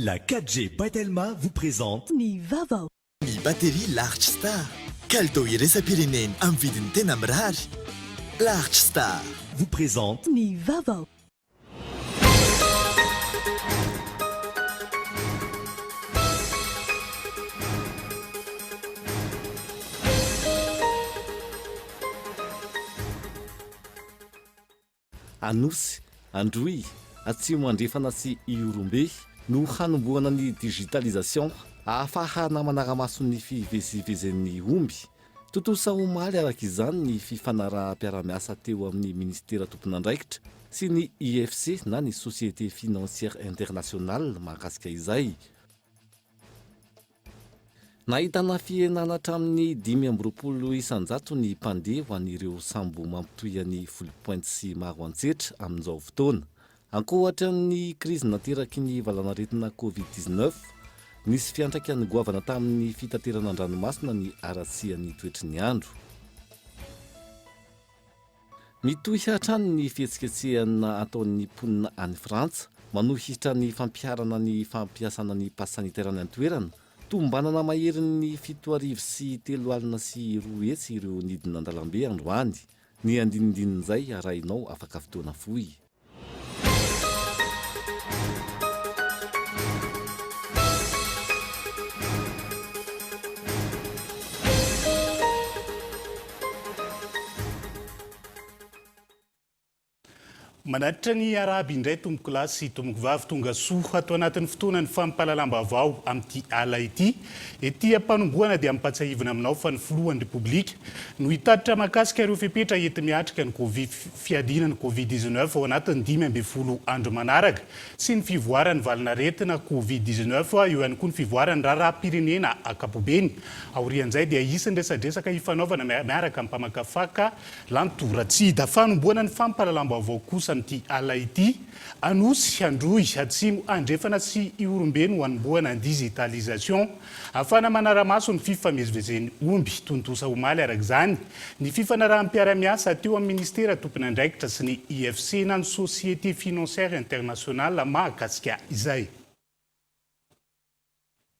La 4G by Telma vous présente. Ny vaovao. Ny batterie Large Star. Kalitao iraisam-pirenena amin'ny vidiny tena mirary. Large Star. Vous présente. Ny vaovao. Anosy, Androy, Atsimo Andrefana sy Ihorombe no hanombohana ny digitalisation ahafahana manara-maso ny fivezivezen'ny omby. Tontosa omaly araka izany ny fifanaraham-piarahamiasa teo amin'ny minisitera tompon'andraikitra sy ny IFC na ny Société Financière Internationale mahakasika izay. Nahitana fihenana hatramin'ny 25% ny mpandeha ho an'ireo sambo mampitohy an'i Foulpointe sy Maroantsetra amin'izao fotoana. Ankoatra ny krizy nateraky ny valanaretina Covid 19, nisy fiantraikany goavana tamin'ny fitaterana an-dranomasina ny haratsian'ny toetry ny andro. Mitohy hatrany ny fihetsiketsehana ataon'ny mponina any Frantsa manohitra ny fampiharana ny fampiasana ny pass sanitaire any an-toerana. Tombanana maherin'ny 267 ireo nidina an-dalambe androany. Ny andinindinin'izay arahinao afaka fotoana fohy. Manatitra ny arahaba indray tompokolahy sy tompokovavy tonga soa ato anatin'ny fotoanan'ny fampahalalam-baovao amin'ity ala ity. Ety am-panombohana dia ampatsiahivina aminao fa ny filohan'ny Repoblika no hitatitra mahakasika ireo fepetra enti-miatrika ny Covid fiadiana ny Covid 19 ao anatin'ny 15 andro manaraka sy ny fivoaran'ny valin'aretina Covid 19, eo ihany koa ny fivoaran'ny raharaham-pirenena ankapobeny. Aorian'izay dia hisy ny resadresaka hifanaovana miaraka amin'ny mpamakafaka Lanto Ratsida. Fanombohana ny fampahalalam-baovao kosa amin'ity alina ity. Anosy, Androy, Atsimo Andrefana sy Ihorombe no hanombohana ny digitalisation. Ahafahana manara-maso ny fifamezivezen'ny omby. Tontosa omaly araka izany ny fifanaraham-piarahamiasa teo amin'ny minisitera tompon'andraikitra sy ny IFC na ny Société Financière Internationale mahakasika izay.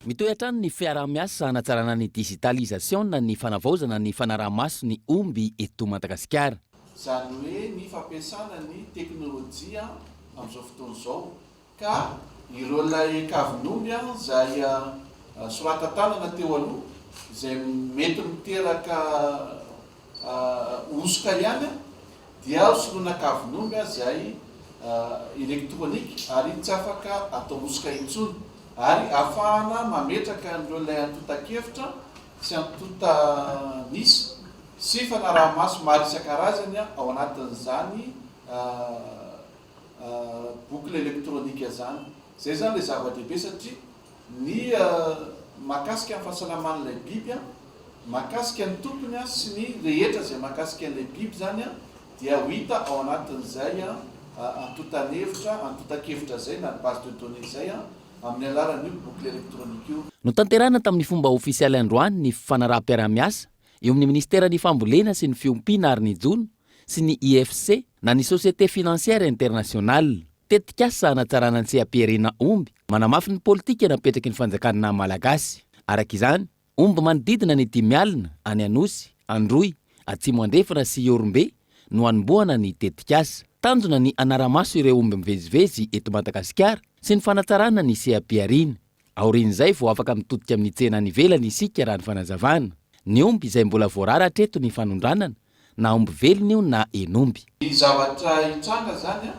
Mitohy hatrany ny fiaraha-miasa hanatsarana ny digitalisation na ny fanavaozana ny fanaraha-maso ny omby eto Madagasikara. Izany hoe ny fampiasana ny teknolojia amin'izao fotoana izao ka ireo ilay kavin'omby izay soratan-tanana teo aloha izay mety miteraka hosoka ihany dia soloina kavin'omby izay elektronika ary tsy afaka atao hosoka intsony ary ahafahana mametraka an'ireo ilay antontan-kevitra sy antontan'isa sy fanaraha-maso maro isan-karazany ao anatin'izany boucle électronique izany. Izay izany ilay zava-dehibe satria ny mahakasika ny fahasalaman'ilay biby, mahakasika ny tompony sy ny rehetra izay mahakasika an'ilay biby izany dia ho hita ao anatin'izay antontan'hevitra, antontan-kevitra izay na base de données izay amin'ny alalan'io boucle électronique io. Notanterahina tamin'ny fomba ofisialy androany ny fifanaraham-piarahamiasa eo amin'ny Minisiteran'ny Fambolena sy ny Fiompiana ary ny Jono sy ny IFC na ny Société Financière Internationale. Tetikasa hanatsarana ny seha-pihariana omby, manamafy ny politika napetraky ny fanjakana malagasy. Araka izany, omby manodidina ny 50 any Anosy, Androy, Atsimo Andrefana sy Ihorombe no hanombohana ny tetikasa. Tanjona ny hanara-maso ireo omby mivezivezy eto Madagasikara sy ny fanatsarana ny seha-pihariana. Aorian'izay vao afaka mitodika amin'ny tsena any ivelany isika raha ny fanazavana. Ny omby izay mbola voarara hatreto ny fanondranana, na omby velona io na hen'omby. Ny zavatra hitranga zany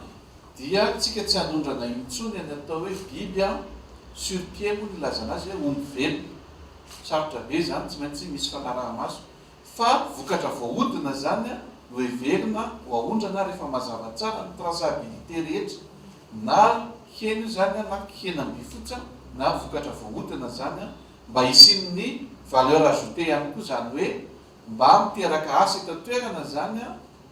dia tsika tsy hanondrana intsony ny atao hoe biby sur pied moa ny ilazana azy hoe omby velona. Sarotra be zany, tsy maintsy misy fanaraha-maso. Fa vokatra voahodina zany no heverina ho aondrana rehefa mazava tsara ny traçabilité rehetra na hena io zany na henam-bifotsy na vokatra voahodina zany mba hisian'ny valeur ajoutée ihany koa zany hoe mba miteraka asa eto an-toerana zany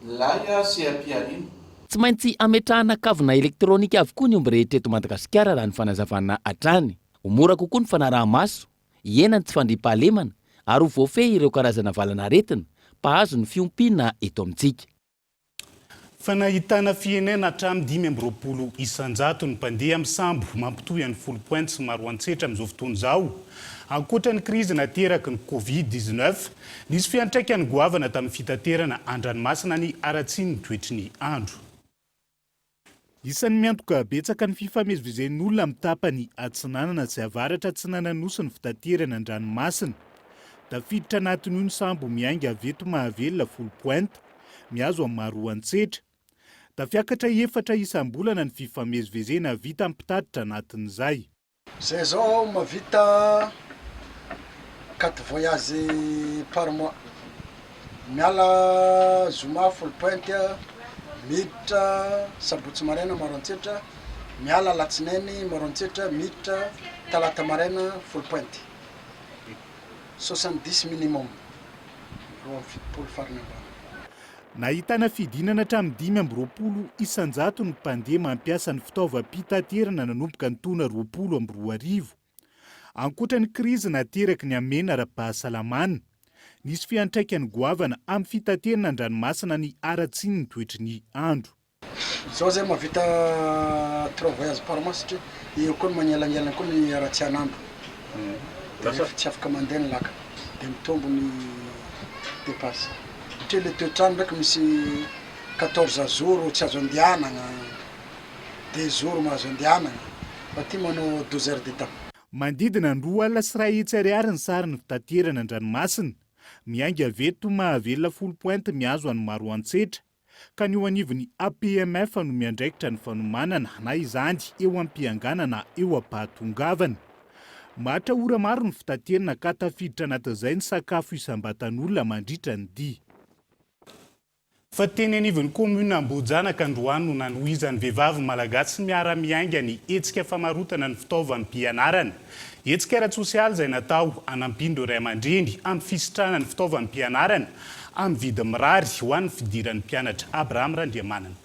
ilay seha-pihariana. Tsy maintsy ametrahana kavina elektronika avokoa ny omby rehetra eto Madagasikara raha ny fanazavana hatrany. Ho mora kokoa ny fanaraha-maso, hihena ny tsy fandriampahalemana ary ho voafehy ireo karazana valan'aretina mpahazo ny fiompiana eto amintsika. Fa nahitana fihenena hatramin'ny 25% ny mpandeha amin'ny sambo mampitohy an'i Foulpointe sy Maroantsetra amin'izao fotoana izao. Ankoatra ny krizy nateraky ny Covid 19, nisy fiantraikany goavana tamin'ny fitaterana an-dranomasina ny haratsian'ny toetry ny andro. Isan'ny miantoka betsaka ny fifamezivezen'olona amin'ny tapany atsinanana sy avaratra atsinanan'ny Nosy ny fitaterana an-dranomasina. Tafiditra anatin'io ny sambo miainga avy eto Mahavelona Foulpointe, mihazo an'i Maroantsetra. Tafiakatra efatra isam-bolana ny fifamezivezena vita mpitatitra anatin'izay. Zay zao aho mavita quatre voyage par mois, miala zoma Foulpointe miditra sabotsy maraina Maroantsetra, miala alatsinainy Maroantsetra miditra talata maraina Foulpointe, 70 minimum, 72 farany ambany. Nahitana fidinana hatramin'ny 25% ny mpandeha mampiasa ny fitaovam-pitaterana nanomboka ny taona 2020. Ankoatra ny krizy nateraky ny hamehana ara-pahasalamana, nisy fiantraikany goavana amin'ny fitaterana an-dranomasina ny haratsian'ny toetry ny andro. Zao zay mahavita trois voyages par mois satria eo koa ny magnelangelana koa ny haratsian'andro de rehefa tsy afaka mandeha ny lakana de mitombo ny dépense satria le toetr'andro ndraiky misy 14 jours tsy azo andehanagna, deux jours mahazo andehanagna fa ty manao 12 heures de temps. Manodidina ny 102 ariary ny sarin'ny fitaterana an-dranomasina, miainga avy eto Mahavelona Foulpointe mihazo an'i Maroantsetra. ka ny eo anivon'ny APMF no miandraikitra ny fanomanana na izany eo am-pianganana eo am-pahatongavana. Maharitra ora maro ny fitaterana ka tafiditra anatin'izay ny sakafo isam-batan'olona mandritra ny dia. Fa teny anivon'ny kaominina Ambohijanaka androany no nanohizan'ny vehivavy malagasy miara-miainga ny hetsika famarotana ny fitaovam-pianarana. Hetsika ara-tsosialy izay natao hanampian'ireo ray aman-dreny amin'ny fisitrahana ny fitaovam-pianarana amin'ny vidiny mirary ho an'ny fidiran'ny mpianatra. Abraham Randriamanana.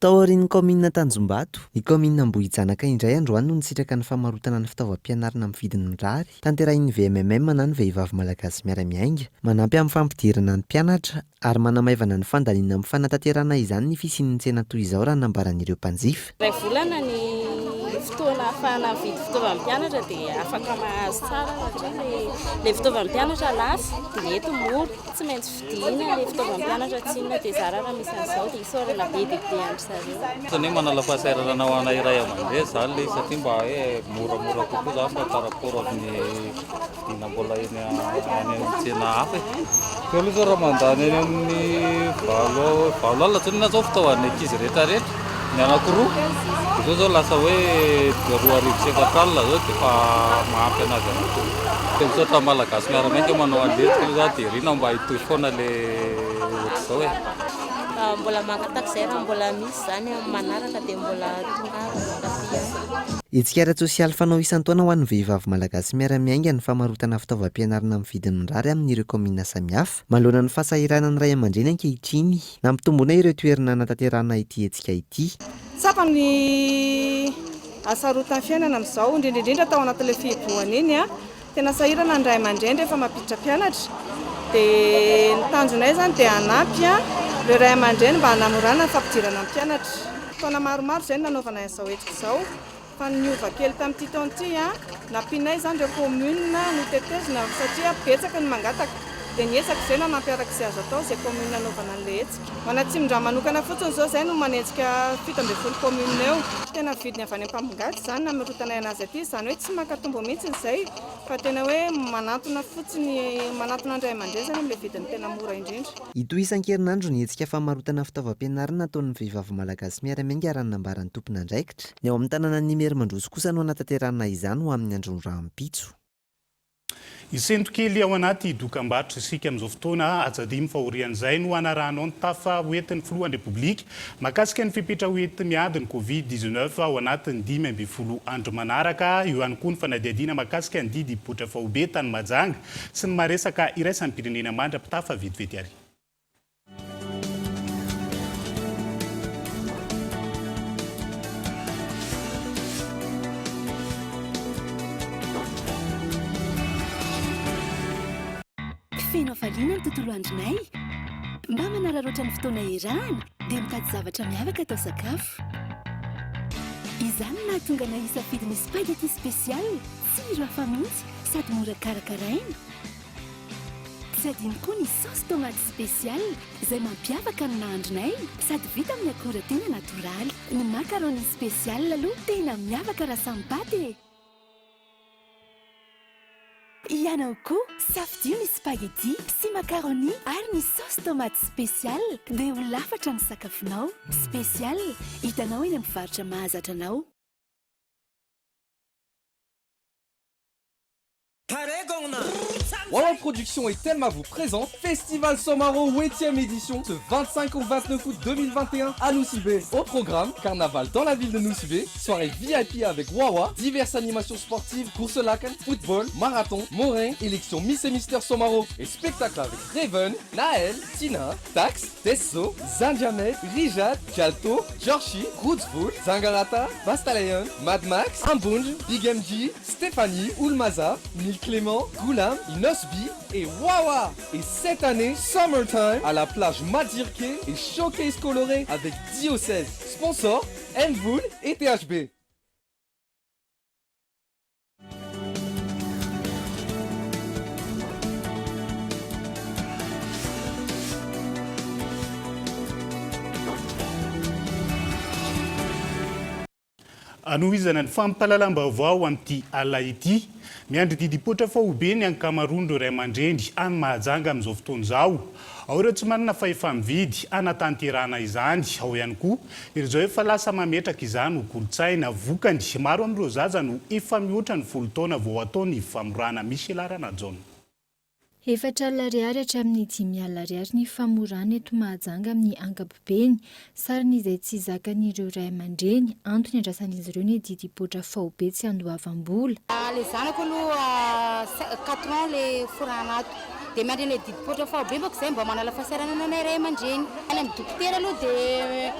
Tao aorian'ny kaominina Tanjombato, ny kaominina Ambohijanaka indray androany no nisitraka ny famarotana ny fitaovam-pianarana amin'ny vidiny mirary, tanterahin'ny VMMM na ny Vehivavy Malagasy Miara-Miainga. Manampy amin'ny fampidirana ny mpianatra ary manamaivana ny fandaniana amin'ny fanatanterahana izany ny fisian'ny tsena toy izao raha ny nambaran'ireo mpanjifa. Iray volana ny fotoana ahafahana mividy fitaovan'ny mpianatra dia afaka mahazo tsara satria ilay fitaovan'ny mpianatra lafo dia eto mora, tsy maintsy vidiana ilay fitaovan'ny mpianatra tsinona dia zara raha misy an'izao dia isaorana be dia be an-dry zareo. Ohatran'ny hoe manala fahasahiranana ho anay ray aman-dreny izany ilay izy satria mba hoe moramora kokoa izany raha par rapport amin'ny Vidiana mbola eny any amin'ny tsena hafa e. Teo aloha zao raha mandany eny amin'ny valo valo alina zao nina zao fitaovan'ny ankizy rehetra rehetra ny anankiroa dia zao zao lasa hoe 2400 zao dia efa mahampy anazy anankiroa. Dia misaotra Malagasy miara-miainga manao an'ilay hetsika aloha za dia irina mba hitohy foana le ohatr'izao e. Mbola mangataka izay raha mbola misy izany amin'ny manaraka dia mbola tongava mankaty ihany. Hetsika ara-tsosialy fanao isan-taona ho an'ny vehivavy malagasy miara-miainga ny famarotana fitaovam-pianarana amin'ny vidiny mirary amin'ireo kaominina samihafa. Manoloana ny fahasahiranan'ny ray aman-dreny ankehitriny, nampitomboina ireo toerana hanatanterahana ity hetsika ity. Tsapa ny hasarotan'ny fiainana amin'izao, indrindra indrindra tao anatin'ilay fihibohana iny. Tena sahirana ny ray aman-dreny rehefa mampiditra mpianatra. Dia ny tanjonay izany dia hanampy ireo ray aman-dreny mba hanamorana ny fampidirana ny mpianatra. Taona maromaro izay no nanaovanay an'izao hetsika izao fa ny niova kely tamin'ity taona ity, nampianay izany ireo commune notetezina satria betsaka ny mangataka. Dia niezaka izay nanampy araka izay azo atao izay commune nanaovana an'ilay hetsika. Ho an'Atsimondrano manokana fotsiny izao izay no manenjika 17 commune eo. Tena vidiny avy any am-pambongady izany namerotanay anazy aty, izany hoe tsy maka tombony mihitsy izay fa tena hoe manantona fotsiny, manantona ny ray aman-dreny izany amin'ilay vidiny tena mora indrindra. Hitohy isan-kerinandro ny hetsika famarotana fitaovam-pianarana ataon'ny vehivavy malagasy miara-miainga raha ny nambaran'ny tompon'andraikitra. Ny ao amin'ny tanànan'i Imerimandroso kosa no hanatanterahana izany ho amin'ny andron'ny rahampitso. Hisento kely ao anaty dokambarotra isika amin'izao fotoana, aza adino fa aorian'izay no hanarahanao ny tafa hoentin'ny filohan'ny Repoblika mahakasika ny fepetra hoenti-miady ny Covid 19 ao anatin'ny 15 andro manaraka, eo ihany koa ny fanadihadiana mahakasika ny didy hipoitra faobe tany Mahajanga sy ny maha-resaka iraisam-pirenena mandra-pitafa vetivety ary. Feno hafaliana ny tontolo andronay. Mba manararaotra ny fotoana iarahana dia mitady zavatra miavaka atao sakafo. Izany no nahatonga anay hisafidy ny spaghetti spécial, tsiro hafa mihitsy sady mora karakaraina. Tsy adino koa ny saosy tomate spécial izay mampiavaka ny nahandronay sady vita amin'ny akora tena natoraly. Ny macaroni spécial aloha tena miavaka raha samy paty e! Ianao koa, safidio ny spaghetti sy macaroni ary ny saosy tomate spécial dia ho lafatra ny sakafonao. Spécial, hitanao eny amin'ny mpivarotra mahazatra anao. Wawa Production et Telma vous présentent Festival Somaro 8e édition ce 25 au 29 août 2021 à Nosy Be. Au programme, carnaval dans la ville de Nosy Be, soirée VIP avec Wawa, diverses animations sportives, courses lakana, football, marathon, morin, élection Miss et Mister Somaro et spectacle avec Raven, Naël, Tina, Tax, Tesso, Zanjamet, Rijat, Jalto, Georgie, Rootswood, Zangarata, Bastalayon, Mad Max, Ambonj, Big MG, Stéphanie, Oulmaza, Mille Clément, Goulam, Inosbi et Wawa. Et cette année, Summertime à la plage Madirke et Showcase coloré avec Diocèse. Sponsor, Envoul et THB. Anohizana ny fampahalalam-baovao amin'ity alina ity. Miandry didim-poitra faobe ny ankamaroan'ireo ray aman-dreny any Mahajanga amin'izao fotoana izao. Ao ireo tsy manana fahefa-mividy hanatanterahana izany, ao ihany koa ireo izay efa lasa mametraka izany ho kolontsaina. Vokany, maro amin'ireo zaza no efa mihoatra ny folo taona vao atao ny famorana. Michela Ranajaona. 40 ariary hatramin'ny 50 ariary ny famorana eto Mahajanga amin'ny ankapobeny. Sarany izay tsy zakan'ireo ray aman-dreny, antony andrasan'izy ireo ny didim-poatra faobe tsy andoavam-bola. Le zanako aloha quatre ans le forana ato de miandry an'ilay didim-poatra faobe manko zay mba manala fahasahiranana anay ray aman-dreny. Any amin'ny dokotera aloha de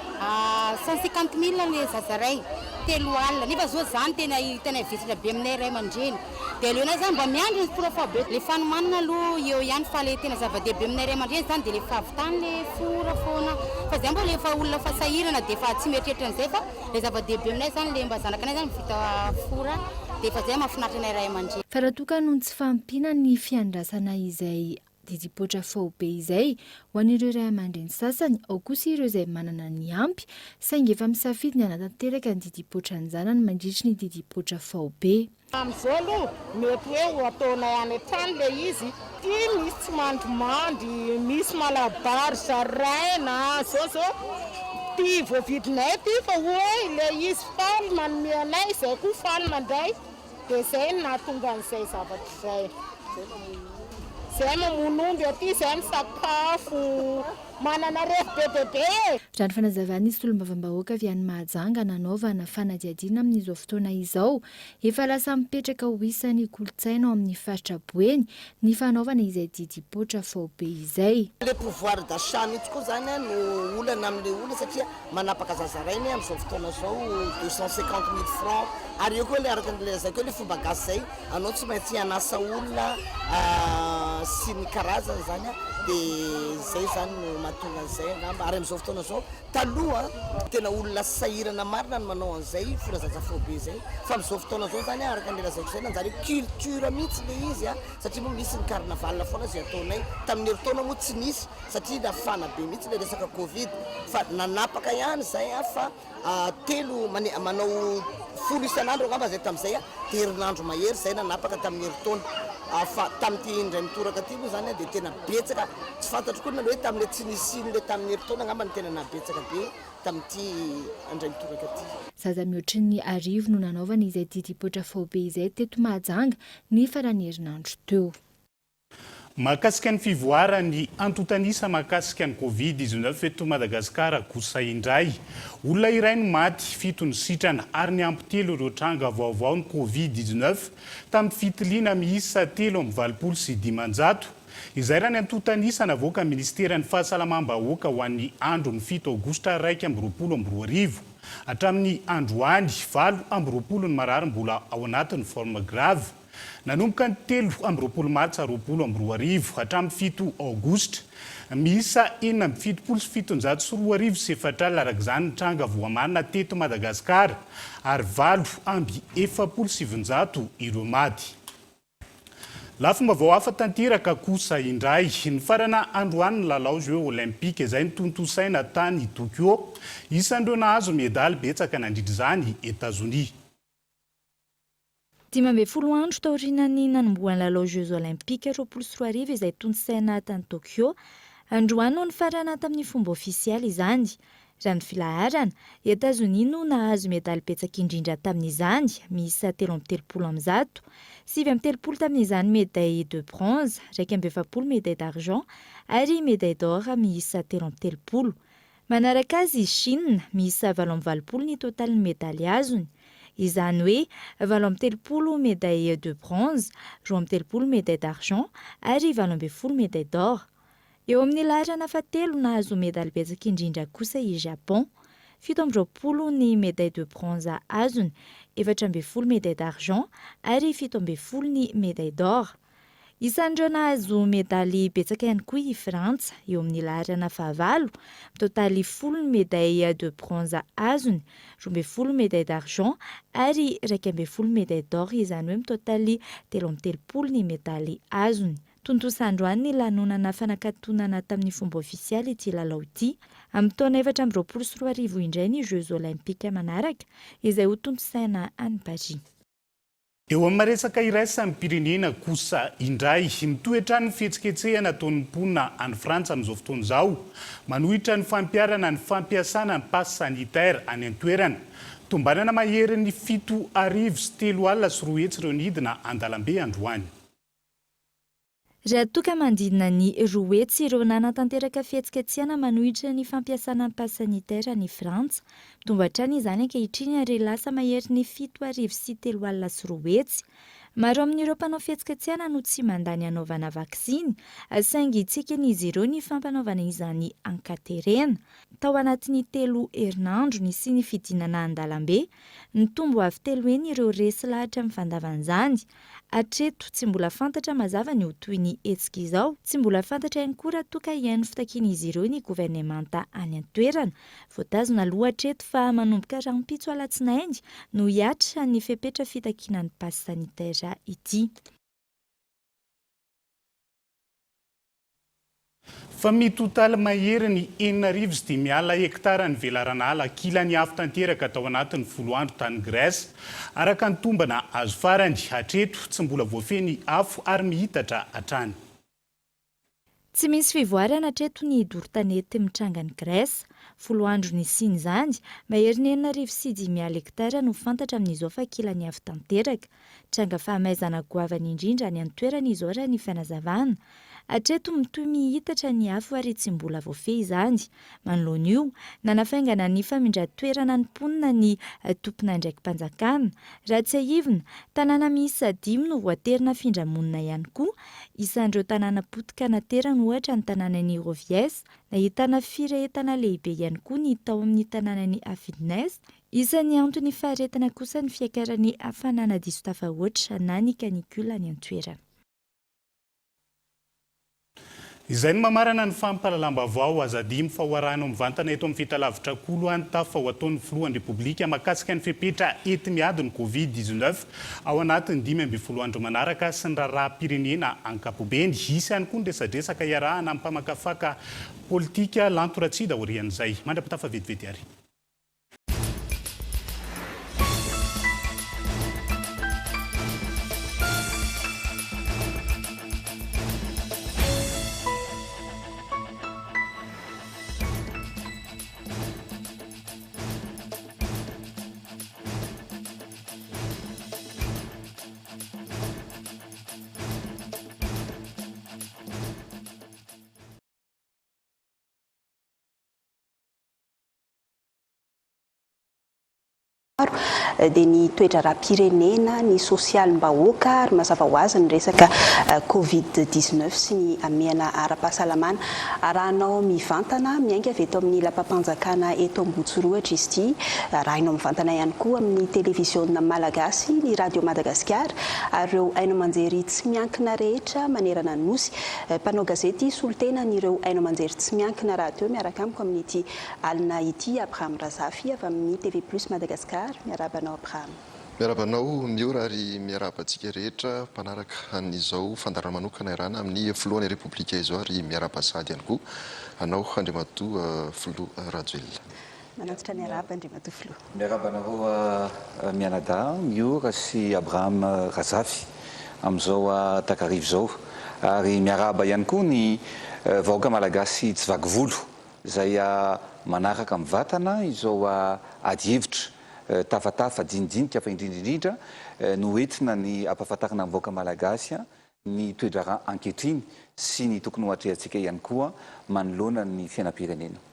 150 mille le zaza ray, 30 alina, nefa zao zany tena tena vesatra be aminay ray aman-dreny. Dia aleonay zany mba miandry ny fora faobe. Le fanomanana aloha eo ihany fa le tena zava-dehibe aminay ray aman-dreny zany dia le fahavitany le fora foana. Fa zay mbola efa olona efa sahirana dia efa tsy mieritreritra an'izay fa le zava-dehibe aminay zany le mba zanakanay zany vita fora dia efa zay mahafinaritra anay ray aman-dreny. Fa raha toa ka noho ny tsy fahampiana ny fiandrasana izay didim-poatra faobe izay ho an'ireo ray aman-dreny sasany, ao kosa ireo izay manana ny ampy saingy efa misafidy ny hanatanteraka ny didim-poatran-janany mandritry ny didim-poatra faobe. Amin'izao aloha mety hoe ho ataonay any an-trano ilay izy, ity misy tsy mandrimandry, misy malabary zaraina, zao zao ity voavidinay ity fa hoe ilay izy faly manome anay, izay koa faly mandray. Dia izay no nahatonga an'izay zavatra izay. Izay mamono omby aty, izay misakafo, manana revy be dia be e! Raha ny fanazavan'ny solombavambahoaka avy any Mahajanga nanaovana fanadihadiana amin'izao fotoana izao, efa lasa mipetraka ho isan'ny kolontsaina ao amin'ny faritra Boeny ny fanaovana izay didim-poatra faobe izay. Le pouvoir d'achat mihitsy koa zany no olana amle olona satria manapaka zaza rainy amin'izao fotoana izao 250 mille francs ary eo koa le araka ny lazaiko hoe le fomba gasy zay anao tsy maintsy hanasa olona sy ny karazany zany a de zay zany no mahatonga an'izay angamba ary amin'izao fotoana izao taloha tena olona sahirana marina ny manao an'izay fora zaza faobe zay fa amin'izao fotoana izao zany araka ny lazaiko zay nanjary hoe culture mihitsy le izy a satria moa misy ny carnaval foana zay ataonay tamin'ny herintaona moa tsy nisy satria nafana be mihitsy le resaka covid fa nanapaka ihany zay a fa telo manao 10 isan'andro angamba zay tamin'izay a de herinandro mahery zay nanapaka tamin'ny herintaona fa tamin'ity indray mitoraka ty moa zany a de tena betsaka tsy fantatro koa na le hoe tamin'le tsy nisian'le tamin'ny herintaona angamba no tena nahabetsaka be tamin'ity indray mitoraka ty. Zaza mihoatry ny 1000 no nanaovana izay didim-poatra faobe izay teto Mahajanga ny faran'ny herinandro teo. Mahakasika ny fivoaran'ny antontan'isa mahakasika ny Covid 19 eto Madagasikara kosa indray. Olona iray no maty, fito ny sitrana ary niampy telo ireo tranga vaovao ny Covid 19 tamin'ny fitiliana miisa 583. Izay raha ny antontan'isa navoakan'ny minisiteran'ny Fahasalamam-bahoaka ho an'ny andron'ny 7 aogositra 2021. Hatramin'ny androany, 28 ny marary mbola ao anatin'ny forme grave. Nanomboka ny 23 martsa 2020 hatramin'ny 7 aogositra, miisa 2776 araka izany ny tranga voamarina teto Madagasikara ary 948 ireo maty. Lafim-baovao hafa tanteraka kosa indray. Nifarana androany ny lalao Jeux Olympiques izay notontosaina tany Tokyo. Isan'ireo nahazo medaly betsaka nandritra izany i Etazonia. 15 andro taorian'ny nanombohan'ny lalao Jeux Olympiques 2020 izay tontosaina tany Tokyo, androany no nifarana tamin'ny fomba ofisialy izany. Raha ny filaharana, i Etazonia no nahazo medaly betsaka indrindra tamin'izany, miisa 133. 39 tamin'izany médaille de bronze, 41 médaille d'argent ary médaille d'or miisa 33. Manaraka azy i Chine, miisa 88 ny totalin'ny medaly azony. Izany hoe 38 médaille de bronze, 32 médaille d'argent ary 18 médaille d'or. Eo amin'ny laharana fahatelo nahazo medaly betsaka indrindra kosa i Japon. 27 ny médaille de bronze azony, 14 médaille d'argent ary 17 ny médaille d'or. Isan'ireo nahazo medaly betsaka ihany koa i Frantsa, eo amin'ny laharana fahavalo, mitotaly 10 ny médaille de bronze azony, 12 médaille d'argent ary 11 médaille d'or, izany hoe mitotaly 33 ny medaly azony. Tontosa androany ny lanonana fanakatonana tamin'ny fomba ofisialy ity lalao ity. Amin'ny taona 2024 indray ny Jeux Olympiques manaraka, izay ho tontosaina any Paris. Eo amin'ny resaka iraisam-pirenena kosa indray, mitohy hatrany ny fihetsiketsehana ataon'ny mponina any Frantsa amin'izao fotoana izao, manohitra ny fampiharana ny fampiasana ny pass sanitaire any an-toerana. Tombanana maherin'ny 270 200 ireo nidina an-dalambe androany. Raha toa ka manodidina ny 200 ireo nanatanteraka fihetsiketsehana manohitra ny fampiasana ny pass sanitaire any Frantsa. Mitombo hatrany izany ankehitriny ary lasa maherin'ny 270 200. Maro amin'ireo mpanao fihetsiketsehana no tsy mandà ny hanaovana vaksiny, saingy tsy eken'izy ireo ny fampanaovana izany an-katerena. Tao anatin'ny telo herinandro nisian'ny fidinana an-dalambe, nitombo avo telo heny ireo resy lahatra amin'ny fandavan'izany. Hatreto, tsy mbola fantatra mazava ny ho tohin'ny hetsika izao. Tsy mbola fantatra ihany koa raha toa ka hihaino fitakian'izy ireo ny governemanta any an-toerana. Voatazona aloha hatreto fa manomboka rahampitso alatsinainy no hihatra ny fepetra fitakiana ny pass sanitaire ity. Fa mitotaly mahery ny 50 600 hektara ny velaran'ala kilan'ny afo tanteraka tao anatin'ny 10 andro tany Grèce, araka ny tombana azo farany. Hatreto, tsy mbola voafehy ny afo ary mihitatra hatrany. Tsy misy fivoarana hatreto ny doro tanety mitranga any Grèce. 10 andro nisian'izany, mahery ny 6500 hektara no fantatra amin'izao fa kilan'ny afo tanteraka. Tranga fahamaizana goavana indrindra any an-toerana izao raha ny fanazavana. Hatreto mitohy mihitatra ny afo ary tsy mbola voafehy izany. Manoloana io, nanafaingana ny famindran-toerana ny mponina ny tompon'andraiki-panjakana. Raha tsiahivina, tanàna miisa dimy no voatery nafindra monina ihany koa. Isan'ireo tanàna potika naterany ohatra ny tanànan'i Rovies. Nahitana firehetana lehibe ihany koa ny tao amin'ny tanànan'i Avidnes. Isan'ny antony faharetana kosa ny fiakaran'ny hafanana diso tafahoatra na ny canicule any an-toerana. Izay no mamarana ny fampahalalam-baovao. Aza adino fa ho arahinao mivantana eto amin'ny fahitalavitra Kolo ny tafa ho ataon'ny filohan'ny Repoblika mahakasika ny fepetra enti-miady ny Covid 19 ao anatin'ny 15 andro manaraka sy ny raharaham-pirenena ankapobeny. Hisy ihany koa ny resadresaka iarahana amin'ny mpamakafaka politika Lanto Ratsida aorian'izay. Mandra-pitafa vetivety ary. Maro dia ny toe-draharaham-pirenena, ny sosialim-bahoaka ary mazava ho azy ny resaka Covid 19 sy ny hamehana ara-pahasalamana. Arahanao mivantana miainga avy eto amin'ny lapam-panjakana eto Ambohitsorohitra izy ity. Arahinao mivantana ihany koa amin'ny televiziona malagasy, ny Radio Madagasikara ary ireo haino aman-jery tsy miankina rehetra manerana ny Nosy. Mpanao gazety solontenan'ireo haino aman-jery tsy miankina rahateo miaraka amiko amin'ity Alina ity Abraham Razafy avy amin'ny TV Plus Madagascar, miarahaba anao Abraham. Miarahaba anao Miora ary miarahaba antsika rehetra mpanaraka an'izao fandaharana manokana iarahana amin'ny Filohan'ny Repoblika izao ary miarahaba sahady ihany koa anao Andriamatoa Filoha Rajoelina. Manantitra ny arahaba Andriamatoa Filoha. Miarahaba anareo mianadahy Miora sy Abraham Razafy amin'izao takariva izao ary miarahaba ihany koa ny vahoaka Malagasy tsy vaky volo Izay manaraka mivantana izao ady hevitra, tafatafa, dinidinika fa indrindra indrindra no entina ny hampahafantarana ny vahoaka Malagasy ny toe-draharaha ankehitriny sy ny tokony ho atrehantsika ihany koa manoloana ny fiainam-pirenena.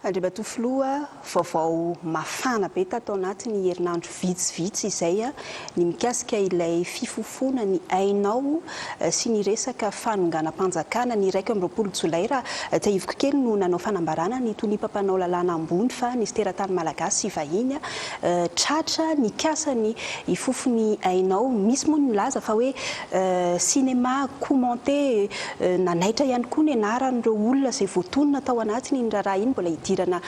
Andriamatoa Filoha, vaovao mafana be tato anatin'ny herinandro vitsivitsy izay ny mikasika ilay fifofoana ny ainao sy ny resaka fanonganam-panjakana ny 21 jolay raha tsiahiviko kely no nanao fanambarana ny tonia mpampanao lalàna ambony fa nisy teratany malagasy sy vahiny tratra nikasa ny hifofo ny ainao. Misy moa ny milaza fa hoe cinéma commenté nanaitra ihany koa ny anaran'ireo olona izay voatonona tao anatin'iny raharaha iny. Mbola hidirana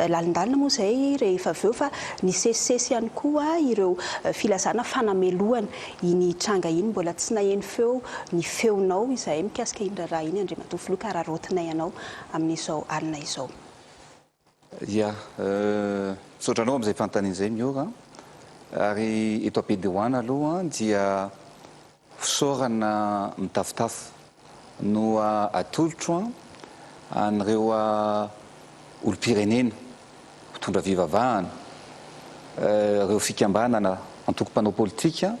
lalindalina moa izay rehefa avy eo fa nisesisesy ihany koa ireo filazana fanamelohana iny tranga iny. Mbola tsy naheno feo ny feonao izahay mikasika iny raharaha iny Andriamatoa Filoha ka araraotinay anao amin'izao alina izao. Ya, misaotra anao amin'izay fanontaniana izay Miora a. Ary eto am-piandohana aloha dia fisaorana mitafotafo no atolotro an'ireo olom-pirenena, mpitondra fivavahana, ireo fikambanana, antoko mpanao politika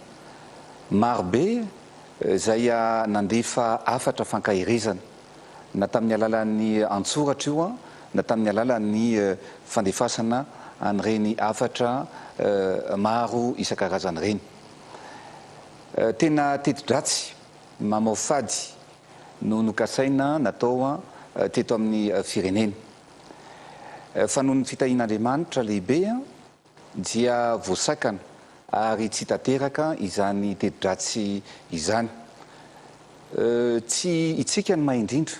marobe izay nandefa hafatra fankaherezana na tamin'ny alalan'ny an-tsoratra io na tamin'ny alalan'ny fandefasana an'ireny hafatra maro isan-karazany ireny. Tena teti-dratsy mamoafady no nokasaina natao teto amin'ny firenena. Fa noho ny fitahian'Andriamanitra lehibe dia voasakana ary tsy tanteraka izany teti-dratsy izany. Tsy itsika no mahay indrindra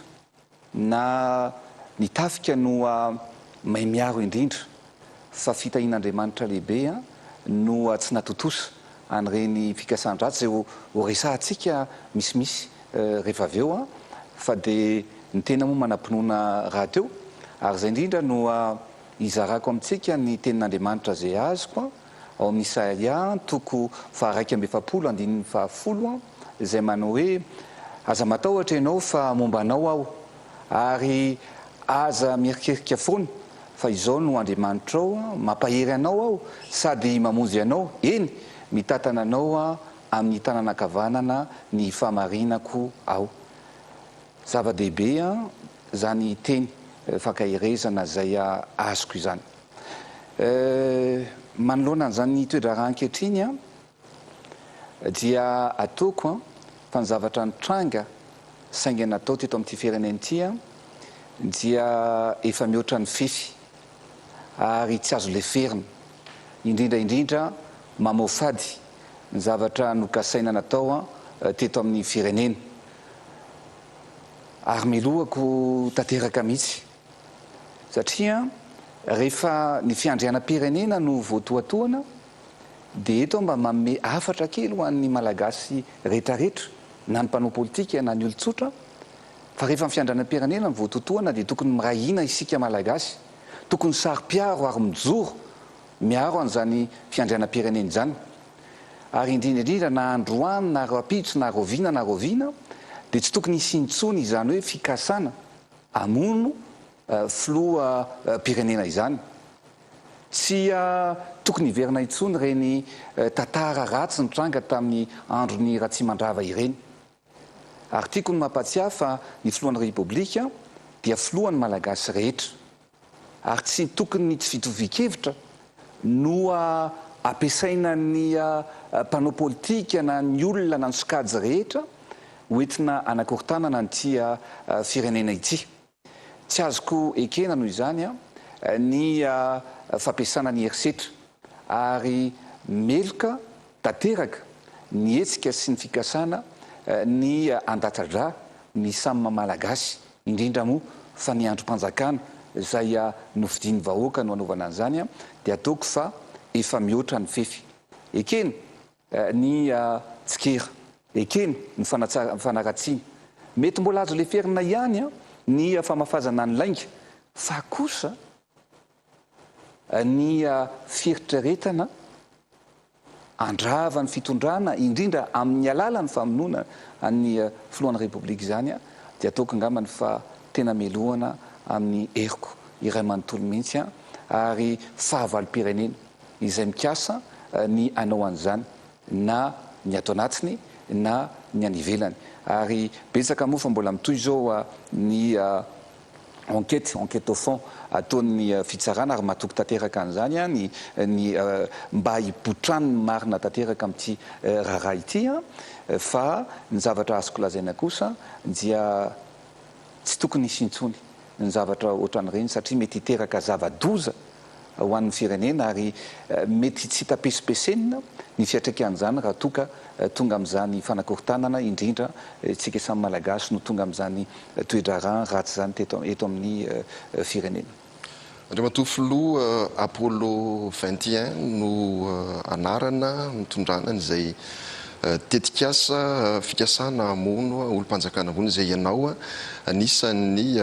na ny tafika no mahay miaro indrindra fa fitahian'Andriamanitra lehibe no tsy natontosa an'ireny fikasan-dratsy izay ho resahantsika misimisy rehefa avy eo fa dia ny tena moa manam-pinoana rahateo ary izay indrindra no hizarako amintsika ny tenin'Andriamanitra izay azoko ao amin'ny Isaia toko faha-41 andininy fahafolo izay manao hoe, Aza matahotra ianao fa momba anao Aho, ary aza mierikerika foana fa izao no Andriamanitrao, mampahery anao Aho sady mamonjy anao, eny, mitantana anao amin'ny tanana ankavanana ny fahamarinako Aho. Zava-dehibe izany teny fankaherezana izay azoko izany. Manoloana an'izany toe-draharaha ankehitriny dia ataoko fa ny zavatra nitranga saingy natao teto amin'ity firenena ity dia efa mihoatra ny fefy ary tsy azo leferina, indrindra indrindra mamoafady ny zavatra nokasaina natao teto amin'ny firenena ary melohako tanteraka mihitsy. Satria rehefa ny fiandrianam-pirenena no voatohatohana dia eto aho mba manome hafatra kely ho an'ny Malagasy rehetrarehetra, na ny mpanao politika na ny olon-tsotra, fa rehefa ny fiandrianam-pirenena no voatotohana dia tokony miray hina isika Malagasy, tokony saro-piaro ary mijoro miaro an'izany fiandrianam-pirenena izany. Ary indrindra indrindra na androany na rahampitso na rahoviana na rahoviana dia tsy tokony hisy intsony izany hoe fikasana hamono filoham-pirenena izany. Tsy tokony hiverina intsony ireny tantara ratsy nitranga tamin'ny andron'i Ratsimandrava ireny. Ary tiako ny mampahatsiahy fa ny filohan'ny Repoblika dia filohan'ny Malagasy rehetra. Ary tsy tokony ny tsy fitovian-kevitra. no ampiasaina ny mpanao politika na ny olona na ny sokajy rehetra hoentina hanakorontanana an'ity firenena ity. Tsy azoko ekena noho izany ny fampiasana ny herisetra ary meloka tanteraka ny hetsika sy ny fikasana ny handatsa-drà ny samy Malagasy, indrindra moa fa ny andrim-panjakana izay nofidian'ny vahoaka no hanaovana an'izany dia ataoko fa efa mihoatra ny fefy. Ekena ny tsikera, ekena ny fanaratsiana. Mety mbola azo leferina ihany ny famafazana ny lainga fa kosa ny fieritreretana handrava ny fitondrana, indrindra amin'ny alalan'ny famonoana an'ny filohan'ny Repoblika izany dia ataoko angambany fa tena melohana amin'ny heriko iray manontolo mihitsy ary fahavalom-pirenena izay mikasa ny hanao an'izany na ny ato anatiny na ny any ivelany ary betsaka moa fa mbola mitohy izao ny enquête, enquête au fond ataon'ny fitsarana ary matoky tanteraka an'izany aho ny ny mba hipoitran'ny marina tanteraka amin'ity raharaha ity fa ny zavatra azoko lazaina kosa dia tsy tokony hisy intsony ny zavatra ohatran'ireny satria mety hiteraka zava-doza ho an'ny firenena ary mety tsy hita pesipesenina ny fiantraikan'izany raha toa ka tonga amin'izany fanakorontanana indrindra isika samy Malagasy no tonga amin'izany toe-draharaha ratsy izany teto eto amin'ny firenena. Andriamatoa Filoha, Apollo 21 no anarana nitondrana an'izay tetikasa fikasana hamono olom-panjakana ambony izay ianao anisan'ny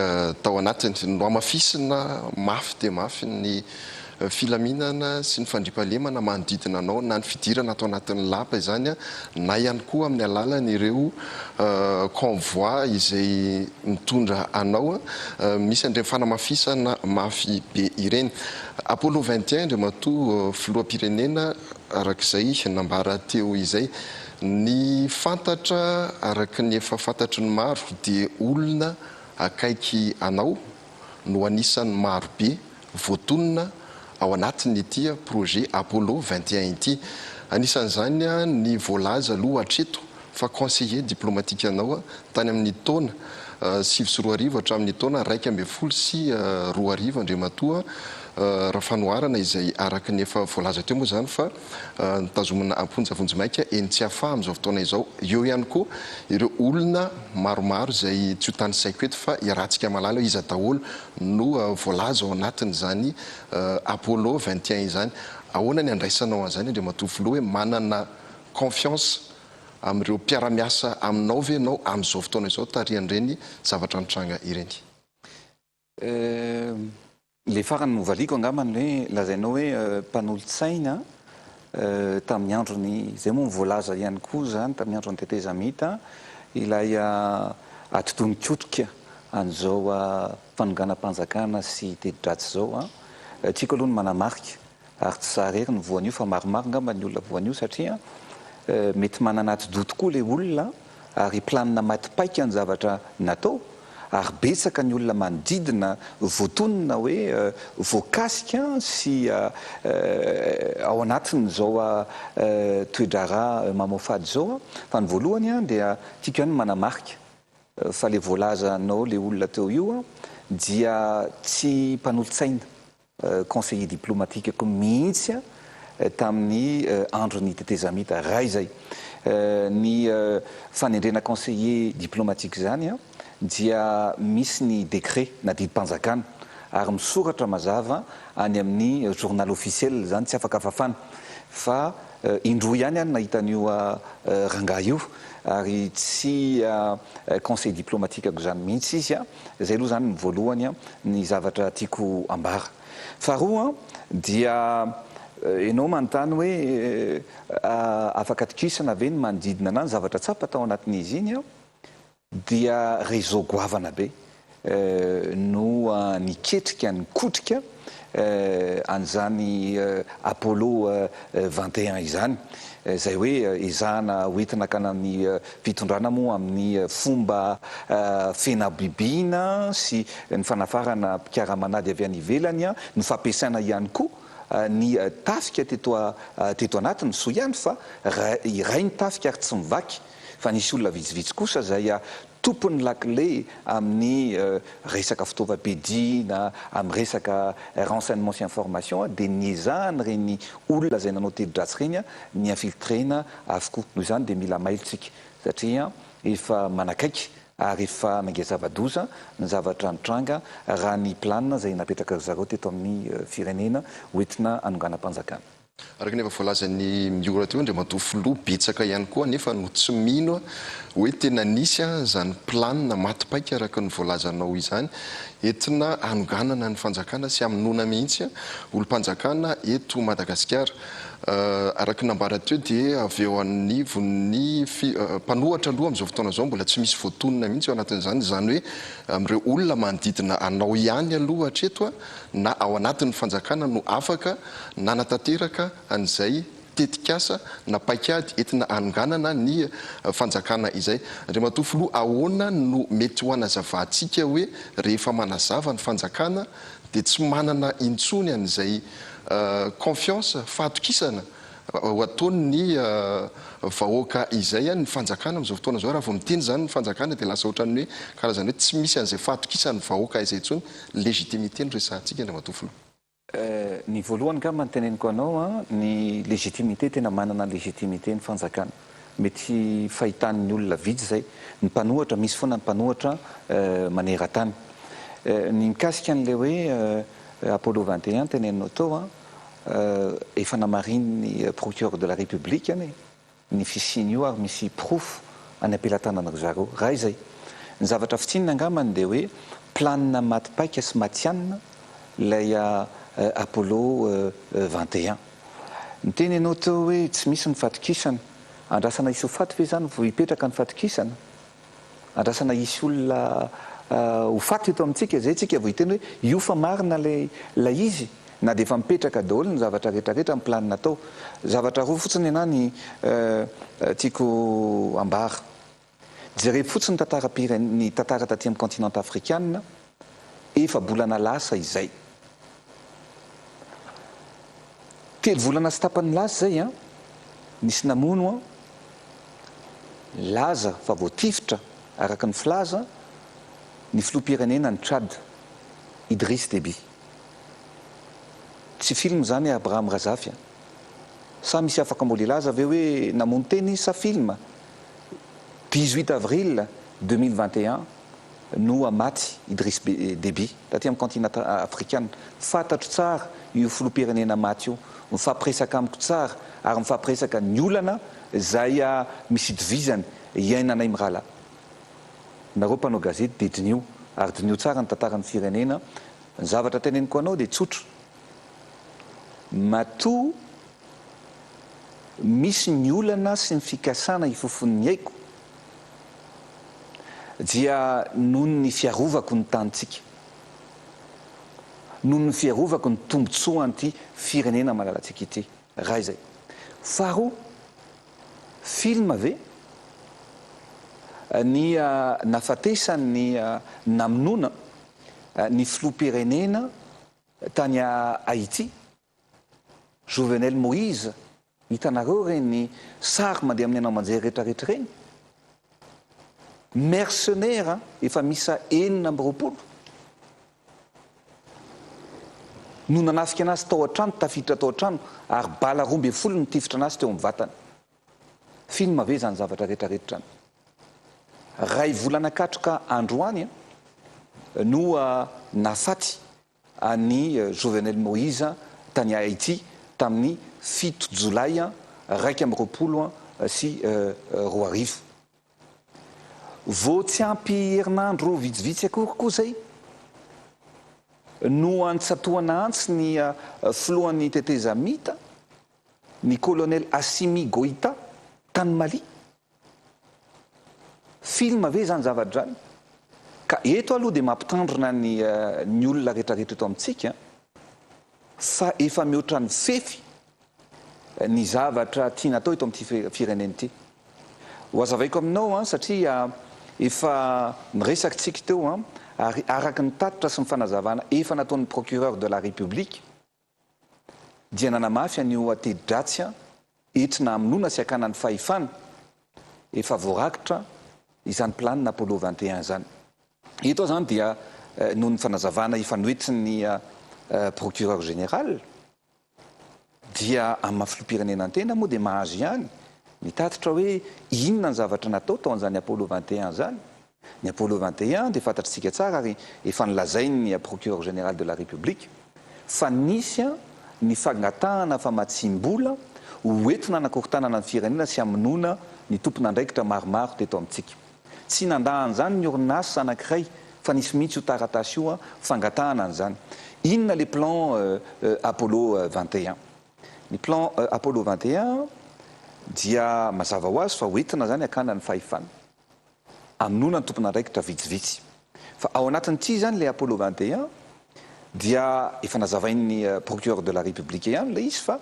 tao anatiny. Nohamafisina mafy dia mafy ny filaminana sy ny fandriampahalemana manodidina anao na ny fidirana ato anatin'ny lapa izany na ihany koa amin'ny alalan'ireo convoi izay mitondra anao. Misy an'ireny fanamafisana mafy be ireny. Apollo 21 Andriamatoa Filoham-pirenena Araka izay nambara teo izay, ny fantatra araka ny efa fantatry ny maro dia olona akaiky anao no anisan'ny maro be voatonona ao anatin'ity projet Apollo 21 ity. Anisan'izany ny voalaza aloha hatreto fa conseiller diplomatique anao tany amin'ny taona 2009 hatramin'ny taona 2011 Andriamatoa Rafanoharana izay araka ny efa voalaza teo moa izany fa notazomina am-ponja vonjimaika eny Tsiafahy amin'izao fotoana izao. Eo ihany koa ireo olona maromaro izay tsy ho tanisaiko eto fa iarahantsika mahalala hoe iza daholo no voalaza ao anatin'izany Apollo 21 izany. Ahoana ny andraisanao an'izany Andriamatoa Filoha hoe manana confiance amin'ireo mpiara-miasa aminao ve ianao amin'izao fotoana izao tarihan'ireny zavatra nitranga ireny? Ilay farany novaliako angamba ny hoe lazainao hoe mpanolotsaina tamin'ny androny, izay moa no voalaza ihany koa izany tamin'ny andron'ny tetezamita, ilay atidoha nikotrika an'izao fanonganam-panjakana sy teti-dratsy izao. Tiako aloha ny manamarika Ary tsy za irery no voan'io fa maromaro angamba ny olona voan'io satria mety manana atidoha tokoa ilay olona ary planina maty paika ny zavatra natao ary betsaka ny olona manodidina voatonona hoe voakasika sy ao anatin'izao toe-draharaha mamoafady izao. Fa ny voalohany dia tiako ihany ny manamarika fa ilay voalazanao ilay olona teo io dia tsy mpanolotsaina conseiller diplomatique-ko mihitsy tamin'ny andron'ny tetezamita raha izay. Ny fanendrena conseiller diplomatique izany dia misy ny décret na didim-panjakana ary misoratra mazava any amin'ny journal officiel izany tsy afaka fafana fa indroa ihany aho no nahita an'io rangahy io ary tsy conseiller diplomatique-ko izany mihitsy izy. Izay aloha izany ny voalohany ny zavatra tiako ambara. Faharoa dia ianao manontany hoe afaka atokisana ve ny manodidina anà, ny zavatra tsapa tao anatin'izy iny dia réseau goavana be no niketrika, nikotrika an'izany Apollo 21 izany, izay hoe ezahana hoentina hakana ny fitondrana moa amin'ny fomba feno habibiana sy ny fanafarana mpikaramanady avy any ivelany, ny fampiasaina ihany koa. ny tafika teto teto anatiny. Soa ihany fa iray ny tafika ary tsy mivaky fa nisy olona vitsivitsy kosa izay tompon'ny lakile amin'ny resaka fitaovam-piadiana, amin'ny resaka renseignement sy information dia niezahan'ireny olona izay nanao teti-dratsy ireny ni-infiltrer-na avokoa. Noho izany dia mila mailo tsika satria efa manakaiky ary efa nangia zava-doza ny zavatra nitranga raha ny planina izay napetraky ry zareo teto amin'ny firenena hoentina hanonganam-panjakana. Araka ny efa voalazan'i Miora teo Andriamatoa Filoha, betsaka ihany koa anefa no tsy mino hoe tena nisy izany planina maty paika araka ny voalazanao izany entina hanonganana ny fanjakana sy hamonoana mihitsy olom-panjakana eto Madagasikara. Araka ny nambara teo dia avy eo anivon'ny mpanohatra aloha amin'izao fotoana izao mbola tsy misy voatonona mihitsy ao anatin'izany, izany hoe amin'ireo olona manodidina anao ihany aloha hatreto na ao anatin'ny fanjakana no afaka nanatanteraka an'izay tetikasa na paikady entina hanonganana ny fanjakana izay. Andriamatoa Filoha, ahoana no mety ho hanazavantsika hoe rehefa manazava ny fanjakana dia tsy manana intsony an'izay confiance, fahatokisana ho ataon'ny vahoaka izay ny fanjakana amin'izao fotoana izao. Raha vao miteny izany ny fanjakana dia lasa ohatran'ny hoe karazan'ny hoe tsy misy an'izay fahatokisan'ny vahoaka izay intsony, légitimité no resahantsika Andriamatoa Filoha. Ny voalohany angamba ny teneniko anao an, ny légitimité tena manana légitimité ny fanjakana. Mety fahitan'ny olona vitsy izay. Ny mpanohatra, misy foana ny mpanohatra maneran-tany. Ny mikasika an'ilay hoe Apollo 21 teneninao teo an, efa namarinin'ny procureur de la République anie ny fisian'io ary misy porofo any am-pelatanana ry zareo. Raha izay. Ny zavatra fintinina angambany dia hoe planina maty paika sy matihanina ilay Apollo 21. Niteny ianao teo hoe tsy misy ny fatokisana. Andrasana hisy ho faty ve izany vao hipetraka ny fatokisana? Andrasana hisy olona ho faty eto amintsika izay tsika vao hiteny hoe io fa marina ilay ilay izy? Na dia efa mipetraka daholo ny zavatra rehetra rehetra ny planina atao. Zavatra roa fotsiny ny anah ny tiako ambara. Jereo fotsiny ny tantaram-piren ny tantara taty amin'ny continent afrikana efa-bolana lasa izay. Telo volana sy tapany lasa izay an, nisy namono an, nilaza fa voatifitra araka ny filaza ny filoham-pirenena ny Tchad, Idriss Deby. Tsy film izany Abraham Razafy an. Sa misy afaka mbola hilaza ve hoe namono tena izy sa film? 18 avril 2021 no maty Idriss Deby taty amin'ny continent afrikana. Fantatro tsara io filoham-pirenena maty io, mifampiresaka amiko tsara ary mifampiresaka ny olana izay misy itovizany iainanay mirahalahy. Nareo mpanao gazety dia diniho ary diniho tsara ny tantaran'ny firenena. Ny zavatra teneniko anao dia tsotra, matoa misy ny olana sy ny fikasana hifofon'ny aiko dia noho ny fiarovako ny tanintsika, noho ny fiarovako ny tombontsoan'ity firenena malalantsika ity. Raha izay. Faharoa, film ve ny nafatesan'ny namonoana ny filoham-pirenena tany Haiti? Jovenel Moïse, hitanareo ireny sary mandeha amin'ny haino aman-jery rehetrarehetra ireny? Mercenaires efa miisa 26 no nanafika anazy tao an-trano, tafiditra tao an-trano ary bala 12 nitifitra anazy teo amin'ny vatany. Film ve izany zavatra rehetrarehetra izany? Ray volana katroka androany no nahafaty an'i Jovenel Moïse tany Haiti tamin'ny fito jolay 2021. Vao tsy ampy herinandro vitsivitsy akory koa izay no nitsatohana antsy ny filohan'ny tetezamita, ny colonel Assimi Goïta tany Mali. Film ve izany zavatra izany? Ka eto aloha dia mampitandrina ny ny olona rehetrarehetra eto amintsika fa efa mihoatra ny fefy ny zavatra tiana atao eto amin'ity firenena ity. Ho azavaiko aminao an, satria efa niresaka tsika teo an, ary araka ny tatitra sy ny fanazavana efa nataon'ny procureur de la République. dia nanamafy an'io teti-dratsy entina hamonoana sy hakana ny fahefana efa voarakitra izany planina Apollo 21 izany. Eto aho izany dia noho ny fanazavana efa noentin'ny procureur général dia amin'ny maha filoham-pirenena an-tena moa dia mahazo ihany ny tatitra hoe inona ny zavatra natao tao an'izany Apollo 21 izany. Ny Apollo 21 dia fantatr'isika tsara ary efa nolazain'ny procureur général de la République fa nisy ny fangatahana famatsiam-bola ho entina hanakorontanana ny firenena sy hamonoana ny tompon'andraikitra maromaro teto amintsika. Tsy nandà an'izany ny orinasa anankiray fa nisy mihitsy io taratasy io fangatahana an'izany. Inona le plan Apollo 21? Ny plan Apollo 21 dia mazava ho azy fa ho entina izany hakana ny fahefana. Hamonoana ny tompon'andraikitra vitsivitsy. Fa ao anatin'ity izany ilay Apollo 21 dia efa nazavain'ny procureur de la République ihany ilay izy fa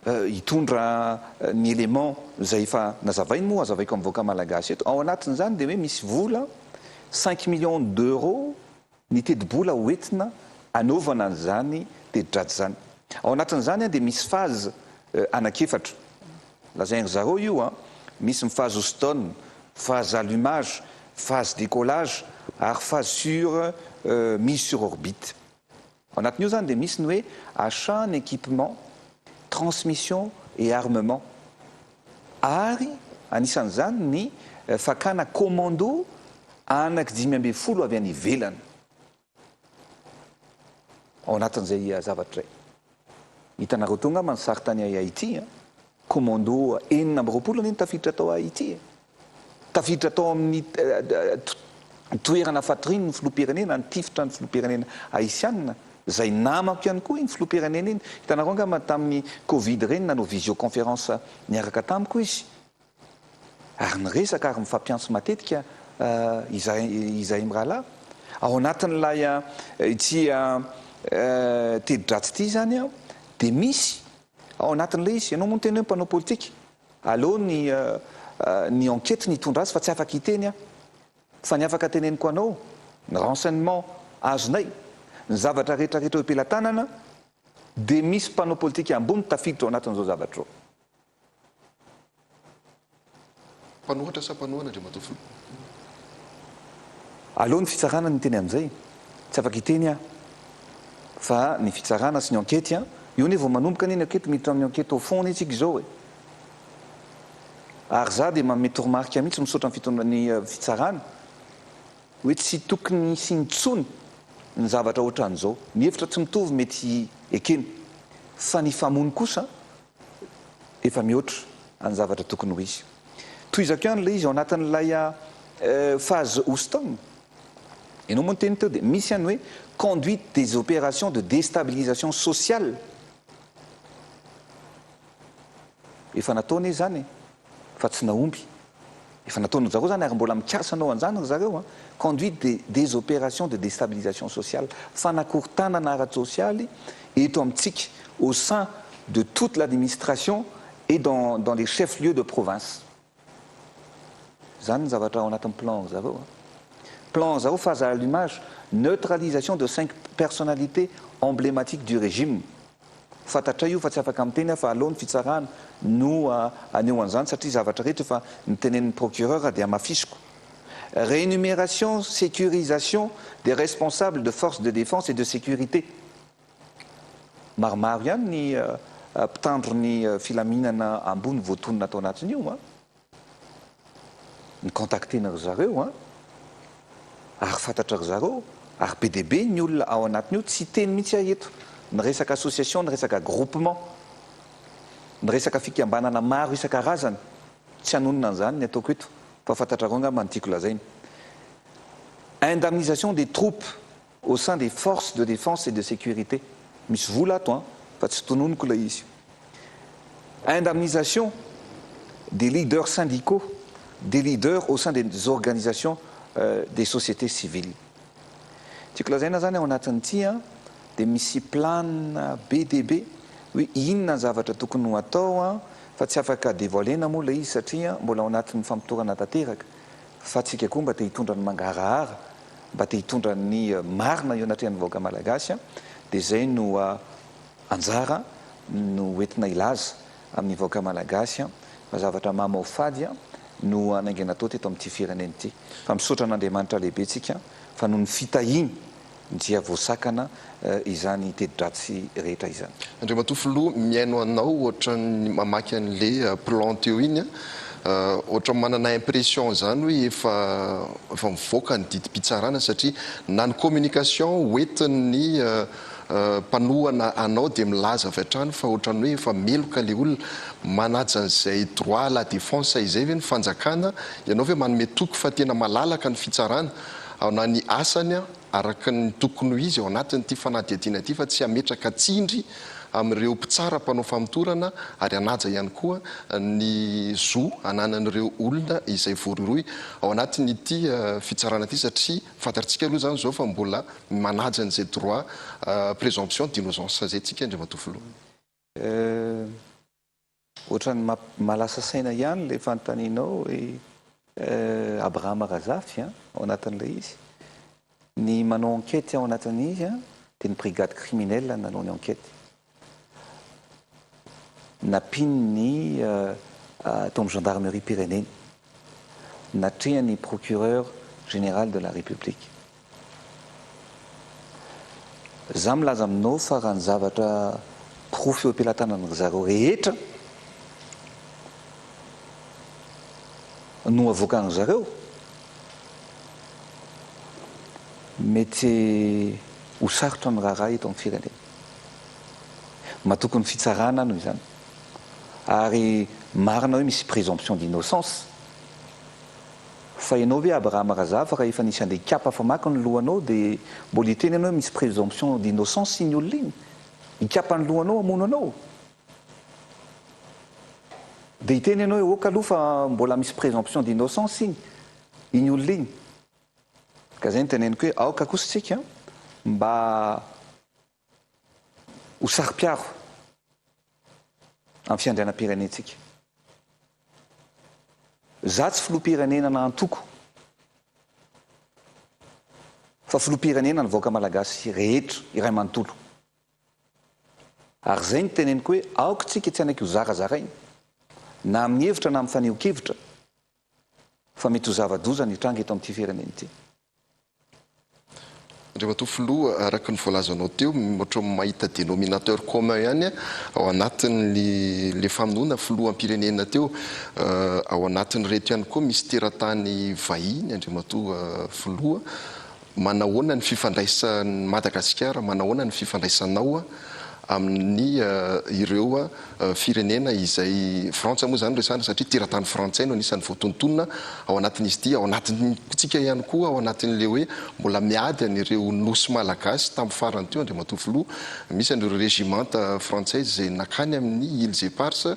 hitondra ny élément izay efa nazavainy moa hazavaiko amin'ny vahoaka malagasy eto. Ao anatin'izany dia hoe misy vola cinq millions d'euros ny tetibola ho entina hanaovana an'izany teti-dratsy izany. Ao anatin'izany dia misy phase anankiefatra. Lazain-dry zareo io an, misy ny phase Houston, phase allumage, phase décollage ary phase sur mise sur orbite. Ao anatin'io izany dia misy ny hoe achat ny équipement, transmission et armement. Ary anisan'izany ny fakana commando anaky 15 avy any ivelany. Ao anatin'izay zavatra izay. Hitanareo teo angamba ny sary tany Haiti an! Commando 26 anie no tafiditra tao Haiti e! Tafiditra tao amin'ny toerana fatoriany ny filoham-pirenena, nitifitra ny filoham-pirenena Haitiana, izay namako ihany koa iny filoham-pirenena iny. Hitanareo angamba tamin'ny Covid ireny nanao visioconférence niaraka tamiko izy. Ary niresaka ary mifampiantso matetika izahay izahay mirahalahy. Ao anatin'ilay ity teti-dratsy ity izany dia misy ao anatin'ilay izy, ianao moa niteny hoe mpanao politika, aleo ny ny enquête ny hitondra azy fa tsy afaka hiteny aho. Fa ny afaka teneniko anao, ny renseignement azonay, ny zavatra rehetra rehetra eo am-pelatanana dia misy mpanao politika ambony tafiditra ao anatin'izao zavatra izao. Mpanohatra sa mpanohana Andriamatoa Filoha? Aleo ny fitsarana no hiteny amin'izay, tsy afaka hiteny aho fa ny fitsarana sy ny enquête an, io anie vao manomboka anie ny enquête, miditra amin'ny enquête au fond anie tsika izao e! Ary za dia manome toromarika mihitsy misaotra ny fitondra ny fitsarana hoe tsy tokony hisy intsony ny zavatra ohatran'izao, ny hevitra tsy mitovy mety ekena fa ny famono kosa efa mihoatra any zavatra tokony ho izy. Tohizako ihany ilay izy ao anatin'ilay phase Houston. Ianao moa niteny teo dia misy any hoe conduite des opérations de déstabilisation sociale. Efa natao anie izany e, fa tsy nahomby. Efa nataon-dry zareo izany ary mbola mikasa hanao an'izany ry zareo an. Conduite des des opérations de déstabilisation sociale, fanakorontanana ara-tsosialy eto amintsika au sein de toute l'administration et dans dans les chefs lieux de province. Izany ny zavatra ao anatin'ny plan ry zareo an. Plan ry zareo phase à allumage, neutralisation de cinq personnalités emblématiques du régime. Fantatray io fa tsy afaka miteny aho fa aleo ny fitsarana no haneho an'izany satria zavatra rehetra efa notenenin'ny procureur dia hamafisiko. Rénumération, sécurisation des responsables de forces de défense et de sécurité. Maromaro ihany ny mpitandro ny filaminana ambony voatonona tao anatin'io an. Ni-contacter-na ry zareo an, ary fantatra ry zareo, ary be dia be ny olona ao anatin'io, tsy hiteny mihitsy aho eto, ny resaka association, ny resaka groupement, ny resaka fikambanana maro isan-karazany, tsy hanonona an'izany ny ataoko eto, fa fantatrareo angamba ny tiako lazaina. Indemnisation des troupes au sein des forces de défense et de sécurité, misy vola ato an, fa tsy tononiko ilay izy. Indemnisation des leaders syndicaux, des leaders au sein des organisations des sociétés civiles. Tiako lazaina zany ao anatin'ity an, dia misy plan be dia be hoe inona ny zavatra tokony ho atao an, fa tsy afaka devoiler-na moa ilay izy satria mbola ao anatin'ny famotorana tanteraka, fa tsika koa mba te hitondra ny mangarahara mba te hitondra ny marina eo anatrehan'ny vahoaka malagasy dia izay no. Anjara no entina hilaza amin'ny vahoaka malagasy fa zavatra mamoafady no nainga natao teto amin'ity firenena ity. Fa misaotra an'Andriamanitra lehibe tsika fa noho ny fitahiany dia voasakana izany teti-dratsy rehetra izany. Andriamatoa Filoha, mihaino anao ohatran'ny mamaky an'le plan teo iny ohatran'ny manana impression izany hoe efa efa mivoaka ny didim-pitsarana satria na ny communication hoentin'ny mpanohana anao dia milaza avy hatrany fa ohatran'ny hoe efa meloka le olona. Manaja an'izay droit à la défense izay ve ny fanjakana? Ianao ve manome toky fa tena malalaka ny fitsarana na ny asany araka ny tokony ho izy ao anatin'ity fanadihadiana ity fa tsy hametraka tsindry amin'ireo mpitsara mpanao famotorana ary hanaja ihany koa ny zo ananan'ireo olona izay voarohirohy ao anatin'ity fitsarana ity satria fantatrtsika aloha izany izao fa mbola manaja an'izay droit présomption d'innocence izay tsika Andriamatoa Filoha. Eh, ohatran'ny mahalasa saina ihany ilay fanontanianao ry Abraham Razafy an, ao anatin'ilay izy. Ny manao enquête ao anatin'izy an, dia ny brigade criminelle no nanao ny enquête. Nampian'ny tao amin'ny gendarmerie-pirenena, natrehan'ny procureur général de la République. Za milaza aminao fa raha ny zavatra porofo eo am-pelatanan'ry zareo rehetra no avoakan'ry zareo, mety ho sarotra ny raharaha eto amin'ny firenena. Matoky ny fitsarana aho noho izany. Ary marina hoe misy présomption d'innocence. Fa ianao ve Abraham Razafy raha efa nisy andeha hikapa famaky ny lohanao dia mbola hiteny ianao hoe misy présomption d'innocence iny olona iny? Hikapa ny lohanao hamono anao? Dia hiteny ianao hoe ok aloha fa mbola misy présomption d'innocence iny iny olona iny. Ka izay no teneniko hoe aoka kosa isika mba ho saro-piaro amin'ny fiandrianam-pirenentsika. Za tsy filoham-pirenena na antoko fa filoham-pirenena ny vahoaka malagasy rehetra iray manontolo. Ary zay no teneniko hoe aoka tsika tsy hanaiky ho zarazaraina na amin'ny hevitra na amin'ny fanehoan-kevitra fa mety ho zava-doza ny hitranga eto amin'ity firenena ity. Andriamatoa Filoha, araka ny voalazanao teo, ohatran'ny mahita dénominateur commun ihany ao anatin'ny le famonoana filoham-pirenena teo. Ao anatin'ireto ihany koa misy teratany vahiny, Andriamatoa Filoha. Manahoana ny fifandraisan'i Madagasikara, manahoana ny fifandraisanao amin'ny ireo firenena izay, Frantsa moa izany resahina satria teratany frantsay no anisan'ny voatontonona ao anatin'izy ity, ao anatintsika ihany koa ao anatin'ilay hoe mbola miady an'ireo nosy malagasy tamin'ny farany teo Andriamatoa Filoha, misy an'ireo régimenta frantsay izay nakany amin'ny Îles Éparses,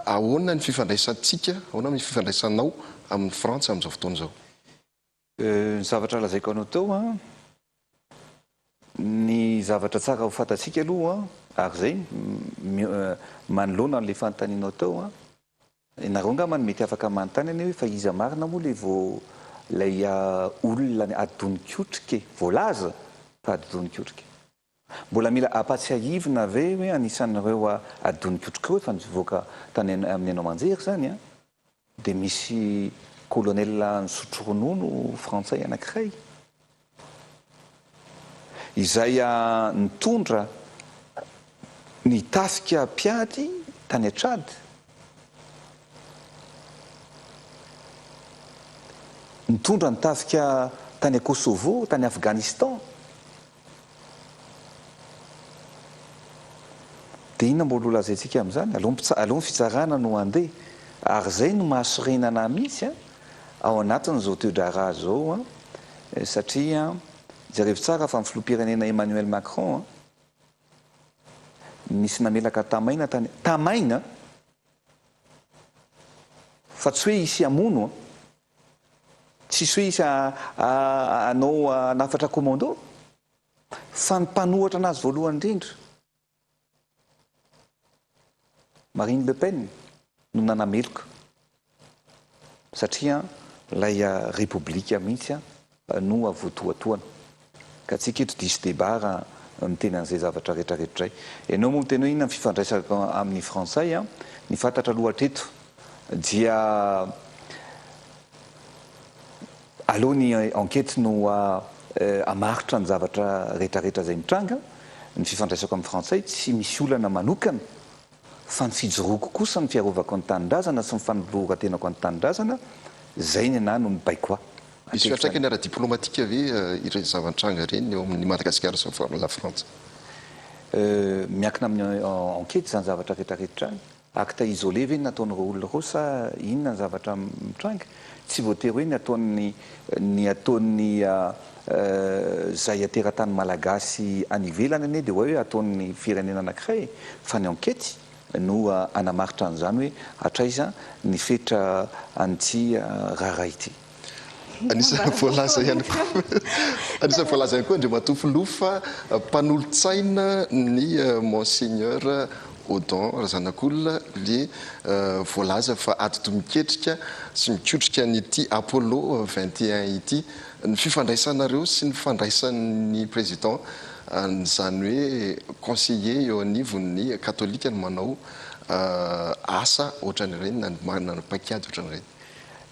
ahoana ny fifandraisantsika, ahoana ny fifandraisanao amin'i Frantsa amin'izao fotoana izao? Ny zavatra lazaiko anao teo an, ny zavatra tsara ho fantatsika aloha an, ary izay manoloana an'ilay fanontanianao teo an, ianareo angamba no mety afaka manontany anie hoe fa iza marina moa ilay vao ilay olona adonikotrika e, voalaza fa adonikotrika. Mbola mila ampatsiahivina ve hoe anisan'ireo adonikotrika ireo efa nivoaka tany amin'ny haino aman-jery izany an? Dia misy colonel nisotro ronono frantsay anankiray izay nitondra ny tafika mpiady tany Tchad. Nitondra ny tafika tany Kosovo, tany Afghanistan. Dia inona mbola ho lazaintsika amin'izany? Aleo ny aleo ny fitsarana no handeha. Ary izay no mahasorena anà mihitsy an, ao anatin'izao toe-draharaha izao an, satria jerevo tsara fa ny filoham-pirenena Emmanuel Macron an, nisy namelaka tamaina tany, tamaina fa tsy hoe hisy hamono an, Tsisy hoe hisy hanao hanafatra commando fa ny mpanohatra anazy voalohany indrindra, Marine Le Pen no nanameloka satria ilay repoblika mihitsy no voatohatohana. Ka tsika eto diso débat raha miteny an'izay zavatra rehetra rehetra izay. Ianao moa miteny hoe inona ny fifandraisako amin'ny frantsay an, ny fantatra aloha hatreto dia aleo ny enquête no hamaritra ny zavatra rehetra rehetra izay mitranga, ny fifandraisako amin'ny frantsay tsy misy olana manokana fa ny fijoroako kosa ny fiarovako ny tanindrazana sy ny fanoloran-tenako an'ny tanindrazana, izay ny anah no mibaiko ahy. Misy fiantraikany ara-diplomatika ve ireny zava-nitranga ireny eo amin'i Madagasikara sy la Frantsa? Miankina amin'ny enquête izany zavatra rehetra rehetra izany. Acte isolé ve ny nataon'ireo olona ireo sa inona ny zavatra mitranga? Tsy voatery hoe ny ataon'ny ny ataon'ny izay teratany malagasy any ivelany anie dia hoe ataon'ny firenena anankiray e! Fa ny enquête no hanamaritra an'izany hoe hatraiza ny fetra an'ity raharaha ity. Anisan'ny voalaza ihany koa anisan'ny voalaza ihany koa Andriamatoa Filoha fa mpanolotsaina ny Monseigneur Odon Razanakolona le voalaza fa atidoha miketrika sy mikotrika an'ity Apollo 21 ity. Ny fifandraisanareo sy ny fandraisan'ny Président an'izany hoe conseiller eo anivon'ny katolika no manao asa ohatran'ireny na manana paikady ohatran'ireny.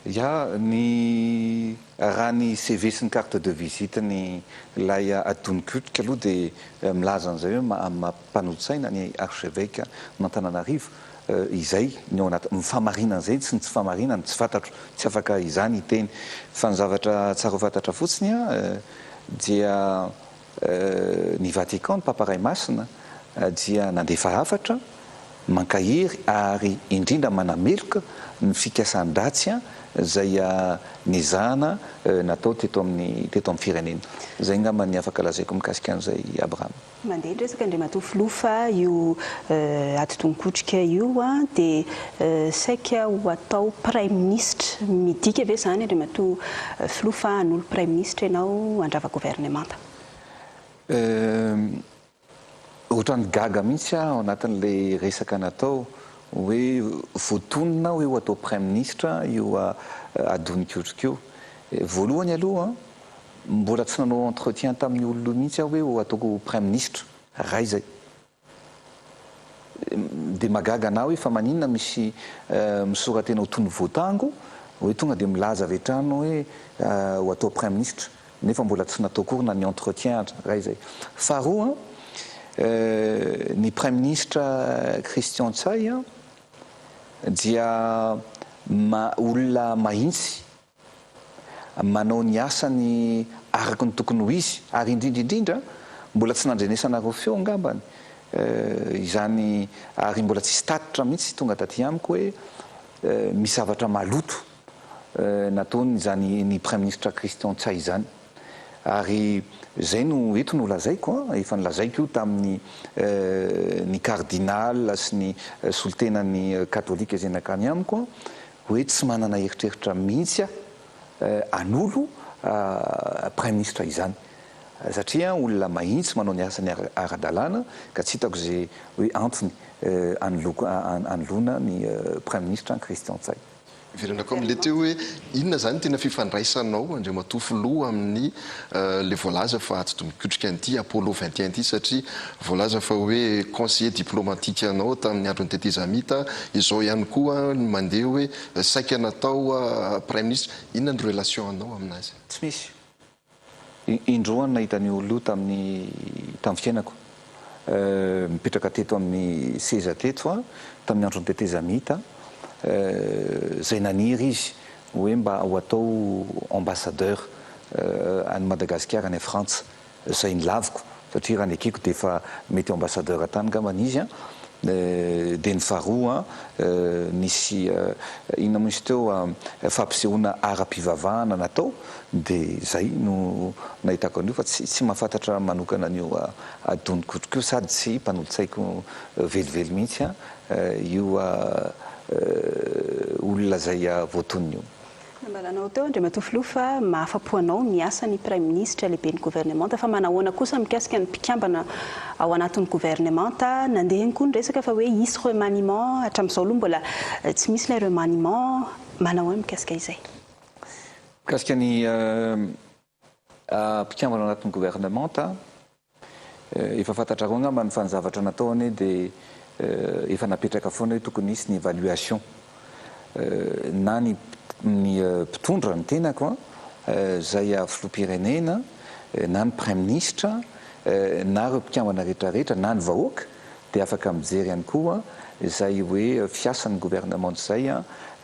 Ya, ny raha ny CV sy ny carte de visite ny ilay adonikotrika aloha dia milaza an'izay hoe maha mpanolotsaina ny archevêque an'Antananarivo izay ny ao anaty, ny fahamarinan'izay sy ny tsy fahamarinany tsy fantatro, tsy afaka izany hiteny fa ny zavatra tsara ho fantatra fotsiny dia Ny Vatican, ny Papa Ray Masina dia nandefa hafatra mankahery ary indrindra manameloka ny fikasan-dratsy izay nezahana natao teto amin'ny teto amin'ny firenena. Izay angamba ny afaka lazaiko mikasika an'izay Abraham. Mandeha ny resaka Andriamatoa Filoha fa io atidohan-kotrika io dia saika ho atao Praiminisitra. Midika ve izany Andriamatoa Filoha fa hanolo Praiminisitra ianao handrava governemanta? Euh, ohatran'ny gaga mihitsy aho ao anatin'ilay resaka natao hoe voatonona hoe ho atao Praiminisitra io Adonikotrika io. Voalohany aloha, mbola tsy nanao entretien tamin'io olona io mihitsy aho hoe ho ataoko Praiminisitra. Ray izay. Dia mahagaga anah hoe fa maninona misy misora-tena ho toy ny voatango hoe tonga dia milaza avy hatrany hoe ho atao praiminisitra nefa mbola tsy natao akory na ny entretien aza. Iray izay. Faharoa, ny praiminisitra Christian Ntsay dia olona mahintsy manao ny asany araka ny tokony ho izy ary indrindra indrindra mbola tsy nandrenesanareo feo angambany izany ary mbola tsisy tatitra mihitsy tonga taty amiko hoe misy zavatra maloto nataony izany ny praiminisitra Christian Ntsay izany ary izay no eto no lazaiko an, efa nolazaiko io tamin'ny ny cardinal sy ny solontenan'ny katolika izay nankany amiko an, hoe tsy manana eritreritra mihitsy aho hanolo praiminisitra izany satria olona mahitsy manao ny asany ara-dalàna ka tsy hitako izay hoe antony hanoloana ny praiminisitra Christian Ntsay. Hiverenako amin'ilay teo hoe inona izany tena fifandraisanao Andriamatoa Filoha amin'ny ilay voalaza fa atidoha mikotrika an'ity Apollo 21 ity satria Voalaza fa hoe conseiller diplomatique anao tamin'ny andron'ny tetezamita, izao ihany koa ny mandeha hoe saika natao praiminisitra, inona ny relation anao aminazy? Tsy misy. Indroa aho nahita an'io olona io tamin'ny tamin'ny fiainako. Nipetraka teto amin'ny seza teto aho tamin'ny andron'ny tetezamita, izay naniry izy hoe mba ho atao ambassadeur an'i Madagasikara any Frantsa. Izay nolaviko satria raha nekeko dia efa mety ambassadeur tany ngambany izy an, dia ny faharoa nisy inona moa izy teo fampisehoana ara-pivavahana natao dia izay no nahitako an'io fa tsy tsy mahafantatra manokana an'io Adonikotriko io sady tsy mpanolotsaiko velively mihitsy an io olona izay voatonona io. Nambaranao teo Andriamatoa Filoha fa mahafa-po anao ny asan'ny Praiminisitra lehiben'ny governemanta fa manahoana kosa mikasika ny mpikambana ao anatin'ny governemanta? Nandeha ihany koa ny resaka fa hoe hisy remaniement, hatramin'izao aloha mbola tsy misy ilay remaniement, manahoana mikasika izay? Mikasika ny mpikambana ao anatin'ny governemanta. Efa fantatrareo angambany fa ny zavatra natao anie dia efa napetraka foana hoe tokony hisy ny évaluation na ny ny mpitondra, ny tenako an, izay filoham-pirenena na ny praiminisitra na ireo mpikambana rehetra rehetra na ny vahoaka dia afaka mijery ihany koa izay hoe fiasan'ny gouvernement izay,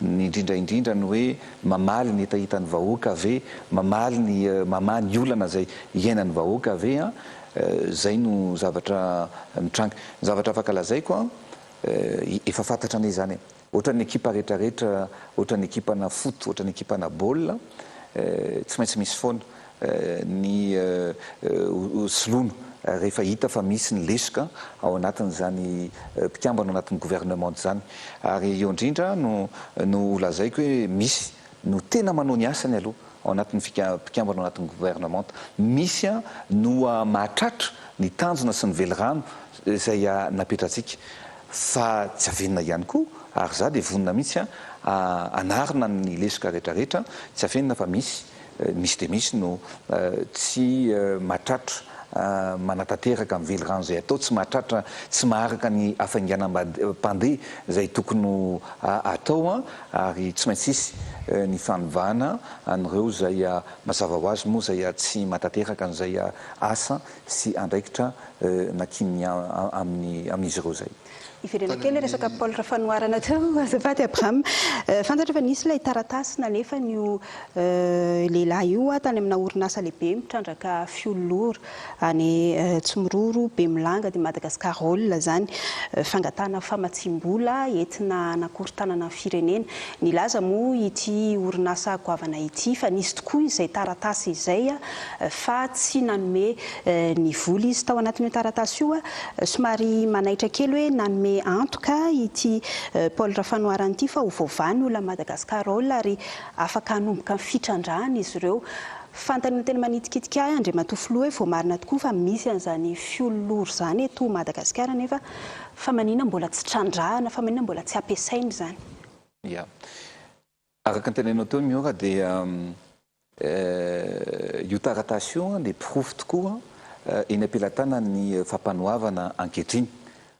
ny indrindra indrindra ny hoe mamaly ny hetahetan'ny vahoaka ve, mamaly ny mamaha ny olana izay iainan'ny vahoaka ve, izay no zavatra mitranga. Ny zavatra afaka lazaiko an, efa fantatra anie izany e, ohatran'ny ekipa rehetra rehetra, ohatran'ny ekipana foot, ohatran'ny ekipana baolina, tsy maintsy misy foana ny soloina rehefa hita fa misy ny lesoka ao anatin'izany mpikambana ao anatin'ny gouvernement izany. Ary eo indrindra no no holazaiko hoe misy no tena manao ny asany aloha ao anatin'ny mpikambana ao anatin'ny gouvernement. Misy no mahatratra ny tanjona sy ny velirano izay napetratsika. Fa tsy afenina ihany koa, ary za dia vonona mihitsy hanarina ny lesoka rehetra rehetra, tsy afenina fa misy Misy dia misy no tsy mahatratra manatanteraka ny velirano izay atao, tsy mahatratra, tsy maharaka ny hafainganam-pandeha izay tokony ho atao ary tsy maintsy hisy ny fanovana an'ireo izay mazava ho azy moa izay tsy mahatanteraka an'izay asa sy andraikitra nankininy amin'izy ireo izay. Hiverena kely ilay resaka Paul Rafanoharana teo azafady Abraham. Fantatra fa nisy ilay taratasy nalefan'io lehilahy io tany amina orinasa lehibe mitrandraka fiololora any Tsimiroro, Bemilanga, dia Madagascar Oil izany. Fangatahana famatsiam-bola entina hanakorontanana ny firenena. Nilaza moa ity orinasa goavana ity fa nisy tokoa izay taratasy izay fa tsy nanome ny vola izy. Tao anatin'io taratasy io, somary manaitra kely hoe nanome antoka ity Paul Rafanoharana ity fa ho voavaha ny olan'i Madagascar Oil ary afaka hanomboka ny fitrandrahana izy ireo. Fantany tena manitikitika ahy Andriamatoa Filoha hoe voamarina tokoa fa misy an'izany fiololoro izany eto Madagasikara nefa fa maninona mbola tsy trandrahana, fa maninona mbola tsy ampiasaina izany? Ya. Araka ny teneninao teo Miora dia io taratasy io dia porofo tokoa eny am-pelatanan'ny fampanoavana ankehitriny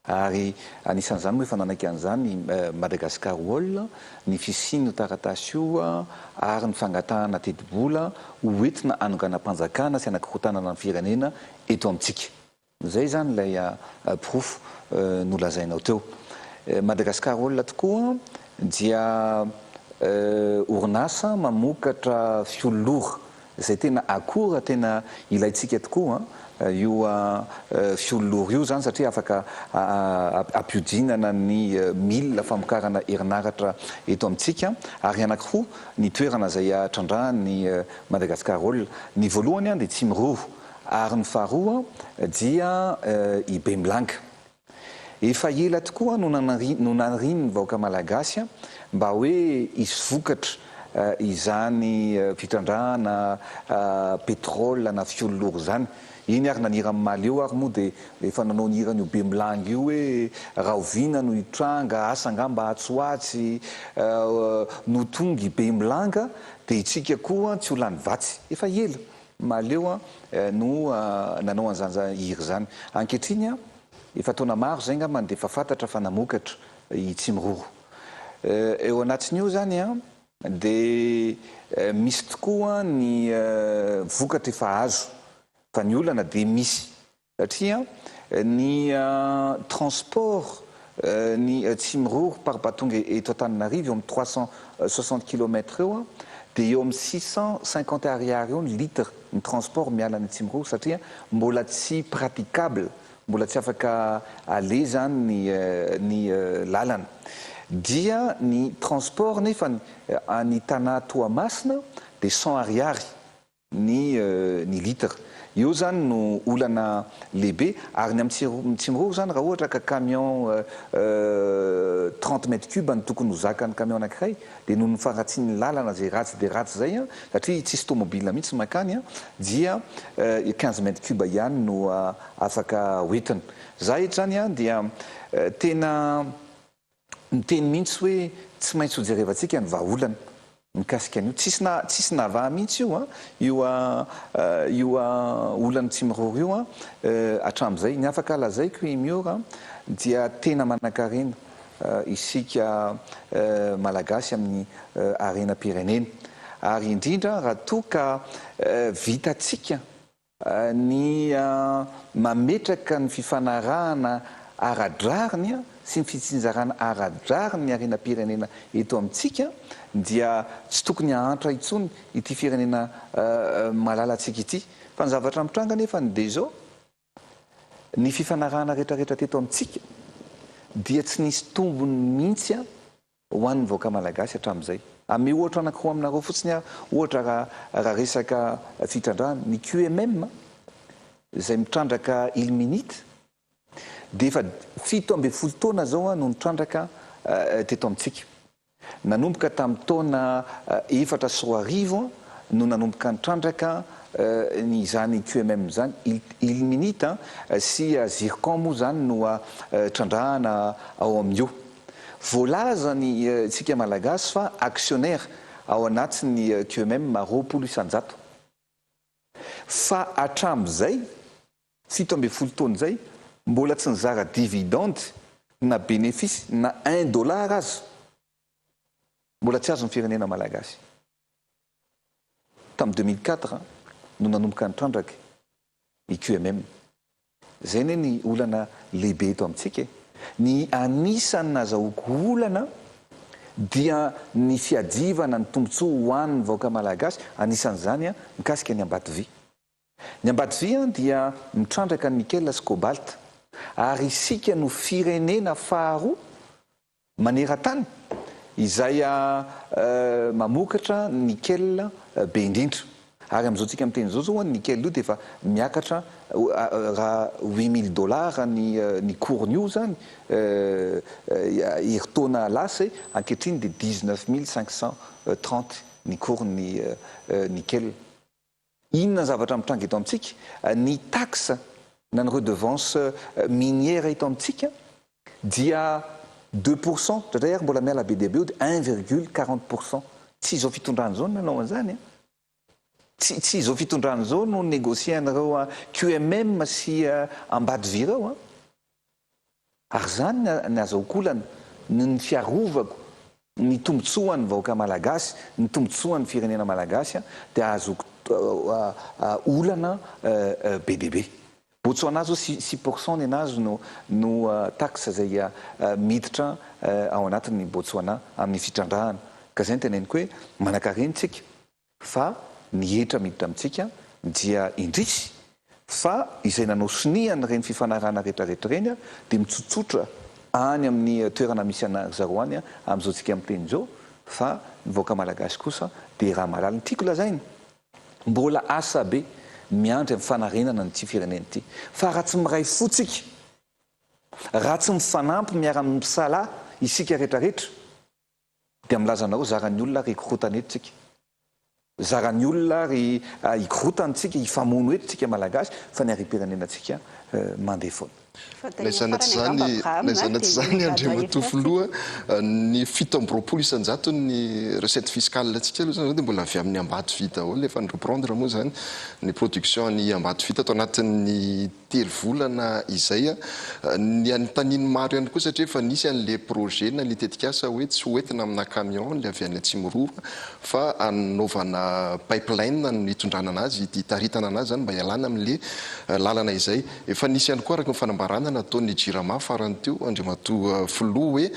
ary anisan'izany moa efa nanaiky an'izany Madagascar Wall ny fisian'io taratasy io ary ny fangatahana tetibola ho entina hanonganam-panjakana sy hanakorontanana ny firenena eto amintsika. Izay izany ilay porofo nolazainao teo. Madagascar Oil tokoa dia orinasa mamokatra fiololora izay tena akora tena ilaintsika tokoa io fiololora io izany satria afaka ampiodinana ny milina famokarana herinaratra eto amintsika ary anankiroa ny toerana izay trandrahan'ny Madagascar Oil. Ny voalohany dia Tsimiroro Ary ny faharoa dia i Bemilanga. Efa ela tokoa no no nanirian'ny vahoaka malagasy mba hoe hisy vokatra izany fitrandrahana pétrole na fiololoro izany. Eny ary na ny hiran'i Mahaleo ary moa dia efa nanao ny hiran'io Bemilanga io hoe rahoviana no hitranga, asa angamba atsy ho atsy no tonga i Bemilanga dia itsika koa tsy ho lany vatsy. Efa ela. Mahaleo no nanao an'izany hira izany. Ankehitriny, efa taona maro izay angambany dia efa fantatra fa namokatra i Tsimiroro. Eo anatin'io izany dia misy tokoa ny vokatra efa azo fa ny olana dia misy Satria ny transport ny Tsimiroro par tonga eto Antananarivo eo amin'ny 360 kilomètres eo dia eo amin'ny 650 ariary eo ny litre ny transport miala any Tsimiroro satria mbola tsy praticable, mbola tsy afaka aleha izany ny ny lalana. Dia ny transport nefany any Tana Toamasina dia 100 ariary. ny ny litre. Eo izany no olana lehibe ary ny amin'ny Tsimiroro izany raha ohatra ka camion 30 mètres cube no tokony ho zakan'ny camion anankiray dia noho ny faharatsian'ny lalana izay ratsy dia ratsy izay satria tsisy tomobile mihitsy mankany dia 15 mètres cube ihany no afaka hoentina. Za eto izany dia tena miteny mihitsy hoe tsy maintsy hojerevantsika ny vahaolana. Mikasika an'io, tsisy na tsisy navaha mihitsy io an, io io olan'ny Tsimiroro io an, hatramin'izay. Ny afaka lazaiko i Miora dia tena manankarena isika Malagasy amin'ny harenam-pirenena. Ary indrindra raha toa ka vitantsika Ny mametraka ny fifanarahana ara-drariny sy ny fitsinjarana ara-drariny ny harenam-pirenena eto amintsika dia tsy tokony hahantra intsony ity firenena malalantsika ity. Fa ny zavatra mitranga anefa dia izao, ny fifanarahana rehetrarehetra teto amintsika dia tsy nisy tombony mihitsy Ho an'ny vahoaka malagasy hatramin'izay. Hanome ohatra anankiroa aminareo fotsiny aho, ohatra raha raha resaka fitrandrahana, ny QMM izay mitrandraka ilminite dia efa 17 taona izao no nitrandraka teto amintsika. Nanomboka tamin'ny taona 2004 no nanomboka nitrandraka ny izany QMM izany, ilminite sy zircon moa izany no trandrahana ao amin'io. Voalaza ny tsika Malagasy fa actionnaire ao anatin'ny QMM 20%. Fa hatramizay 17 taona izay mbola tsy nizara dividende na bénéfice na un dollar aza mbola tsy azon'ny firenena Malagasy. Tamin'ny 2004 no nanomboka nitrandraka i QMM. Izay anie ny olana lehibe eto amintsika e! Ny anisan'ny nazahoako olana dia ny fiadivana ny tombontsoa ho an'ny vahoaka malagasy, anisan'izany mikasika ny Ambatovy. Ny Ambatovy dia mitrandraka nickel sy cobalt, ary isika no firenena faharoa Maneran-tany izay mamokatra nickel be indrindra. Ary amin'izao tsika miteny izao zao ny nickel io dia efa miakatra raha 8000 dollars ny ny cours-n'io zany herintaona lasa e, ankehitriny dia 19530 ny cours-n'ny nickel. Inona ny zavatra mitranga eto amintsika? Ny taxe na ny redevance minière eto amintsika dia 2%, indraindray ary mbola miala be dia be eo dia 1,40%. Tsy izao fitondrana izao no nanao an'izany an! Tsy tsy izao fitondrana izao no négocier an'ireo QMM sy Ambadivy ireo an! Ary izany ny azahoako olana, ny ny fiarovako ny tombontsoan'ny vahoaka malagasy, ny tombontsoan'ny firenena malagasy dia ahazoako olana be dia be. Botswana zao 6% nenazy no no taxe izay miditra ao anatin'ny Botswana amin'ny fitrandrahana. Ka izay no teneniko hoe manankarena isika Fa ny hetra miditra amintsika dia indrisy fa izay nanao sonia an'ireny fifanarahana rehetrarehetra ireny dia mitsotsotra any amin'ny toerana misy an-dry zareo any amin'izao tsika miteny izao fa ny vahoaka malagasy kosa dia raha mahalala. Ny tiako lazaina, mbola asa be miandry amin'ny fanarenana an'ity firenena ity fa raha tsy miray fo tsika, raha tsy mifanampy miara-misalahy isika rehetrarehetra, Dia milaza anareo zaran'ny olona ary hikorontana eto tsika. Zaran'ny olona ary hikorontana tsika, hifamono eto tsika Malagasy fa ny harem-pirenena tsika mandeha foana. Na izany na tsy izany, na izany na tsy izany Andriamatoa Filoha, ny 27 isan-jaton'ny recette fiscale antsika aloha izany dia mbola avy amin'ny Ambatovy daholo, efa ni-reprendre moa izany ny production an'i Ambatovy tato anatin'ny telo volana izay. Ny anontanian'ny maro ihany koa satria efa nisy an'ilay projet na ny tetikasa hoe tsy ho entina amina camion ilay avy any Atsimiroro fa hanaovana pipeline no hitondrana anazy, hitaritana anazy izany mba hialana amin'ilay lalana izay. Efa nisy ihany koa araka ny fanambarana nataon'ny Jirama farany teo Andriamatoa Filoha hoe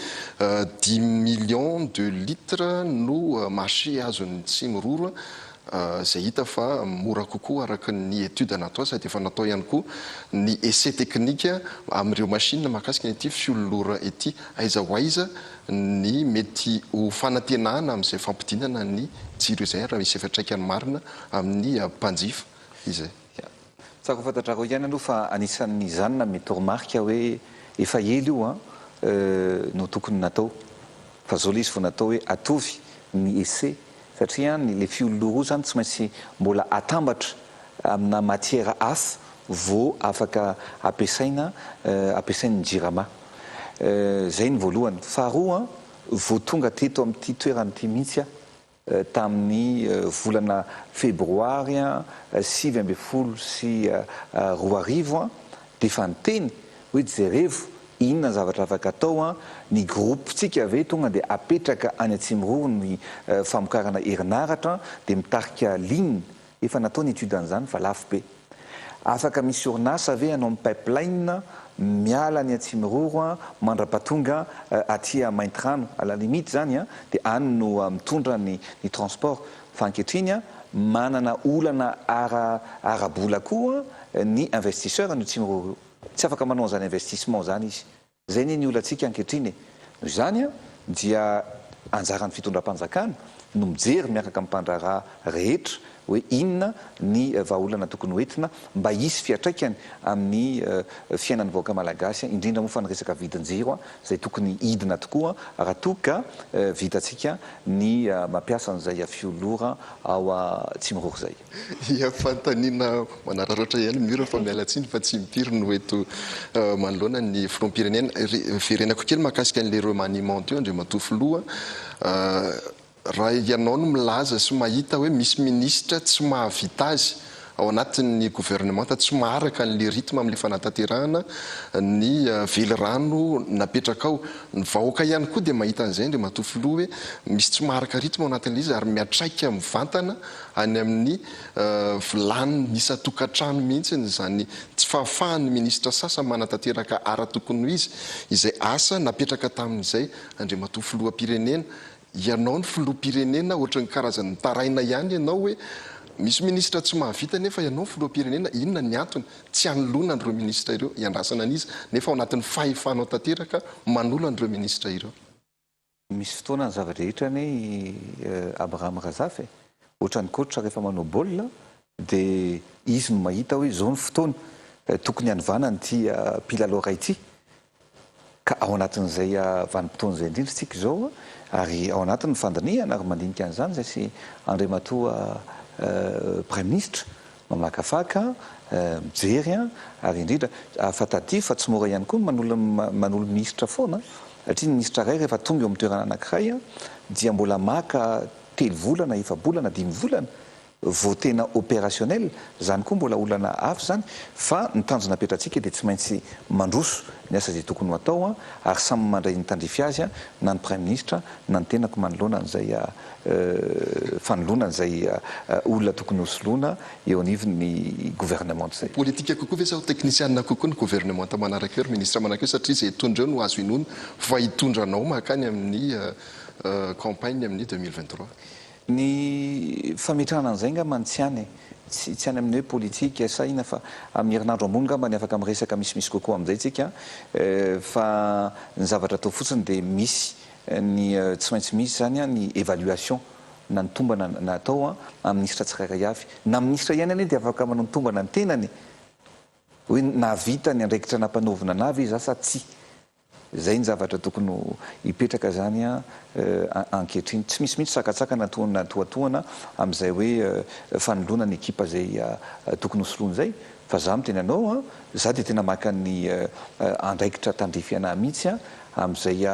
dimy millions de litres no marché azon'ny Tsimiroro izay hita fa mora kokoa araka ny étude natao sady efa natao ihany koa ny essai technique amin'ireo machine mahakasika ity fiololora ity. Aiza ho aiza ny mety ho fanantenana amin'izay fampidinana ny jiro izay raha misy fiantraikany marina amin'ny mpanjifa izay? Tsara ho fantatrareo ihany aloha fa anisan'ny izany nanome toromarika hoe efa ela io an no tokony natao fa zao le izy vao natao hoe atovy ny essai satria ny le fiololoro zany tsy maintsy mbola atambatra amina matière hafa vao afaka ampiasaina ampiasain'ny jirama zay ny voalohany faharoa an vao tonga teto amin'ity toerana ity mihitsy aho. tamin'ny volana febroary 2019 dia efa niteny hoe jerevo inona ny zavatra afaka atao, ny groupe-tsika ve tonga dia apetraka any Atsimiroro ny famokarana herinaratra dia mitarika ligne, efa natao ny étude an'izany fa lafo be. Afaka misy orinasa ve hanao ny pipeline miala any Atsimiroro mandrapatonga aty Maintirano, à la limite zany dia any no mitondra ny transport fa ankehitriny manana olana ara ara-bola koa ny investisseur an'io Tsimiroro io. Tsy afaka manao an'izany investissement izany izy. Izay anie ny olantsika ankehitriny e. Noho izany dia anjaran'ny fitondram-panjakana no mijery miaraka amin'ny mpandraharaha rehetra hoe inona ny vahaolana tokony ho entina mba hisy fiantraikany amin'ny fiainan'ny vahoaka malagasy, indrindra moa fa ny resaka vidin-jiro izay tokony hidina tokoa raha toa ka vitantsika ny mampiasa an'izay fiolora ao Tsimiroro izay. Ia, fanontaniana manararaotra ihany Miora fa miala tsiny fa tsy impiry no eto manoloana ny filoham-pirenena. Verenako kely mahakasika an'ilay remaniement teo Andriamatoa Filoha, raha ianao no milaza sy mahita hoe misy minisitra tsy mahavita azy ao anatin'ny governemanta, tsy maharaka an'ilay rythme amin'ilay fanatanterahana ny velirano napetrakao, ny vahoaka ihany koa dia mahita an'izay Andriamatoa Filoha hoe misy tsy maharaka rythme ao anatin'ilay izy ary miantraika mivantana any amin'ny vilanin'ny isan-tokantrano mihitsy izany tsy fahafahan'ny minisitra sasany manatanteraka ara-tokony ho izy izay asa napetraka tamin'izay Andriamatoa Filoham-pirenena. Ianao no Filoham-pirenena ohatran'ny karazan'ny mitaraina ihany ianao hoe misy minisitra tsy mahavita nefa ianao no Filoham-pirenena, inona ny antony tsy hanoloana an'ireo minisitra ireo, hiandrasana an'iza nefa ao anatin'ny fahefanao tanteraka manolo an'ireo minisitra ireo. Misy fotoana ny zava-drehetra anie i Abraham Razafy e! Ohatran'ny coach rehefa manao baolina dia izy no mahita hoe izao ny fotoana tokony hanovana an'ity mpilalao iray ity. Ka ao anatin'izay vanim-potoana izay indrindra isika izao ary ao anatin'ny fandinihana ary mandinika an'izany izay sy Andriamatoa Praiminisitra Mamakafaka, mijery ary indrindra fa tadidio fa tsy mora ihany koa ny manolo manolo minisitra foana satria ny minisitra iray rehefa tonga eo amin'ny toerana anankiray dia mbola maka telo volana, efa-bolana, dimy volana vao tena opérationnel, izany koa mbola olana hafa izany fa ny tanjona apetratsika dia tsy maintsy mandroso ny asa izay tokony ho atao ary samy mandray ny tandrify azy na ny praiminisitra na ny tenako manoloana an'izay fanoloana an'izay olona tokony hosoloina eo anivon'ny gouvernement izay. Ho politika kokoa ve sa ho teknisianina kokoa ny gouvernemanta manaraka eo ry ministra manaraka eo satria izay hitondra eo no azo inoana fa hitondra anao mankany amin'ny campagne amin'ny 2023? Ny fametrahana an'izay angamba no tsy any e! Tsy tsy any amin'ny hoe politika sa inona fa amin'ny herinandro ambony angamba ny afaka miresaka misimisy kokoa amin'izay tsika fa ny zavatra atao fotsiny dia misy Ny tsy maintsy misy izany ny évaluation na ny tombana na atao amin'ny minisitra tsirairay avy. Na minisitra ihany anie dia afaka manao ny tombana ny tenany e! Hoe nahavita ny andraikitra nampanaovina anah ve izaho sa tsia? Izay ny zavatra tokony ho hipetraka izany ankehitriny. Tsy misy mihitsy sakantsakana na tohatohana amin'izay hoe fanoloana ny ekipa izay tokony hosoloina izay fa za miteny anao an, za dia tena maka ny andraikitra tandrify anah mihitsy an, amin'izay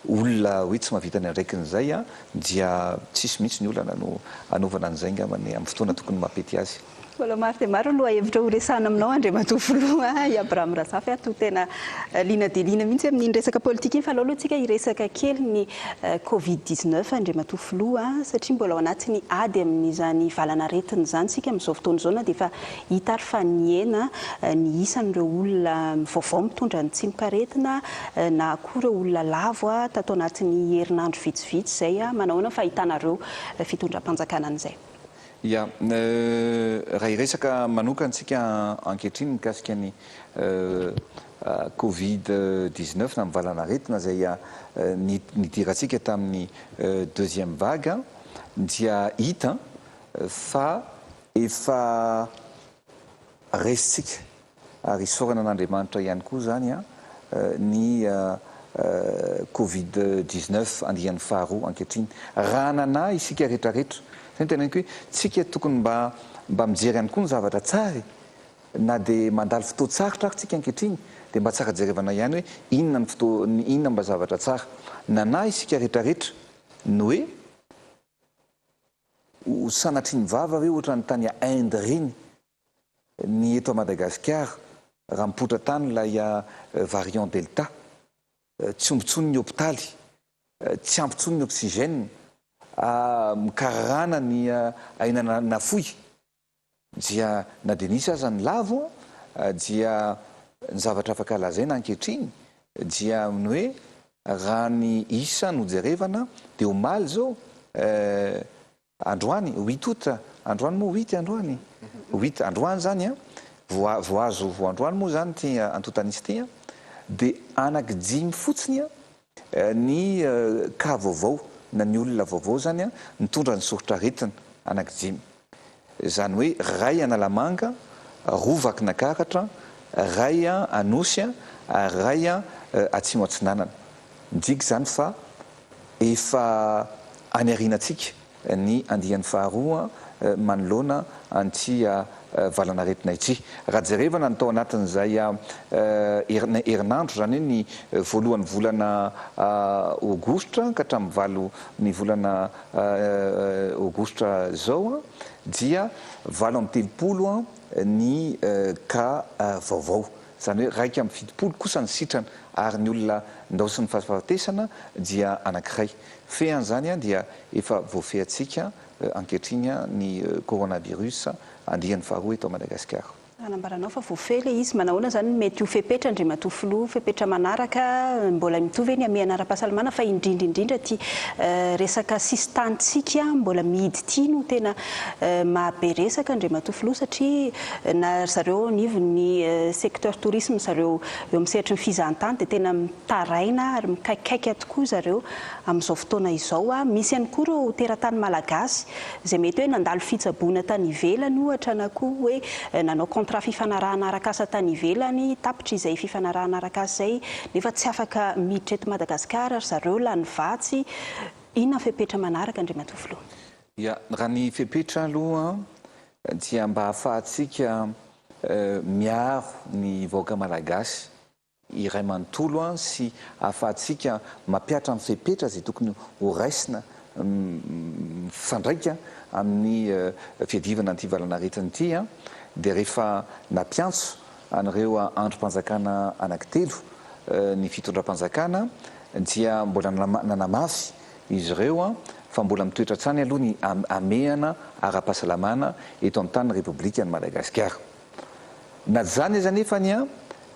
olona hoe tsy mahavita ny andraikiny izay an, dia tsisy mihitsy ny olana no hanaovana an'izay angambany amin'ny fotoana tokony mampety azy. Mbola maro dia maro ny lohahevitra ho resahana aminao Andriamatoa Filoha i Abraham Razafy a, toa tena liana dia liana mihitsy amin'iny resaka politika iny fa aleo aloha tsika hiresaka kely ny Covid 19 Andriamatoa Filoha satria mbola ao anatin'ny ady amin'izany valan'aretina izany isika amin'izao fotoana izao na dia efa Hita ary fa nihena ny isan'ireo olona vaovao mitondra ny tsimokaretina na koa ireo olona lavo tato anatin'ny herinandro vitsivitsy izay. Manahoana ny fahitanareo fitondram-panjakana an'izay? Ya, raha hiresaka manokana isika ankehitriny mikasika ny Covid 19 na ny valanaretina izay nidirantsika tamin'ny deuxième vague dia hita fa Efa resintsika ary isaorana an'Andriamanitra ihany koa izany ny covid 19 andiany faharoa ankehitriny. Raha nanahy isika rehetrarehetra, izay no teneniko hoe tsika tokony mba mba mijery ihany koa ny zavatra tsara e! Na dia mandalo fotoan-tsarotra ary tsika ankehitriny dia mba tsara jerevana ihany hoe inona ny fotoa- inona mba zavatra tsara. Nanahy isika rehetrarehetra ny hoe. sanatria ny vava ve ohatran'ny tany Inde ireny ny eto Madagasikara raha mipoitra tany ilay variant delta? Tsy omby intsony ny hopitaly, tsy ampy intsony ny oxygène, mikararana ny aina nafoy. Dia na dia nisy aza ny lavo dia ny zavatra afaka lazaina ankehitriny dia ny hoe raha ny isa no jerevana dia omaly izao androany huit août, androany moa huit androany? Huit androany izany an, vao azo vao androany moa izany ity antontan'isa ity an, dia anaky dimy fotsiny an ny cas vaovao na ny olona vaovao izany nitondra ny soritr'aretina anaky dimy. Izany hoe ray Analamanga, roa Vakinakaratra, ray Anosy ary ray Atsimo Atsinanana. Midika izany fa efa any aorianantsika ny andiany faharoa manoloana an'ity valanaretina ity. Raha jerevana ny tao anatin'izay herinandro, izany hoe ny voalohan'ny volana aogositra ka hatramin'ny valo ny volana aogositra izao dia 38 ny cas vaovao, izany hoe 71 kosa ny sitrana ary ny olona ndaosin'ny fahafatesana dia anankiray. Fean'izany dia efa voafehintsika ankehitriny ny coronavirus andiany faharoa eto Madagasikara. Anambaranao fa voafehy ilay izy, manahoana izany ny mety ho fepetra Andriamatoa Filoha, fepetra manaraka, mbola mitovy ve ny hamehana ara-pahasalamana fa indrindra indrindra ity resaka sisintanintsika mbola mihidy ity no tena maha be resaka Andriamatoa Filoha satria na ry zareo ao anivon'ny secteur tourisme zareo eo amin'ny sehatry ny fizahantany dia tena mitaraina ary mikaikaika tokoa zareo amin'izao fotoana izao, misy ihany koa ireo teratany malagasy Izay mety hoe nandalo fitsaboana tany ivelany ohatra na koa hoe nanao contrat fifanarahana arak'asa tany ivelany, tapitra izay fifanarahana arak'asa izay nefa tsy afaka miditra eto Madagasikara ry zareo lany vatsy. Inona ny fepetra manaraka Andriamatoa Filoha? Ya, raha ny fepetra aloha dia mba ahafahantsika miaro ny vahoaka malagasy iray manontolo sy ahafahantsika mampihatra ny fepetra izay tokony ho raisina mifandraika amin'ny fiadivana an'ity valanaretina ity dia rehefa nampiantso an'ireo andrim-panjakana anankitelo ny fitondram-panjakana dia mbola nanamafy izy ireo fa mbola mitoetra hatrany aloha ny hamehana ara-pahasalamana eto amin'ny tanin'ny Repoblikan'i Madagasikara. Na izany aza anefa anie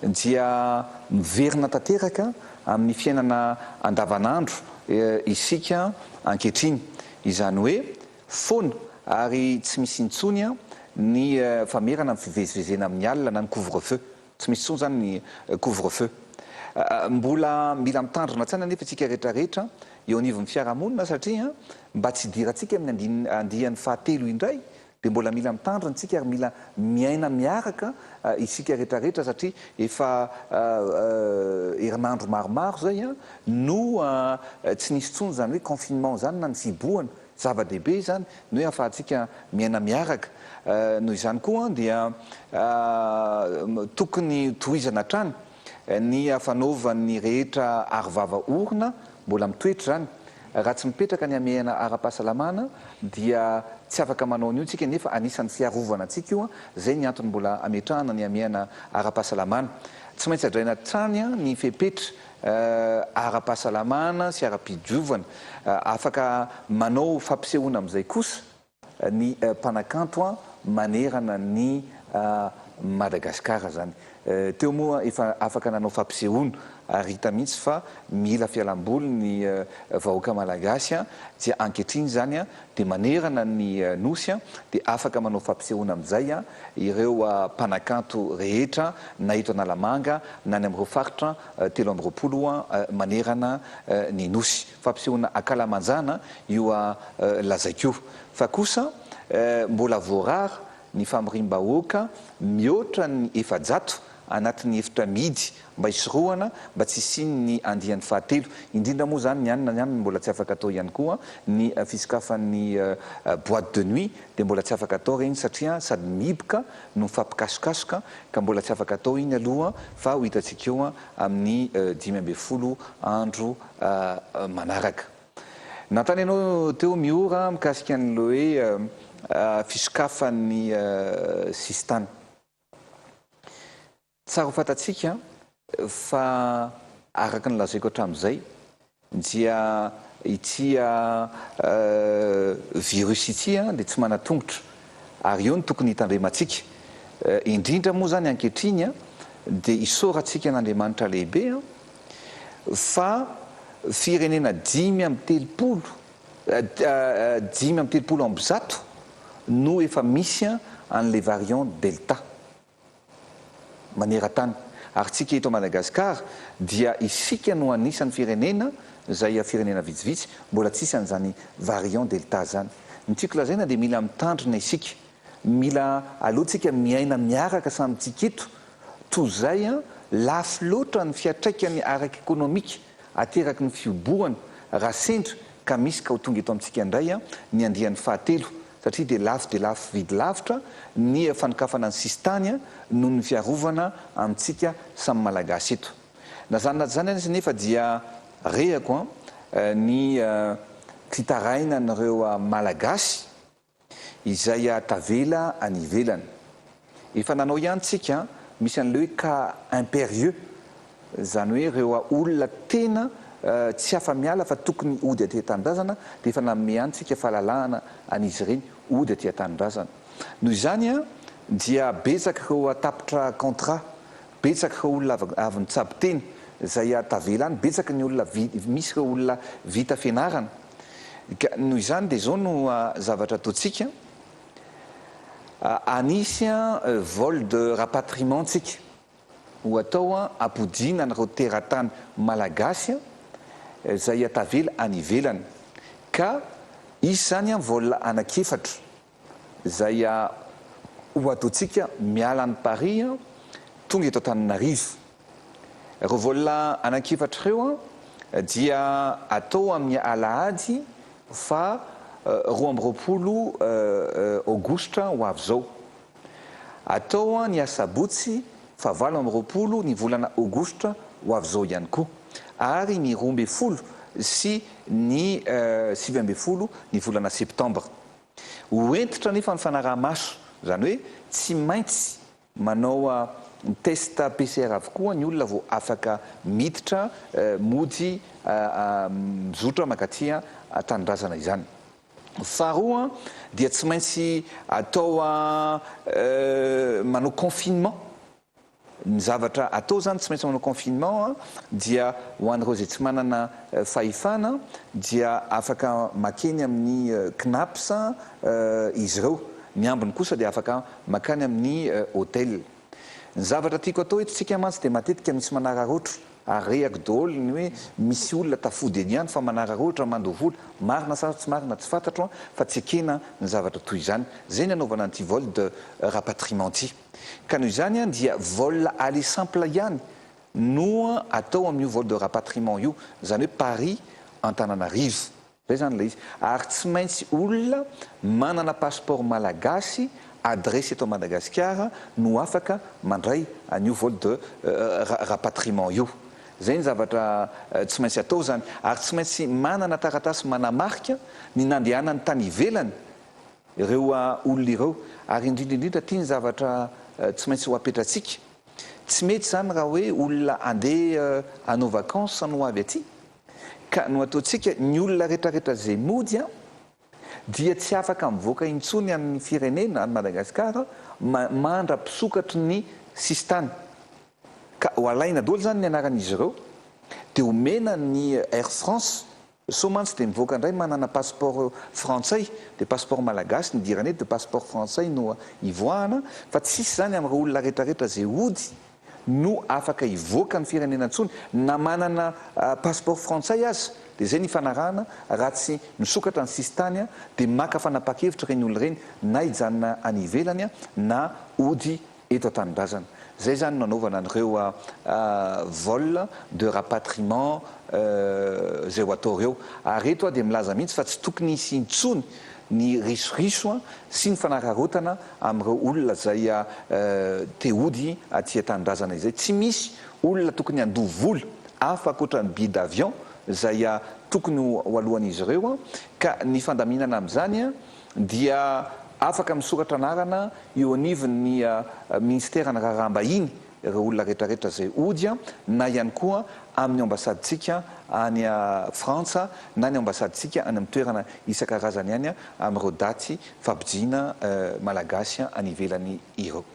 dia miverina tanteraka amin'ny fiainana andavanandro isika ankehitriny. Izany hoe foana ary tsy misy intsony ny famerana ny fivezivezena amin'ny alina na ny couvre-feu. Tsy misy intsony izany ny couvre-feu. Mbola mila mitandrina hatrany anefa isika rehetra rehetra eo anivon'ny fiarahamonina satria mba tsy hidirantsika amin'ny andiany fahatelo indray Dia mbola mila mitandrina isika ary mila miaina miaraka isika rehetra rehetra satria efa herinandro maromaro izay no tsy nisy intsony izany hoe confinement izany na ny fihibohana. Zava-dehibe izany ny hoe ahafahantsika miaina miaraka. Noho izany koa dia tokony tohizana hatrany ny fanaovan'ny rehetra arovava orona, mbola mitoetra izany. Raha tsy mipetraka ny hamehana ara-pahasalamana dia tsy afaka manao an'io tsika nefa anisan'ny fiarovana antsika io, izay ny antony mbola ametrahana ny hamehana ara-pahasalamana. Tsy maintsy hajaina hatrany ny fepetra ara-pahasalamana sy ara-pidiovana. Afaka manao fampisehoana amin'izay kosa ny mpanakanto manerana ny Madagasikara izany. Teo moa efa afaka nanao fampisehoana ary hita mihitsy fa mila fialamboly ny vahoaka malagasy dia ankehitriny izany dia manerana ny Nosy dia afaka manao fampisehoana amin'izay ireo mpanakanto rehetra na eto Analamanga na any amin'ireo faritra 23 manerana ny Nosy. Fampisehoana ankalamanjana io lazaiko io. Fa kosa mbola voarara ny famoriam-bahoaka mihoatra ny 400 anatin'ny efitra mihidy mba hisorohana mba tsy hisian'ny andiany fahatelo. Indrindra moa izany ny any na ny any mbola tsy afaka atao ihany koa ny fisokafan'ny boite de nuit dia mbola tsy afaka atao ireny satria sady mihiboka no mifampikasokasoka ka mbola tsy afaka atao iny aloha fa ho hitantsika eo amin'ny 15 andro manaraka. Nanontany ianao teo Miora mikasika an'ilay hoe fisokafan'ny sisintany. Tsara ho fantatsika fa araka ny lazaiko hatramin'izay dia ity virus ity dia tsy manan-tongotra ary eo no tokony hitandremantsika. Indrindra moa izany ankehitriny dia isaorantsika an'Andriamanitra lehibe fa firenena 35, 135 no efa misy an'ilay variant delta. maneran-tany. Ary tsika eto Madagascar dia isika no anisan'ny firenena izay firenena vitsivitsy mbola tsisy an'izany variant delta zany. Ny tiako lazaina dia mila mitandrina isika, mila aleo tsika miaina miaraka samy tsika eto toa izay lafo loatra ny fiatraikany araka-ekonomika ateraky ny fihobohana raha sendra ka misy ka ho tonga eto amintsika indray ny andiany fahatelo satria dia lafo dia lafo vidy lavitra ny fanokafana ny sisintany noho ny fiarovana amintsika samy Malagasy eto. Na izany na tsy izany anefa nefa dia rehako ny fitarainan'ireo Malagasy izay tavela any ivelany. Efa nanao ihany tsika, misy an'ilay hoe cas impérieux, izany hoe ireo olona tena tsy afa-miala fa tokony hody aty an-tanindrazana dia efa nanome ihany tsika fahalalahana an'izy ireny hody aty an-tanindrazana. Noho izany dia betsaka ireo tapitra contrat, betsaka ireo olona avy nitsabo tena izay tavela any, betsaka ny olona misy ireo olona vita fianarana. Ka noho izany dia izao no zavatra ataontsika, Hanisy vol de rapatriement tsika ho atao hampodiana an'ireo teratany malagasy izay tavela any ivelany ka hisy izany vol anankiefatra izay ho ataontsika miala any Paris tonga eto Antananarivo. Ireo vol anankiefatra ireo dia atao amin'ny alahady faha 22 aogositra ho avy izao. Atao ny asabotsy faha 28 ny volana aogositra ho avy izao ihany koa ary ny 12 sy ny 19 ny volana septambra. Ho hentitra anefa ny fanaraha-maso, izany hoe tsy maintsy Manao test PCR avokoa ny olona vao afaka miditra mody mizotra mankaty an-tanindrazana izany. Faharoa dia tsy maintsy atao manao confinement. Ny zavatra atao izany tsy maintsy manao confinement dia ho an'ireo izay tsy manana fahefana dia afaka makeny amin'ny Cnaps izy ireo. Ny ambiny kosa dia afaka Mankany amin'ny hotel. Ny zavatra tiako atao eto tsika mantsy dia matetika misy manararaotra ary rehako daholo ny hoe misy olona tafody eny ihany fa manararaotra mandoa vola, marina sa tsy marina tsy fantatro an, fa tsy ekena ny zavatra toy izany. Izay ny anaovana an'ity vol de rapatriement ity. Ka noho izany an dia vol aller simple ihany no atao amin'io vol de rapatriement io, izany hoe Paris Antananarivo. Zay zany ilay izy. Ary tsy maintsy olona manana passeport malagasy, adresse eto Madagasikara no afaka mandray an'io vol de rapatriement io. Zay ny zavatra tsy maintsy atao zany. Ary tsy maintsy manana taratasy manamarika ny nandehanany tany ivelany ireo olona ireo. Ary indrindra indrindra ity ny zavatra tsy maintsy ho apetratsika. Tsy mety zany raha hoe olona andeha hanao vacances no avy aty. Ka no ataontsika, ny olona retraretra izay mody an, dia tsy afaka mivoaka intsony amin'ny firenena, any Madagasikara, mandra-pisokatry ny sisintany. Ka ho alaina daholo izany ny anaran'izy ireo, dia omena ny Air France, sao mantsy dia mivoaka indray manana passeport frantsay, dia passeport malagasy ny idirana eto, dia passeport frantsay no ivoahana, fa tsisy izany amin'ireo olona retraretra izay hody no afaka hivoaka ny firenena intsony na manana passeport frantsay aza dia izay ny ifanarahana raha tsy misokatra ny sisintany dia maka fanapahan-kevitra ireny olona ireny na hijanona any ivelany na hody eto an-tanindrazana. Izay izany no anaovana an'ireo vol de rapatriement izay ho atao ireo. Ary eto aho dia milaza mihitsy fa tsy tokony hisy intsony ny risoriso sy ny fanararaotana amin'ireo olona izay te hody aty an-tanindrazana izay. Tsy misy olona tokony handoa vola hafa ankoatra ny billet d'avion. izay tokony ho alohan'izy ireo ka ny fandaminana amin'izany dia afaka misoratra anarana eo anivon'ny Ministeran'ny Raharaham-bahiny ireo olona rehetrarehetra izay hody na ihany koa amin'ny ambasadintsika any Frantsa na ny ambasadintsika any amin'ny toerana isan-karazany any amin'ireo daty fampodiana Malagasy any ivelany ireo.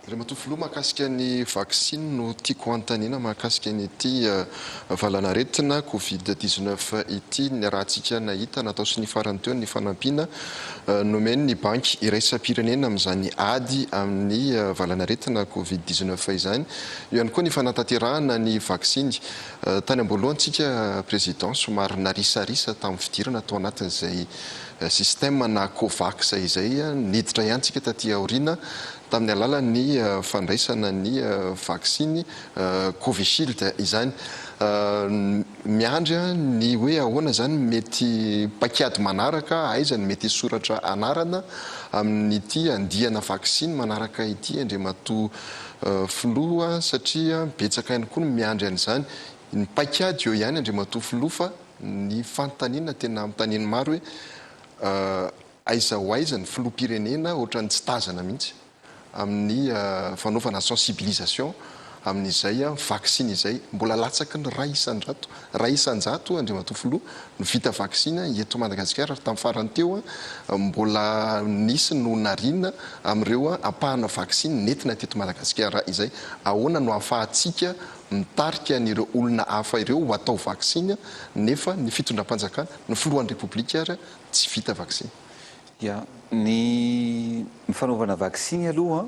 Andriamatoa Filoha, mahakasika ny vaksiny no tiako hanontaniana mahakasika an'ity valanaretina covid 19 ity. Niarahantsika nahita natao sy ny farany teo ny fanampiana nomen'ny Banky iraisam-pirenena amin'izany ady amin'ny valanaretina covid 19 izany. Eo ihany koa ny fanatanterahana ny vaksiny. Tany am-boalohany tsika Président somary narisarisa tamin'ny fidirana tao anatin'izay système na Covax izay. Niditra ihany tsika taty aoriana tamin'ny alalan'ny fandraisana ny vaksiny Covishield izany. Miandry ny hoe ahoana izany mety paikady manaraka, aiza no mety hisoratra anarana amin'ity andiana vaksiny manaraka ity Andriamatoa Filoha satria betsaka ihany koa no miandry an'izany. Ny paikady eo ihany Andriamatoa Filoha fa ny fanontaniana tena anontanian'ny maro hoe aiza ho aiza ny filoham-pirenena ohatran'ny tsy tazana mihitsy amin'ny fanaovana sensibilisation amin'izay vaksiny izay. Mbola latsaky ny 1%, 1% Andriamatoa Filoha no vita vaksiny eto Madagasikara ary tamin'ny farany teo mbola nisy no nariana amin'ireo ampahana vaksiny nentina teto Madagasikara izay. Ahoana no ahafahantsika mitarika an'ireo olona hafa ireo ho atao vaksiny nefa ny fitondram-panjakana, ny filohan'ny Repoblika ary tsy vita vaksiny? Ya, ny fanaovana vaksiny aloha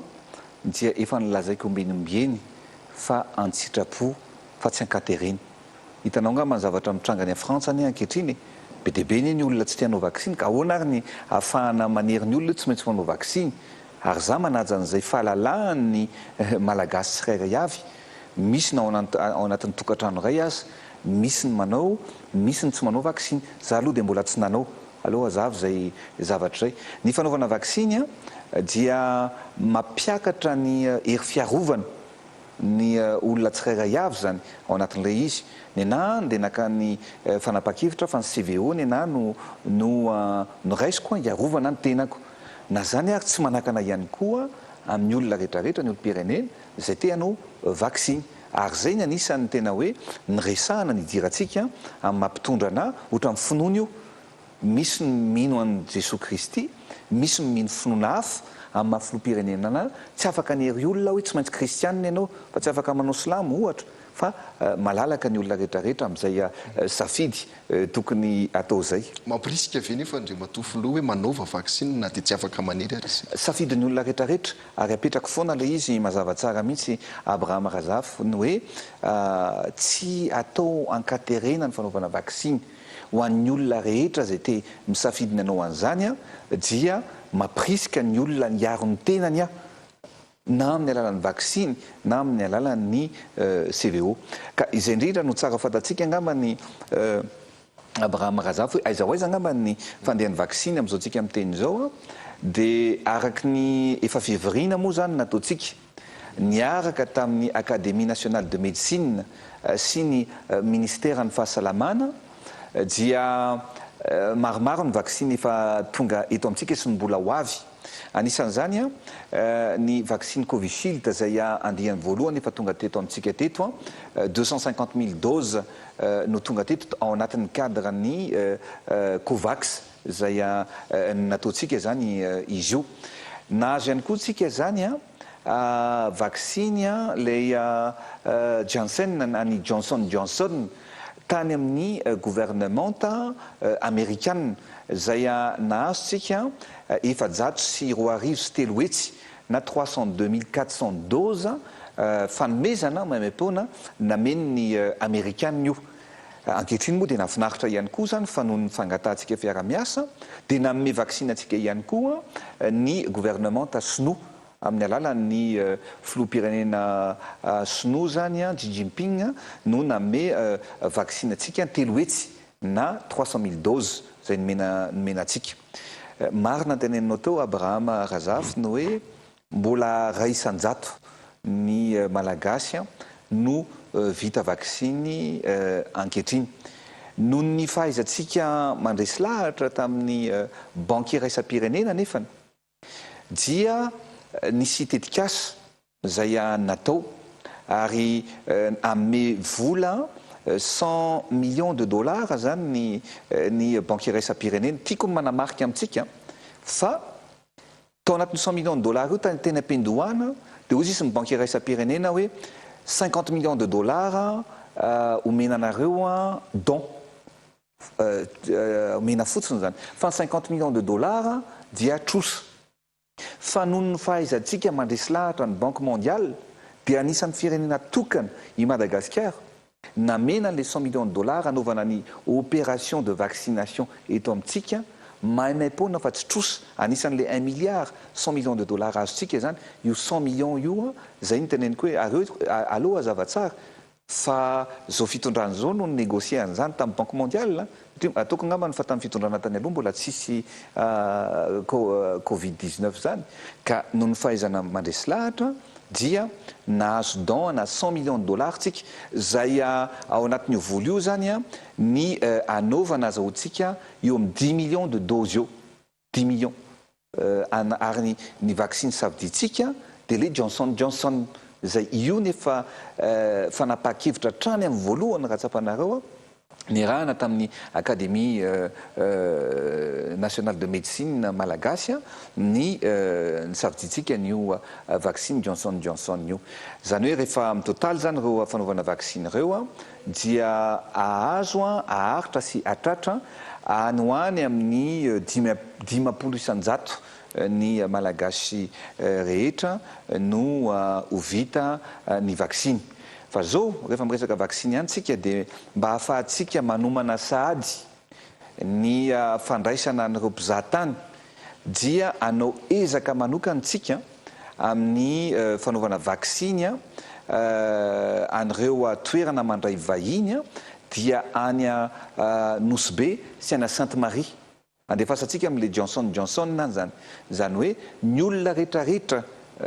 dia efa nolazaiko ombieny ombieny fa an-tsitrapo fa tsy an-katerena. Hitanao angamba ny zavatra mitranga any Frantsa anie ankehitriny e! Be dia be anie ny olona tsy te hanao vaksiny ka ahoana ary ny ahafahana manery ny olona hoe tsy maintsy manao vaksiny? Ary za manaja an'izay fahalalahan'ny Malagasy tsirairay avy, misy na ao anatin'ny tokantrano iray aza, misy ny manao, misy ny tsy manao vaksiny. Za aloha dia mbola tsy nanao. Aleo hazava izay zavatra izay. Ny fanaovana vaksiny dia mampiakatra ny hery fiarovana ny olona tsirairay avy izany ao anatin'ilay izy. Nenà dia naka ny fanapahan-kevitra fa ny CVO nenà no no noraisiko hiarovana ny tenako. Na izany ary tsy manakana ihany koa amin'ny olona rehetrarehetra, ny olom-pirenena izay te hanao vaksiny. Ary izay ny anisan'ny tena hoe niresahana nidirantsika amin'ny maha mpitondra anà, ohatran'ny finoana io, misy ny mino an'i Jesoa Kristy, misy ny mino finoana hafa, amin'ny maha filoham-pirenena anà, tsy afaka hanery olona aho hoe tsy maintsy kristianina ianao, fa tsy afaka manao silamo ohatra, fa malalaka ny olona rehetrarehetra amin'izay safidy tokony atao izay. Mampirisika ve nefa Andriamatoa Filoha hoe manaova vaksiny na dia tsy afaka manery ary isika? Safidin'ny olona rehetrarehetra, ary apetrako foana ilay izy mazava tsara mihitsy Abraham Razafy ny hoe tsy atao ankaterena ny fanaovana vaksiny. Ho an'ny olona rehetra izay te misafidy ny hanao an'izany dia mampirisika ny olona hiaro ny tenany aho na amin'ny alalan'ny vaksiny na amin'ny alalan'ny CVO. Ka izay indrindra no tsara ho fantatsika angamba ny Abraham Razafy hoe aiza ho aiza angamba ny fandehan'ny vaksiny amin'izao tsika miteny izao dia araka ny efa fivoriana moa izany nataontsika niaraka tamin'ny Académie nationale de médecine sy ny ministeran'ny fahasalamana dia maromaro ny vaksiny efa tonga eto amintsika sy ny mbola ho avy. Anisan'izany ny vaksiny Covishield izay andiany voalohany efa tonga teto amintsika teto, 250 000 doses no tonga teto ao anatin'ny cadre ny Covax izay nataontsika izany izy io. Nahazo ihany koa tsika izany vaksiny ilay Janssen na ny Johnson Johnson tany amin'ny governemanta amerikana izay nahazo tsika 2400 na 302 400 doses fanomezana maimaimpoana namen'ny amerikana io. Ankehitriny moa dia nahafinaritra ihany koa izany fa noho ny fangatahantsika fiara-miasa dia nanome vaksiny antsika ihany koa ny governemanta sinoa amin'ny alalan'ny filoham-pirenena sinoa izany Xi Jinping no nanome vaksiny antsika 300 na 300 000 doses izay nomena nomena antsika. Marina ny teneninao teo Abraham Razafy ny hoe Mbola 1% ny Malagasy no vita vaksiny ankehitriny. Noho ny fahaizantsika mandresy lahatra tamin'ny Banky iraisam-pirenena anefany dia nisy tetikasa izay natao ary hanome vola 100 millions de dollars izany ny ny Banky iraisam-pirenena. Tiako ny manamarika amintsika fa tao anatin'io 100 millions de dollars io tany teny am-piandohana dia hoy izy ny Banky iraisam-pirenena hoe 50 millions de dollars omena anareo don, omena fotsiny izany, fa ny 50 millions de dollars dia trosa. Fa noho ny fahaizantsika mandresy lahatra ny Banque mondiale dia anisan'ny firenena tokana i Madagasikara namena an'ilay 100 millions de dollars hanaovana ny opération de vaccination eto amintsika maimaimpoana fa tsy trosa, anisan'ilay un milliard 100 millions de dollars azontsika izany io 100 millions io, izay no teneniko hoe areo aleo hazava tsara Fa zao fitondrana zao no ni-negocier an'izany tamin'ny banque mondiale an! Satria ataoko angambany fa tamin'ny fitondrana tany aloha mbola tsisy covid 19 zany, ka noho ny fahaizana mandresy lahatra dia nahazo don ana 100 millions de dollars tsika, zay ao anatin'io vola io zany an ny anaovana azahoantsika eo amin'ny dix millions de doses eo. Dix millions an ary ny ny vaksiny savidintsika dia le Johnson Johnson izay io ny efa fanapahan-kevitra hatrany amin'ny voalohany raha tsapanareo an, niarahana tamin'ny Académie nationale de médecine malagasy an ny nisavidintsika an'io vaksiny Johnson Johnson io. Izany hoe rehefa amin'ny totaly izany ireo fanaovana vaksiny ireo an dia hahazo haharitra sy hatratra any ho any amin'ny 55 isan-jato ny Malagasy rehetra no ho vita ny vaksiny. Fa zao rehefa miresaka vaksiny ihany tsika dia mba hahafahantsika manomana sahady ny fandraisana an'ireo mpizaha tany dia hanao ezaka manokana tsika amin'ny fanaovana vaksiny an'ireo toerana mandray vahiny dia any Nosy Be sy any Sainte Marie. Andefasantsika amin'ilay Johnson Johnson any izany. Izany hoe ny olona rehetrarehetra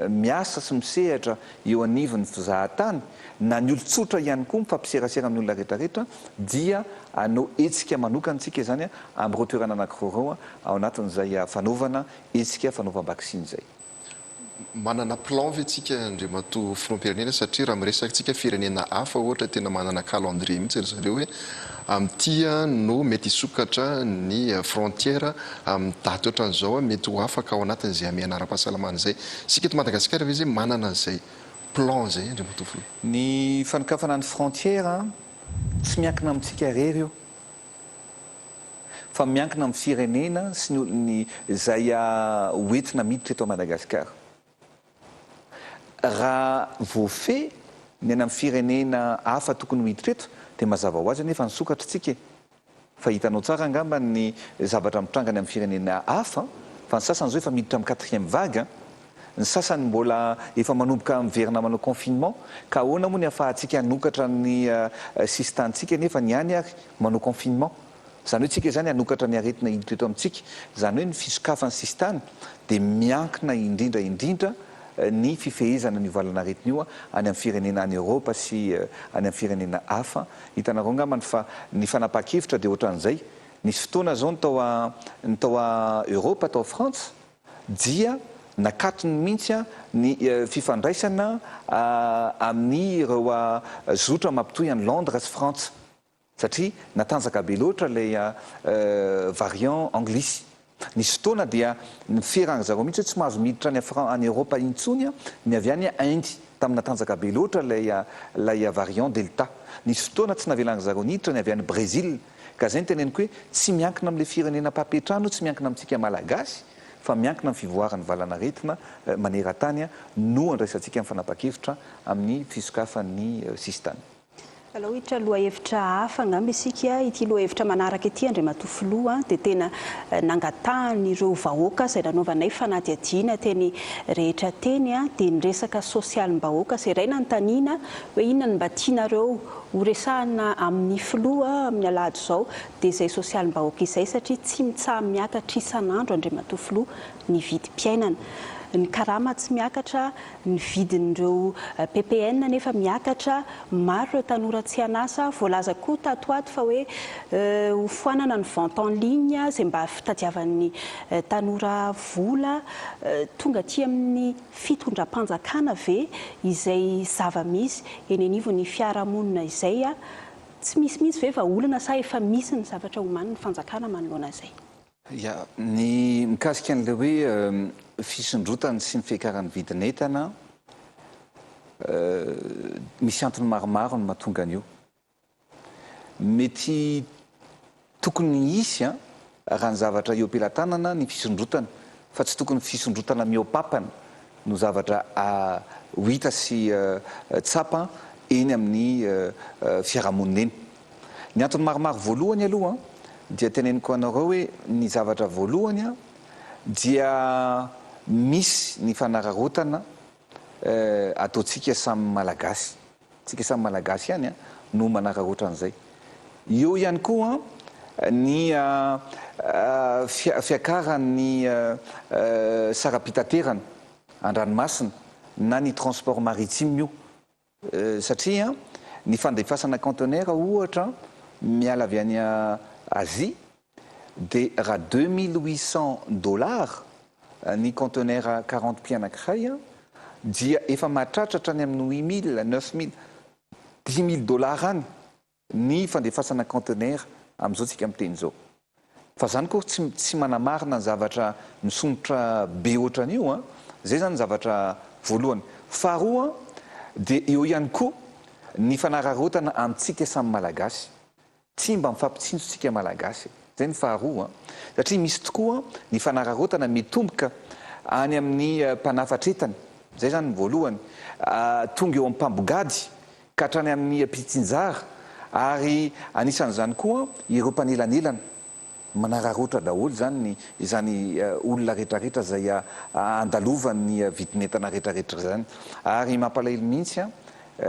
miasa sy misehatra eo anivon'ny fizahatany na ny olon-tsotra ihany koa mifampiserasera amin'ny olona rehetrarehetra dia hanao hetsika manokana isika izany amin'ireo toerana anankiroa ireo ao anatin'izay fanaovana hetsika fanaovam-baksiny izay. Manana plan ve tsika Andriamatoa Filoham-pirenena satria raha miresaka tsika firenena hafa ohatra tena manana calendrier mihitsy ry zareo hoe amin'ity no mety hisokatra ny frontière amin'ny daty ohatran'izao mety ho afaka ao anatin'izay hamehana ara-pahasalamana izay. Isika eto Madagasikara ve izay manana an'izay plan izay Andriamatoa Filoha? Ny fanokafana ny frontière tsy miankina amintsika irery io. Fa miankina amin'ny firenena sy ny olony izay ho entina miditra eto Madagasikara. Raha voafehy ny any amin'ny firenena hafa tokony ho hiditra eto dia mazava ho azy anie fa nisokatra isika e! Fa hitanao tsara angamba ny zavatra mitranga any amin'ny firenena hafa fa ny sasany izao efa miditra amin'ny quatrième vague, ny sasany mbola efa manomboka miverina manao confinement ka ahoana moa ny ahafahantsika hanokatra ny sisin-tanintsika nefa ny any ary manao confinement? Izany hoe tsika izany hanokatra ny aretina hiditra eto amintsika. Izany hoe ny fisokafan'ny sisintany dia miankina indrindra indrindra ny fifehezana an'io valan'aretina io any amin'ny firenena any Eoropa sy any amin'ny firenena hafa. Hitanareo angambany fa ny fanapahan-kevitra dia ohatran'izay. Nisy fotoana izao ny tao ny tao Eoropa, tao Frantsa dia nakatony mihitsy ny fifandraisana amin'ireo zotra mampitohy an'i Londres sy Frantsa. Satria natanjaka be loatra ilay variant anglisy. Nisy fotoana dia niferan-dry zareo mihitsy hoe tsy mahazo miditra any Fran- any Europe intsony ny avy any Inde tamin'ny natanjaka be loatra ilay ilay variant Delta. Nisy fotoana tsy navelan-dry zareo niditra ny avy any Brésil. Ka izay no teneniko hoe tsy miankina amin'ilay firenena mpampiantrano io, tsy miankina amintsika Malagasy fa miankina amin'ny fivoaran'ny valan'aretina maneran-tany no andraisantsika ny fanapahan-kevitra amin'ny fisokafan'ny sisintany. Alao hiditra lohahevitra hafa angamba isika, ity lohahevitra manaraka ity Andriamatoa Filoha dia tena nangatahan'ireo vahoaka izay nanaovanay fanadihadiana teny rehetra teny dia ny resaka sosialim-bahoaka izay iray nanontaniana hoe inona no mba tianareo Ho resahina amin'ny filoha amin'ny alahady izao dia izay sosialim-bahoaka izay satria tsy mitsaha-miakatra isan'andro Andriamatoa Filoha ny vidim-piainana. Ny karama tsy miakatra, ny vidin'ireo ppn anefa miakatra, maro ireo tanora tsy an'asa, voalaza koa tato ho ato fa hoe hofoanana ny vente en ligne izay mba fitadiavan'ny tanora vola. Tonga aty amin'ny fitondram-panjakana ve izay zava-misy eny anivon'ny fiarahamonina izay? Tsy misy mihitsy ve vahaolana sa efa misy ny zavatra omanin'ny fanjakana manoloana izay? Ya, ny mikasika an'ilay hoe fisondrotany sy ny fiakaran'ny vidin'entana, misy antony maromaro no mahatonga an'io. Mety tokony hisy an, raha ny zavatra eo am-pelatanana ny fisondrotana, fa tsy tokony fisondrotana mihoa-papana no zavatra ho hita sy tsapa eny amin'ny fiarahamonina eny. Ny antony maromaro voalohany aloha dia teneniko anareo hoe ny zavatra voalohany dia misy ny fanararaotana ataontsika samy Malagasy. Tsika samy Malagasy ihany no manararaotra an'izay. Eo ihany koa ny fiakaran'ny saram-pitaterana an-dranomasina na ny transport maritime io satria ny fandefasana conteneur ohatra miala avy any Asie dia raha 2800 dollars ny conteneur 40 pieds anankiray dia efa mahatratra hatrany amin'ny 8000, 9000, 10000 dollars any ny fandefasana conteneur amin'izao tsika miteny izao. Fa zany koa tsy tsy manamarina ny zavatra misondrotra be ohatran'io an! Zay zany ny zavatra voalohany. Faharoa dia eo ihany koa ny fanararaotana amintsika samy Malagasy. Tsy mba mifampitsinjo tsika Malagasy e. Zay ny faharoa an. Satria misy tokoa ny fanararaotana mitomboka any amin'ny mpanafatra entana. Zay zany ny voalohany. Tonga eo amin'ny mpambogady ka hatrany amin'ny mpitsinjara ary anisan'izany koa ireo mpanelanelana. Manararaotra daholo izany ny izany olona rehetrarehetra izay andalovan'ny vidin'entana rehetrarehetra izany. Ary mampalahelo mihitsy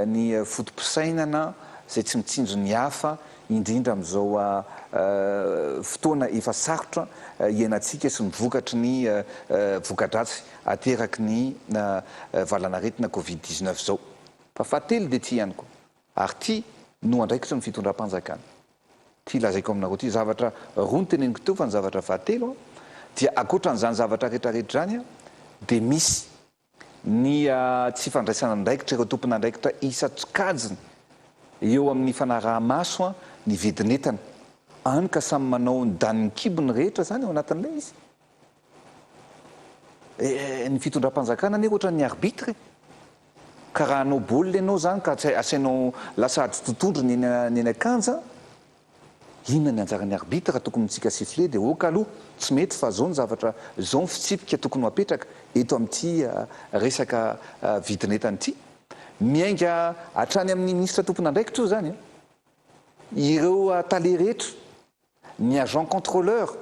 ny foto-pisainana izay tsy mitsinjo ny hafa indrindra amin'izao fotoana efa sarotra iainantsika sy ny vokatry ny voka-dratsy ateraky ny valanaretina covid 19 izao. Fa fahatelo dia ity ihany koa, ary ity no andraikitry ny fitondram-panjakana. Ity lazaiko aminareo ity, zavatra roa no teneniko teo fa ny zavatra fahatelo dia ankoatran'izany zavatra rehetrarehetra izany dia misy ny tsy fandraisana andraikitra ireo tompon'andraikitra isan-tsokajiny eo amin'ny fanaraha-maso ny vidin'entana. Any ka samy manao ny danin'ny kibony rehetra izany ao anatin'ilay izy. Ny fitondram-panjakana anie ohatran'ny arbitre e! Ka raha hanao baolina ianao izany ka asainao lasa ady totohondry ny eny eny an-kanja, inona ny anjaran'ny arbitre tokony mitsika sifflet dia ok aloha tsy mety fa zao ny zavatra, zao ny fitsipika tokony ho apetraka eto amin'ity resaka vidin'entana ity. Miainga hatrany amin'ny minisitra tompon'andraikitra io izany an! Ireo tale rehetra, ny agent contrôleur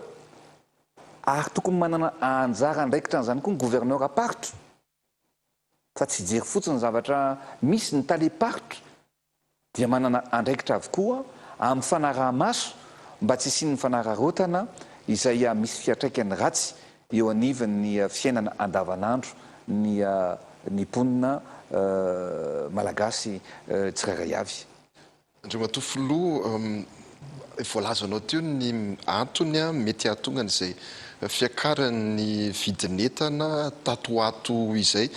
ary tokony manana anjara andraikitra an'izany koa ny gouverneur-paritra. Fa tsy hijery fotsiny ny zavatra misy, ny talem-paritra dia manana andraikitra avokoa amin'ny fanaraha-maso mba tsy hisian'ny fanararaotana izay misy fiantraikany ratsy eo anivon'ny fiainana andavanandro ny ny mponina malagasy tsirairay avy. Andriamatoa Filoha, voalazanao teo ny antony mety hahatonga an'izay fiakaran'ny vidin'entana tato ho ato izay.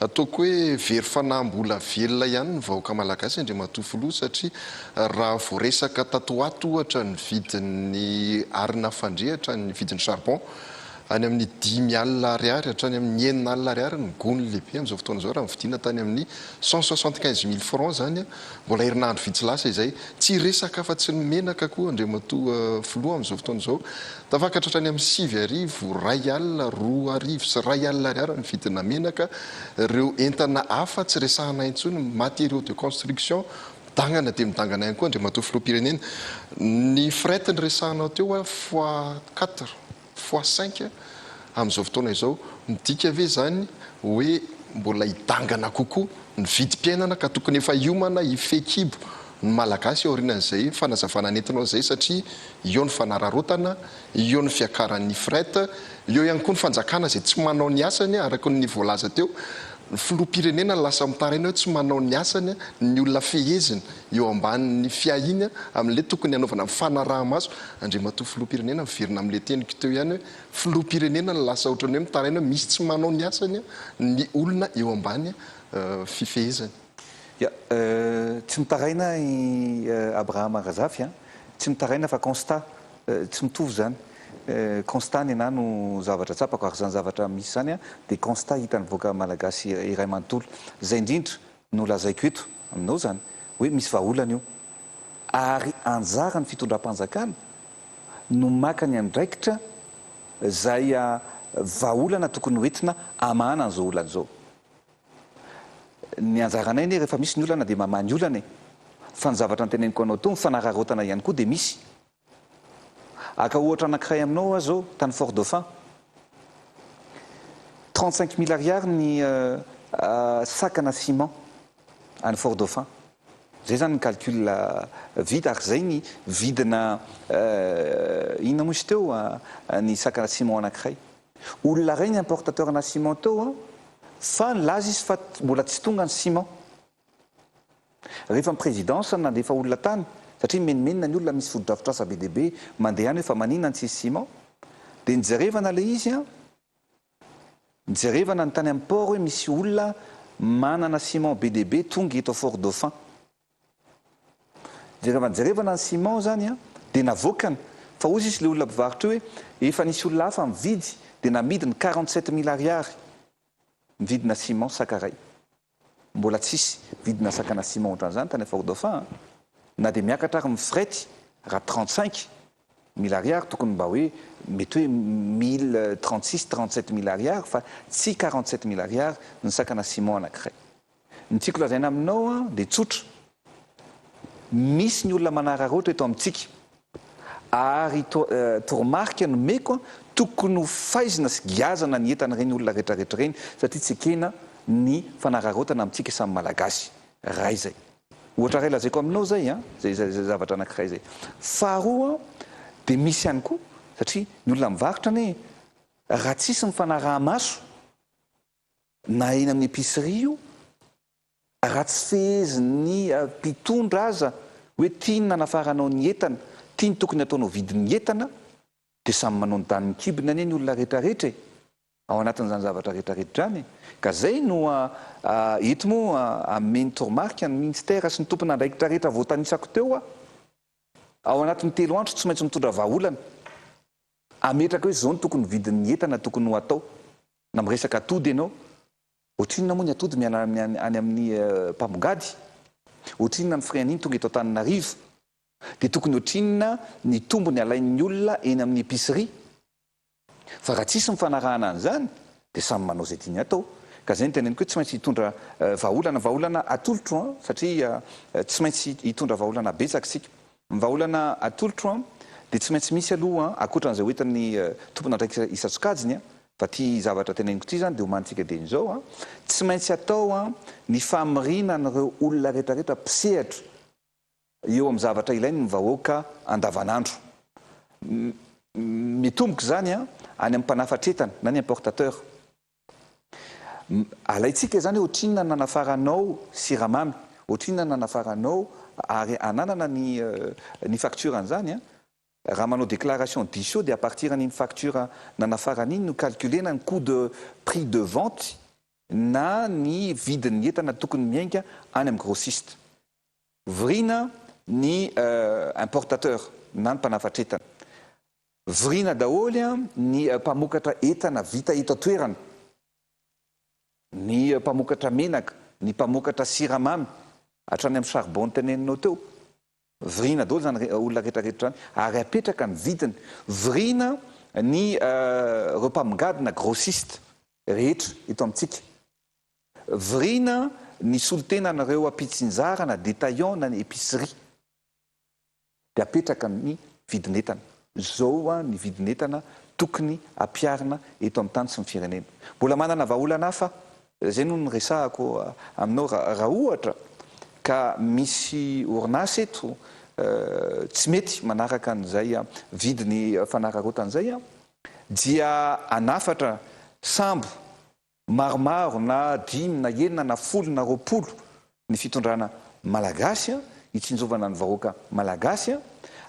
Ataoko hoe very fanahy mbola velona ihany ny vahoaka malagasy Andriamatoa Filoha satria raha voaresaka tato ho ato ohatra ny vidin'ny arina fandrehitra, ny vidin'ny charbon, any amin'ny 50 ariary hatrany amin'ny 60 ariary ny gony lehibe amin'izao fotoana izao raha novidiana tany amin'ny 175 mille francs izany Mbola herinandro vitsy lasa izay. Tsy hiresaka afa-tsy ny menaka koa Andriamatoa Filoha amin'izao fotoana izao. Tafakatra hatrany amin'ny 9000, 1000, 2100 ariary ny vidina menaka. Ireo entana hafa tsy resahana intsony, matériaux de construction, midangana dia midangana ihany koa Andriamatoa Filoham-pirenena. Ny fret noresahanao teo fois quatre. fois cinq amin'izao fotoana izao, midika ve izany hoe mbola hidangana kokoa ny vidim-piainana ka tokony efa hiomana hifehy kibo ny Malagasy aorianan'izay fanazavana nentinao izay satria eo ny fanararaotana, eo ny fiakaran'ny fret, eo ihany koa ny fanjakana izay tsy manao ny asany araka ny voalaza teo, ny filoham-pirenena lasa mitaraina hoe tsy manao ny asany ny olona feheziny eo ambanin'ny fiahiany amin'ilay tokony hanaovana ny fanaraha-maso. Andriamatoa filoham-pirenena miverina amin'ilay teniko teo ihany hoe filoham-pirenena no lasa ohatran'ny hoe mitaraina hoe misy tsy manao ny asany ny olona eo ambany fifehezany. Ya, tsy mitaraina i Abrahama Razafy an! Tsy mitaraina fa constat, tsy mitovy izany. Constat nenà no zavatra tsapako ary izany zavatra misy izany an dia constat hitan'ny vahoaka malagasy iray manontolo. Izay indrindra no lazaiko eto aminao izany hoe misy vahaolana io ary anjaran'ny fitondram-panjakana no maka ny andraikitra izay vahaolana tokony ho entina hamahana an'izao olana izao. Ny anjaranay anie rehefa misy ny olana dia mamaha ny olana e! Fa ny zavatra noteneniko anao teo ny fanararaotana ihany koa dia misy. Haka ohatra anankiray aminao aho zao, tany Fort Dauphin. 35 mille ariary ny sakana ciment any Fort Dauphin. Zay zany ny calcul vita ary zay ny vidina inona moa izy teo ny sakana ciment anankiray. Olona iray ny importateur na ciment teo an, fa nilaza izy fa mbola tsy tonga ny ciment. Rehefa ny présidence no nandefa olona tany, satria mimenomenona ny olona misy fotodrafitrasa be dia be mandeha any hoe fa maninona no tsisy ciment, dia nijerevana ilay izy an, nijerevana ny tany amin'ny port hoe misy olona manana ciment be dia be tonga eto Fort Dauphin. Jerevana jerevana ny ciment zany an, dia navoakany, fa hozy izy le olona mpivarotra io hoe efa nisy olona hafa nividy dia namidiny 47 mille ariary ny vidina ciment sac iray. Mbola tsisy vidina sakana ciment ohatran'izany tany Fort Dauphin an! Na dia miakatra ary ny fret raha 35 mille ariary tokony mba hoe mety hoe mille 36, 37 mille ariary fa tsy 47 mille ariary ny sakana ciment anankiray. Ny tiako lazaina aminao dia tsotra, misy ny olona manararaotra eto amintsika ary toromarika nomeko tokony ho faizina sy giazana ny entan'ireny olona retraretra ireny satria tsy ekena ny fanararaotana amintsika samy Malagasy. Ray izay. Ohatra iray lazaiko aminao izay an, izay izay zavatra anankiray izay. Faharoa dia misy ihany koa satria ny olona mivarotra anie raha tsisy ny fanaraha-maso Na eny amin'ny épicerie io, raha tsy fehezin'ny mpitondra aza hoe ty ny nanafaranao ny entana, ty ny tokony ataonao vidin'ny entana, dia samy manao ny danin'ny kibony anie ny olona rehetrarehetra e! Ao anatin'izany zavatra rehetrarehetra izany e! Ka zay no eto moa ameno toromarika ny ministera sy ny tompon'andraikitra rehetra voatanisako teo aho, ao anatin'ny telo andro tsy maintsy mitondra vahaolana. Ametraka hoe zao no tokony vidin'ny entana tokony ho atao. Na miresaka atody ianao, ohatrinona moa ny atody miala any amin'ny mpamongady? Ohatrinona ny frais an'iny tonga eto Antananarivo? Dia tokony ohatrinona ny tombony alain'ny olona eny amin'ny épicerie? Fa raha tsisy ny fanarahana an'izany dia samy manao izay tiany atao. Ka izay no teneniko hoe tsy maintsy hitondra vahaolana. Vahaolana atolotro an, satria tsy maintsy hitondra vahaolana betsaka isika. Ny vahaolana atolotro an, dia tsy maintsy misy aloha an, ankoatran'izay ho entin'ny tompon'andraikitra isan-tsokajiny an, fa ity zavatra teneniko ity izany dia omanintsika dieny izao an, tsy maintsy atao an ny famoriana an'ireo olona rehetrarehetra mpisehatra eo amin'ny zavatra ilain'ny vahoaka andavanandro. Mitomboka izany an, any amin'ny mpanafatretana na ny importateur. Alaintsika izany hoe ohatrinona ny nanafaranao siramamy, ohatrinona ny nanafaranao ary ananana ny ny facture an'izany an! Raha manao déclaration diso dia à partir an'iny facture nanafarana iny no calculer-na ny coût de prix de vente na ny vidin'ny entana tokony miainga any amin'ny grossiste. Voriana ny importateur na ny mpanafatretana. Voriana daholo ny mpamokatra entana vita eto an-toerana, ny mpamokatra menaka, ny mpamokatra siramamy, hatrany amin'ny charbon noteneninao teo. Voriana daholo izany olona rehetrarehetra izany ary apetraka ny vidiny. Voriana ny ireo mpamongady na grossiste rehetra eto amintsika. Voriana ny solontenan'ireo mpitsinjara na détaillant na ny épicerie. Dia apetraka ny vidin'entana. Izao ny vidin'entana tokony ampiharina eto amin'ny tany sy ny firenena. Mbola manana vahaolana hafa aho, izay no niresahako aminao, raha ohatra ka. ka misy orinasa eto tsy mety manaraka an'izay vidiny fanararaotana izay dia hanafatra sambo maromaro na dimy na enina na folo na 20 ny fitondrana malagasy hitsinjovana ny vahoaka malagasy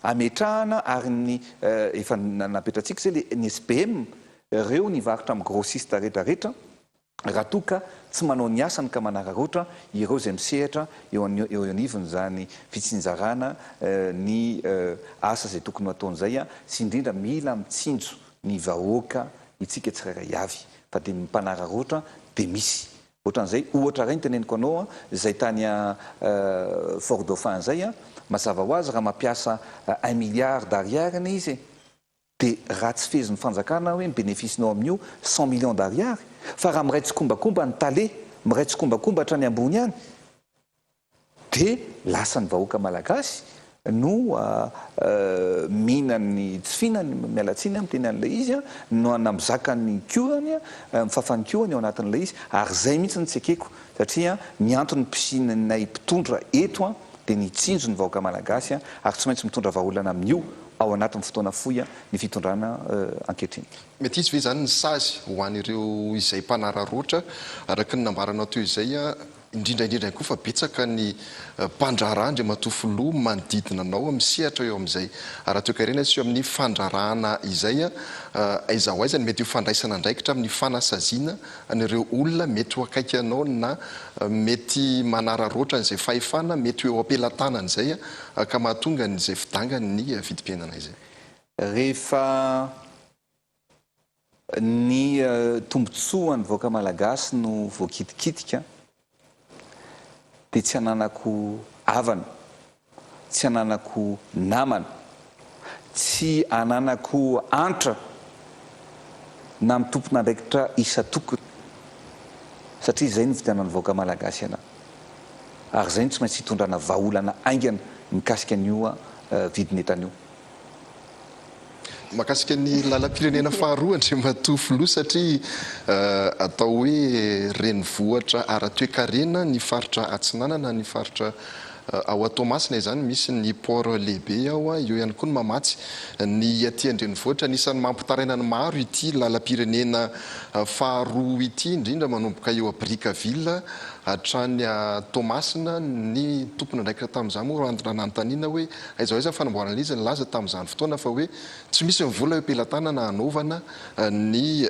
ametrahana ary ny efa napetratsika izay le ny SPM reo nivarotra amin'ny grossiste rehetra rehetra raha toa ka tsy manao ny asany ka manararaotra ireo izay misehatra eo eo anivon'izany fitsinjarana ny asa izay tokony ho ataony izay sy indrindra mila mitsinjo ny vahoaka itsika tsirairay avy fa dia ny mpanararaotra dia misy ohatran'izay ohatra iray ny teneniko anao izay tany Fort Dauphin izay mazava ho azy raha mampiasa un milliard d'ariary anie izy e! Dia raha tsy fehezin'ny fanjakana hoe ny bénéfice-nao amin'io 100 millions d'ariary, fa raha miray tsikombakomba ny tale, miray tsikombakomba hatrany ambony any, dia lasa ny vahoaka malagasy no mihinan'ny tsy fihinany, miala tsiny aho miteny an'ilay izy, no na mizaka ny kohany, mifafa ny kohany ao anatin'ilay izy, ary izay mihitsy no tsy ekeko, satria ny antony mpisianay mpitondra eto dia ny hitsinjo ny vahoaka malagasy ary tsy maintsy mitondra vahaolana amin'io ao anatin'ny fotoana fohy ny fitondrana ankehitriny. Mety hisy ve izany ny sazy ho an'ireo izay mpanararaotra araka ny nambaranao teo izay, indrindra indrindra ihany koa fa betsaka ny mpandraharaha Andriamatoa Filoha manodidina anao misehatra eo amin'izay ara-toekarena sy eo amin'ny fandraharahana izay, aiza ho aiza ny mety ho fandraisana andraikitra amin'ny fanasaziana an'ireo olona mety ho akaiky anao na mety manararaotra an'izay fahefana mety ho eo am-pelatanany izay ka mahatonga an'izay fidangan'ny vidim-piainana izay. Rehefa ny tombontsoan'ny vahoaka malagasy no voakitikitika dia tsy ananako havana, tsy ananako namana, tsy ananako antra na amin'ny tompon'andraikitra isan-tokony satria izay no nividianan'ny vahoaka malagasy anà ary izay no tsy maintsy hitondrana vahaolana haingana mikasika an'io vidin'entana io. Mahakasika ny lalam-pirenena faharoa Andriamatoa Filoha satria atao hoe renivohitra ara-toekarena ny faritra Atsinanana, ny faritra ao Toamasina izany misy ny port lehibe ao, eo ihany koa ny mamatsy ny aty an-drenivohitra. Anisan'ny mampitaraina ny maro ity lalam-pirenena faharoa ity indrindra manomboka eo Brickaville hatrany Toamasina. Ny tompon'andraikitra tamin'izany moa raha nanontaniana hoe Aiza ho aiza ny fanamboarana ilay izy? Nilaza tamin'izany fotoana fa hoe tsy misy ny vola eo am-pelatanana hanaovana ny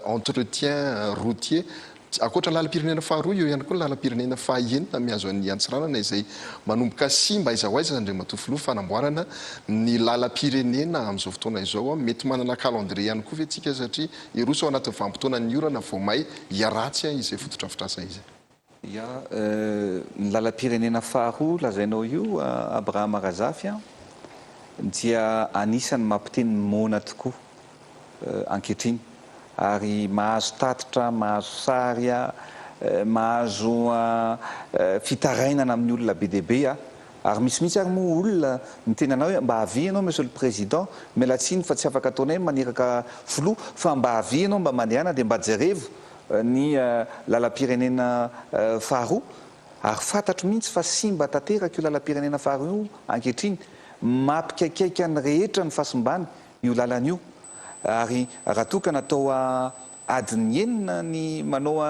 entretien routier. Ankoatra ny lalam-pirenena faharoa, eo ihany koa ny lalam-pirenena fahaenina mihazo an'i Antsiranana izay manomboka simba aiza ho aiza Andriamatoa Filoha fanamboarana ny lalam-pirenena amin'izao fotoana izao. Mety manana calendrier ihany koa ve tsika satria hiroso ao anatin'ny vanim-potoanan'ny orana vao may hiharatsy izay fotodrafitrasa izay? Ya, ny lalam-pirenena faharoa lazainao io Abraham Razafy an, dia anisan'ny mampiteny ny moana tokoa ankehitriny ary mahazo tatitra, mahazo sary, mahazo fitarainana amin'ny olona be dia be aho ary misy mihitsy ary moa olona miteny anao hoe mba avia ianao Monsieur le Président, miala tsiny fa tsy afaka ataonay ny maniraka filoha fa mba avia ianao mba mandehana dia mba jerevo ny lalam-pirenena faharoa ary fantatro mihitsy fa simba tanteraka io lalam-pirenena faharoa io ankehitriny. Mampikaikaika ny rehetra ny fahasimbany io lalana io ary raha toa ka natao adiny enina ny manao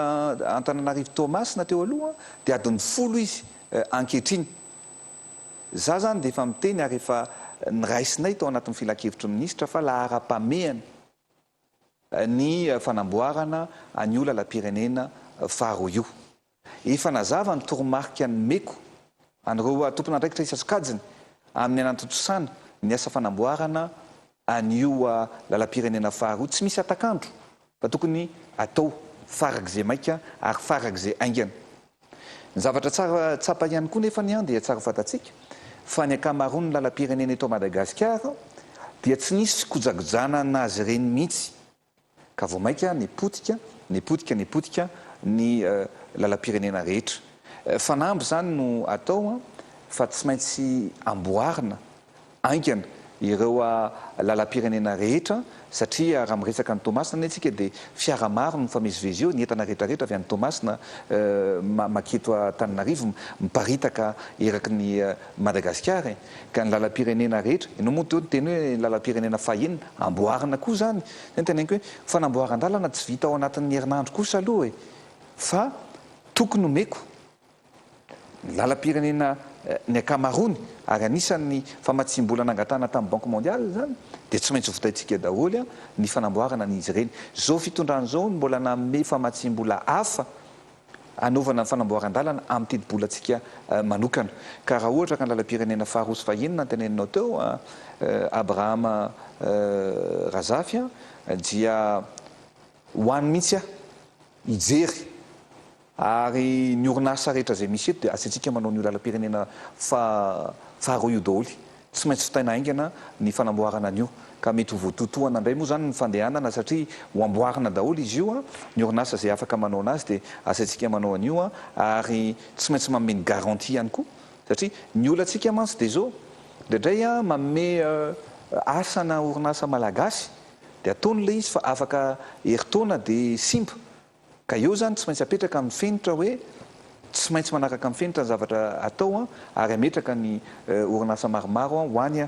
Antananarivo Toamasina teo aloha dia adiny folo izy ankehitriny. Za zany dia efa miteny ary efa niraisinay tao anatin'ny filankevitry ny minisitra fa laharam-pahamehana ny fanamboarana an'io lalam-pirenena faharoa io. Efa nazava ny toromarika nomeko an'ireo tompon'andraikitra isan-tsokajiny amin'ny hanatontosana ny asa fanamboarana an'io lalam-pirenena faharoa tsy misy hatak'andro fa tokony atao farak'izay maika ary farak'izay haingana. Ny zavatra tsara tsapa ihany koa nefa ny dia tsara fantatsika fa ny ankamaroan'ny lalam-pirenena eto Madagasikara dia tsy nisy fikojakojana azy ireny mihitsy ka vao mainka nipotika, nipotika, nipotika ny lalam-pirenena rehetra. Fanamby izany no atao fa tsy maintsy amboarina haingana. ireo lalam-pirenena rehetra satria raha miresaka an'i Toamasina anie tsika dia fiara maro no mifamezivezy eo, ny entana rehetra rehetra avy any Toamasina maketo Antananarivo miparitaka eraky ny Madagasikara e! Ka ny lalam-pirenena rehetra, ianao moa teo niteny hoe ny lalam-pirenena fahenina, amboarina koa izany, izay no teneniko hoe fanamboaran-dalana tsy vita ao anatin'ny herinandro kosa aloha e! Fa toky nomeko Ny lalam-pirenena ny ankamaroany ary anisan'ny famatsiam-bola nangatahana tamin'ny Banque mondiale izany dia tsy maintsy vitaintsika daholo ny fanamboarana an'izy ireny. Izao fitondrana izao no mbola nanome famatsiam-bola hafa hanaovana ny fanamboaran-dalana amin'ny tetibolantsika manokana. Ka raha ohatra ka ny lalam-pirenena faharoa sy fahenina no teneninao teo Abraham Razafy dia ho any mihitsy aho hijery Ary ny orinasa rehetra izay misy eto dia asaintsika manao an'io lalam-pirenena faharoa io daholo. Tsy maintsy vitaina haingana ny fanamboarana an'io. Ka mety ho voatohitohana indray moa izany ny fandehanana satria ho amboarina daholo izy io. Ny orinasa izay afaka manao an'azy dia asaintsika manao an'io ary tsy maintsy manome ny garantie ihany koa satria ny olantsika mantsy dia izao, indraindray manome asa ana orinasa malagasy dia ataony ilay izy fa afaka herintaona dia simba. Ka eo izany tsy maintsy apetraka amin'ny fenitra hoe tsy maintsy manaraka amin'ny fenitra ny zavatra atao ary hametraka ny orinasa maromaro ho any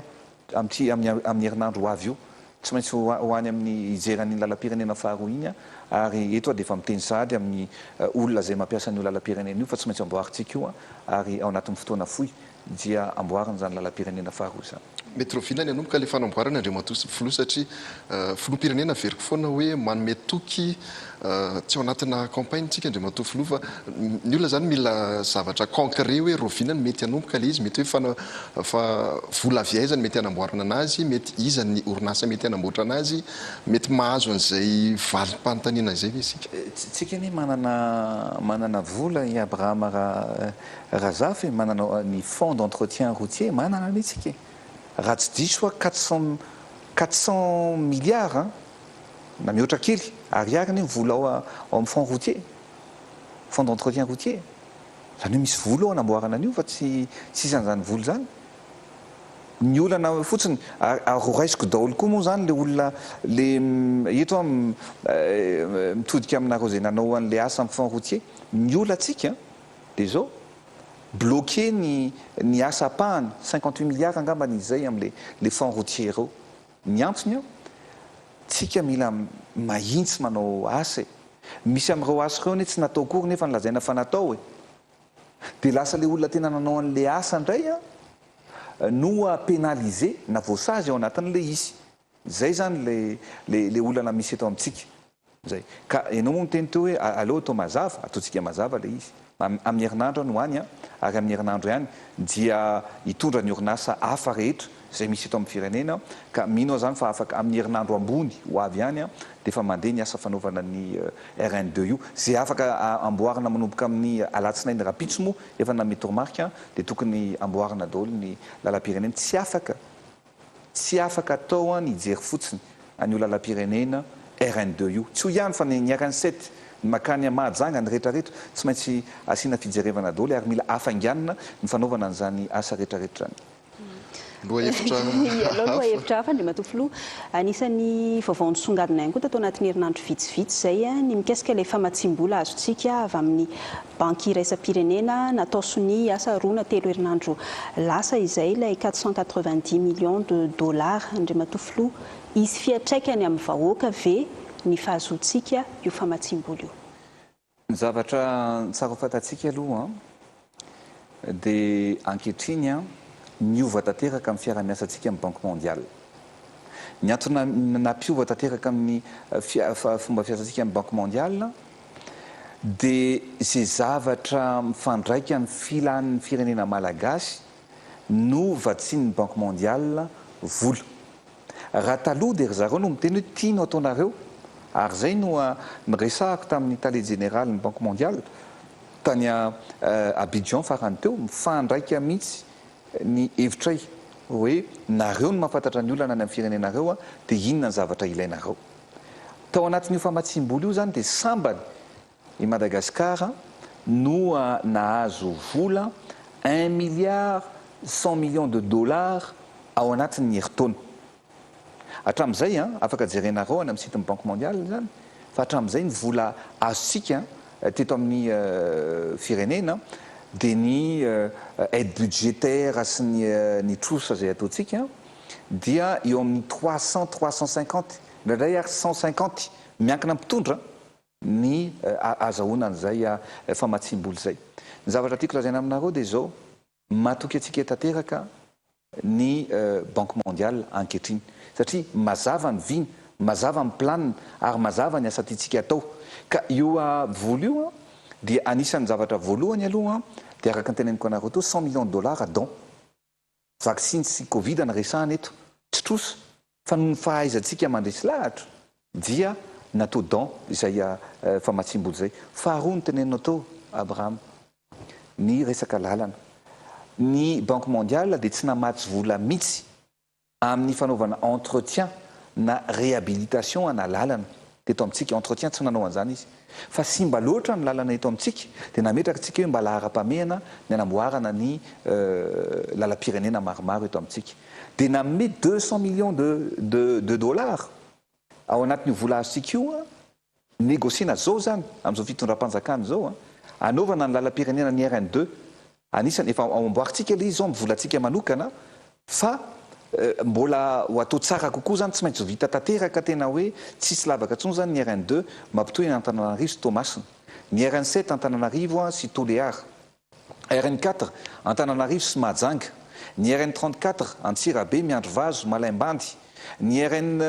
amin'ity amin'ny herinandro ho avy io. Tsy maintsy ho any amin'ny hijery an'iny lalam-pirenena faharoa iny ary eto aho dia efa miteny sahady amin'ny olona izay mampiasa an'io lalam-pirenena io fa tsy maintsy amboarintsika io ary ao anatin'ny fotoana fohy dia amboarina izany lalam-pirenena faharoa izany. Mety rahoviana ny hanomboka ilay fanamboarana Andriamatoa Filoha satria Filoham-pirenena averiko foana hoe manome toky tsy ao anatina campagne tsika Andriamatoa Filoha fa ny olona izany mila zavatra concret hoe rahoviana no mety hanomboka ilay izy, mety hoe fana fa vola avy aiza no mety hanamboarana anazy, mety iza ny orinasa mety hanamboatra anazy, mety mahazo an'izay valim-panontaniana izay ve isika? Tsika anie manana manana vola i Abrahama raha Razafy e, manana ny fonds d'entretien routier manana anie tsika e! Raha tsy diso aho 400 400 milliards an, na mihoatra kely, ariary anie ny vola ao ao amin'ny fonds routier, fonds d'entretien routier. Izany hoe misy vola ao anamboarana an'io fa tsy tsisy an'izany vola izany. Ny olana fotsiny, ary ho raisiko daholo koa moa izany le olona le eto aho mitodika aminareo izay nanao an'le asa amin'ny fonds routier, ny olantsika Dia izao, bloquer ny ny asa ampahany, 58 milliards angambany izay amin'ilay le fonds routier ireo. Ny antony an, tsika mila mahintsy manao asa e. Misy amin'ireo asa ireo anie tsy natao akory nefa nolazaina fa natao e. Dia lasa ilay olona tena nanao an'ilay asa indray an, no pénalisé na voasazy ao anatin'ilay izy. Izay izany ilay ilay olana misy eto amintsika. Zay. Ka ianao moa miteny teo hoe aleo atao mazava, ataontsika mazava ilay izy. Amin'ny herinandro aho no any an, ary amin'ny herinandro ihany dia hitondra ny orinasa hafa rehetra izay misy eto amin'ny firenena aho, ka mino aho izany fa afaka amin'ny herinandro ambony ho avy ihany an, dia efa mandeha ny asa fanaovana ny RN deux io. Izay afaka amboarina manomboka amin'ny alatsinainy rahampitso moa, efa nanome toromarika aho, dia tokony amboarina daholo ny lalam-pirenena. Tsy afaka Tsy afaka atao an ny hijery fotsiny an'io lalam-pirenena RN deux io. Tsy io ihany fa ny ny RN sept, ny makany Mahajanga, ny rehetrarehetra, tsy maintsy asiana fijerevana daholo ary mila hafainganina ny fanaovana an'izany asa rehetrarehetra izany. Lohahevitra Aleo lohahevitra hafa Andriamatoa Filoha. Anisan'ny vaovao nisongadina ihany koa tato anatin'ny herinandro vitsivitsy izay ny mikasika ilay famatsiam-bola azontsika avy amin'ny Banky iraisam-pirenena, natao sonia asa roa na telo herinandro lasa izay ilay 490 millions de dollars. Andriamatoa Filoha, hisy fiantraikany amin'ny vahoaka ve ny fahazoantsika io famatsiam-bola io? Ny zavatra tsara ho fantatsika aloha dia ankehitriny niova tanteraka ny fiaraha-miasantsika amin'ny Banque mondiale. Ny antony nampiova tanteraka ny fomba fiasantsika amin'ny Banque mondiale dia izay zavatra mifandraika amin'ny filan'ny firenena malagasy no vatsian'ny Banque mondiale vola. Raha taloha dia ry zareo no miteny hoe ity no ataonareo ary izay no niresahako tamin'ny tale jeneralin'ny Banque mondiale tany Abidjan farany teo, mifandraika mihitsy ny hevitray hoe nareo no mahafantatra ny olana any amin'ny firenenareo dia inona ny zavatra ilainareo. Tao anatin'io famatsiam-bola io izany dia sambany i Madagasikara no nahazo vola un milliard cent millions de dollars. ao anatin'ny herintaona. Hatramin'izay, afaka jerenareo any amin'ny site-n'ny Banque Mondiale izany, fa hatramin'izay ny vola azontsika teto amin'ny firenena dia ny aide budgétaire sy ny ny trosa izay ataontsika dia eo amin'ny 300, 350, indraindray ary 150, miankina amin'ny mpitondra, ny ahazahoana an'izay famatsiam-bola izay. Ny zavatra tiako lazaina aminareo dia izao, Matoky antsika tanteraka ny Banque Mondiale ankehitriny satria mazava ny vina, mazava ny planina ary mazava ny asa tiantsika atao. Ka io vola io dia anisan'ny zavatra voalohany aloha dia araka ny teneniko anareo teo 100 millions de dollars don. Vaksiny sy covid no resahana eto, tsy trosa fa noho ny fahaizantsika mandresy lahatra dia natao don izay famatsiam-bola izay. Faharoa ny teneninao teo Abraham, ny resaka lalana. Ny Banque mondiale dia tsy namatsy vola mihitsy amin'ny fanaovana entretien na réhabilitation ana lalana teto amintsika, entretien tsy nanao an'izany izy fa simba loatra ny lalana eto amintsika dia nametraka tsika hoe mba laharam-pahamehana ny hanamboarana ny lalam-pirenena maromaro eto amintsika dia nanome 200 millions de de de dollars ao anatin'io vola azontsika io Negociena zao zany amzao fitondram-panjakana izao an, anaovana ny lalam-pirenena ny RN deux, anisany efa ao amboarintsika ilay izy zao amin'ny volantsika manokana fa mbola ho atao tsara kokoa zany, tsy maintsy ho vita tanteraka tena hoe tsisy lavaka intsony zany ny RN deux mampitohy an'Antananarivo sy Toamasina, ny RN sept Antananarivo sy Toleara. RN quatre, Antananarivo sy Mahajanga, ny RN 34, Antsirabe, Miandrivazo, Malaimbandy, ny RN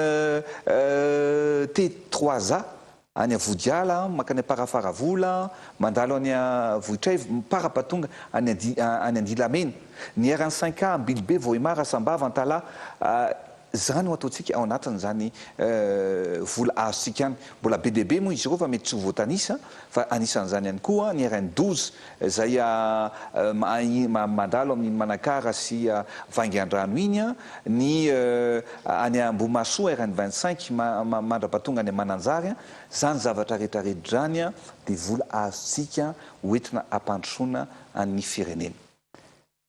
T trois A, any Vodiala, mankany Amparafaravola, mandalo any Vohitraivo, miparapatonga any any Andilamena, ny RN cinq A, Ambilobe, Vohemar, Sambava, Antalaha, izany no ataontsika ao anatin'izany vola azontsika any. Mbola be dia be moa izy ireo fa mety tsy ho voatanisa fa anisan'izany ihany koa ny RN 12 izay mandalo amin'iny Manakara sy Vaingandrano iny, ny any Ambohimahasoa RN 25 mandrapatonga any Mananjary. Izany zavatra rehetra rehetra izany dia vola azontsika hoentina hampandrosoana an'ny firenena.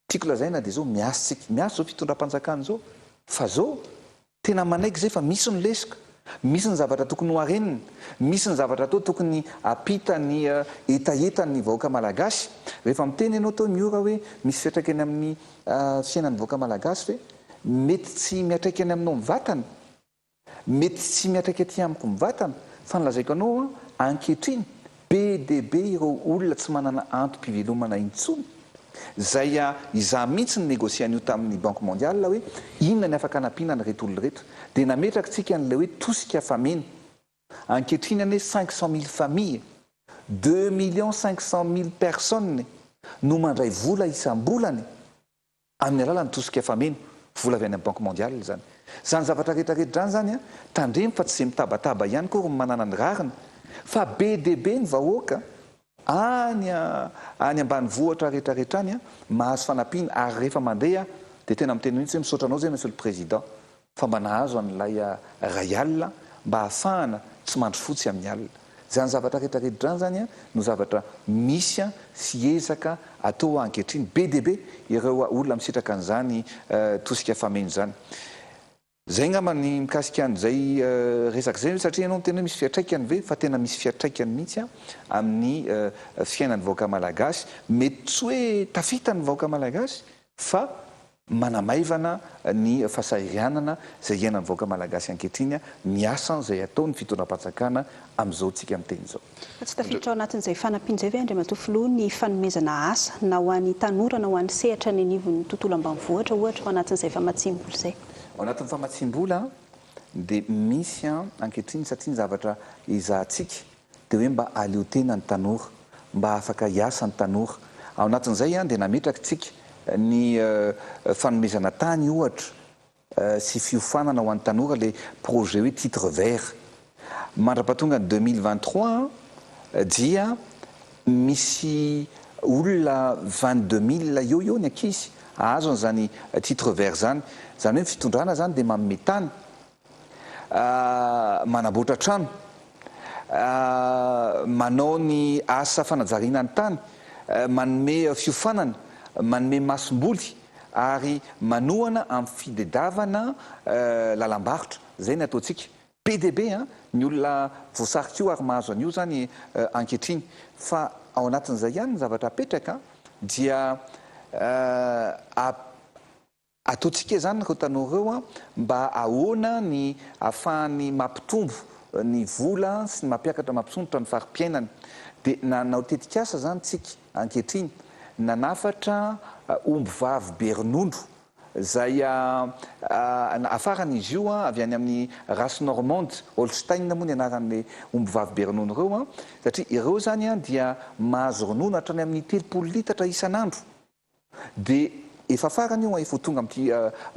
Tiako lazaina dia zao miasa tsika, miasa zao fitondram-panjakana zao fa zao tena manaiky zay fa misy ny lesoka, misy ny zavatra tokony ho arenina, misy ny zavatra atao tokony hampita ny hetahetan'ny vahoaka malagasy. Rehefa miteny ianao teo Miora hoe misy fiantraikany amin'ny fiainan'ny vahoaka malagasy ve? Mety tsy miatraika any aminao mivantana Mety tsy miatraika aty amiko mivantana fa ny lazaiko anao an, ankehitriny be dia be ireo olona tsy manana antom-pivelomana intsony, izay izaho mihitsy no negocier an'io tamin'ny banque mondiale hoe inona ny afaka hanampiana an'ireto olona ireto, dia nametraka tsika an'ilay hoe tosika fameno, ankehitriny anie 500 mille familles, 2 millions 500 mille personnes no mandray vola isam-bolana e! Amin'ny alalan'ny tosika fameno, vola avy any amin'ny Banque Mondiale izany. Izany zavatra rehetra rehetra izany izany an, tandremo fa tsy izay mitabataba ihany akory no manana ny rariny, fa be dia be ny vahoaka any any ambanivohitra rehetra rehetra any mahazo fanampiana ary rehefa mandeha dia tena miteny mihitsy hoe misaotra anao izay Monsieur le Président fa mba nahazo an'ilay ray alina mba hahafahana tsy mandry fotsy amin'ny alina. Izany zavatra rehetra rehetra izany izany no zavatra misy sy ezaka atao ankehitriny. Be dia be ireo olona misitraka an'izany tosika fameno izany. Izay angamba ny mikasika an'izay resaka izay satria ianao miteny hoe misy fiantraikany ve fa tena misy fiantraikany mihitsy amin'ny fiainan'ny vahoaka malagasy. Mety tsy hoe tafita ny vahoaka malagasy fa manamaivana ny fasahirianana izay iainan'ny vahoaka malagasy ankehitriny ny asa izay ataon'ny fitondram-panjakana amin'izao tsika miteny izao. Fa tsy tafiditra ao anatin'izay fanampiana izay ve Andriamatoa Filoha ny fanomezana asa na ho an'ny tanora na ho an'ny sehatra any anivon'ny tontolo ambanivohitra ohatra ao anatin'izay famatsiam-bola izay? Ao anatin'ny famatsiam-bola dia misy ankehitriny satria ny zavatra ezahantsika dia hoe mba aleo tena ny tanora, mba afaka hiasa ny tanora. Ao anatin'izay dia nametraka tsika ny fanomezana tany ohatra sy fiofanana ho an'ny tanora ilay projet hoe titre vert. Mandra-pahatonga ny 2023 dia misy olona 22 mille eo eo ny ankizy hahazo an'izany titre vert izany. Izany hoe ny fitondrana izany dia manome tany manamboatra trano, manao ny asa fanajariana ny tany, manome fiofanana, manome masomboly. ary manohana amin'ny fidedavana lalam-barotra. Izay ny ataontsika. Be dia be ny olona voasarika io ary mahazo an'io izany ankehitriny. Fa ao anatin'izay ihany ny zavatra apetraka dia Ataontsika izany ireo tanora ireo mba ahoana ny ahafahany mampitombo ny vola sy ny mampiakatra mampisondrotra ny fari-piainany. Dia nanao tetikasa izany tsika ankehitriny, nanafatra omby vavy be ronono izay hafarana izy io avy any amin'ny race normande, Holstein moa ny anaran'ilay omby vavy be ronono ireo, satria ireo izany dia mahazo ronono hatrany amin'ny 30 litatra isan'andro. Dia efa farany io an, efa ho tonga amin'ity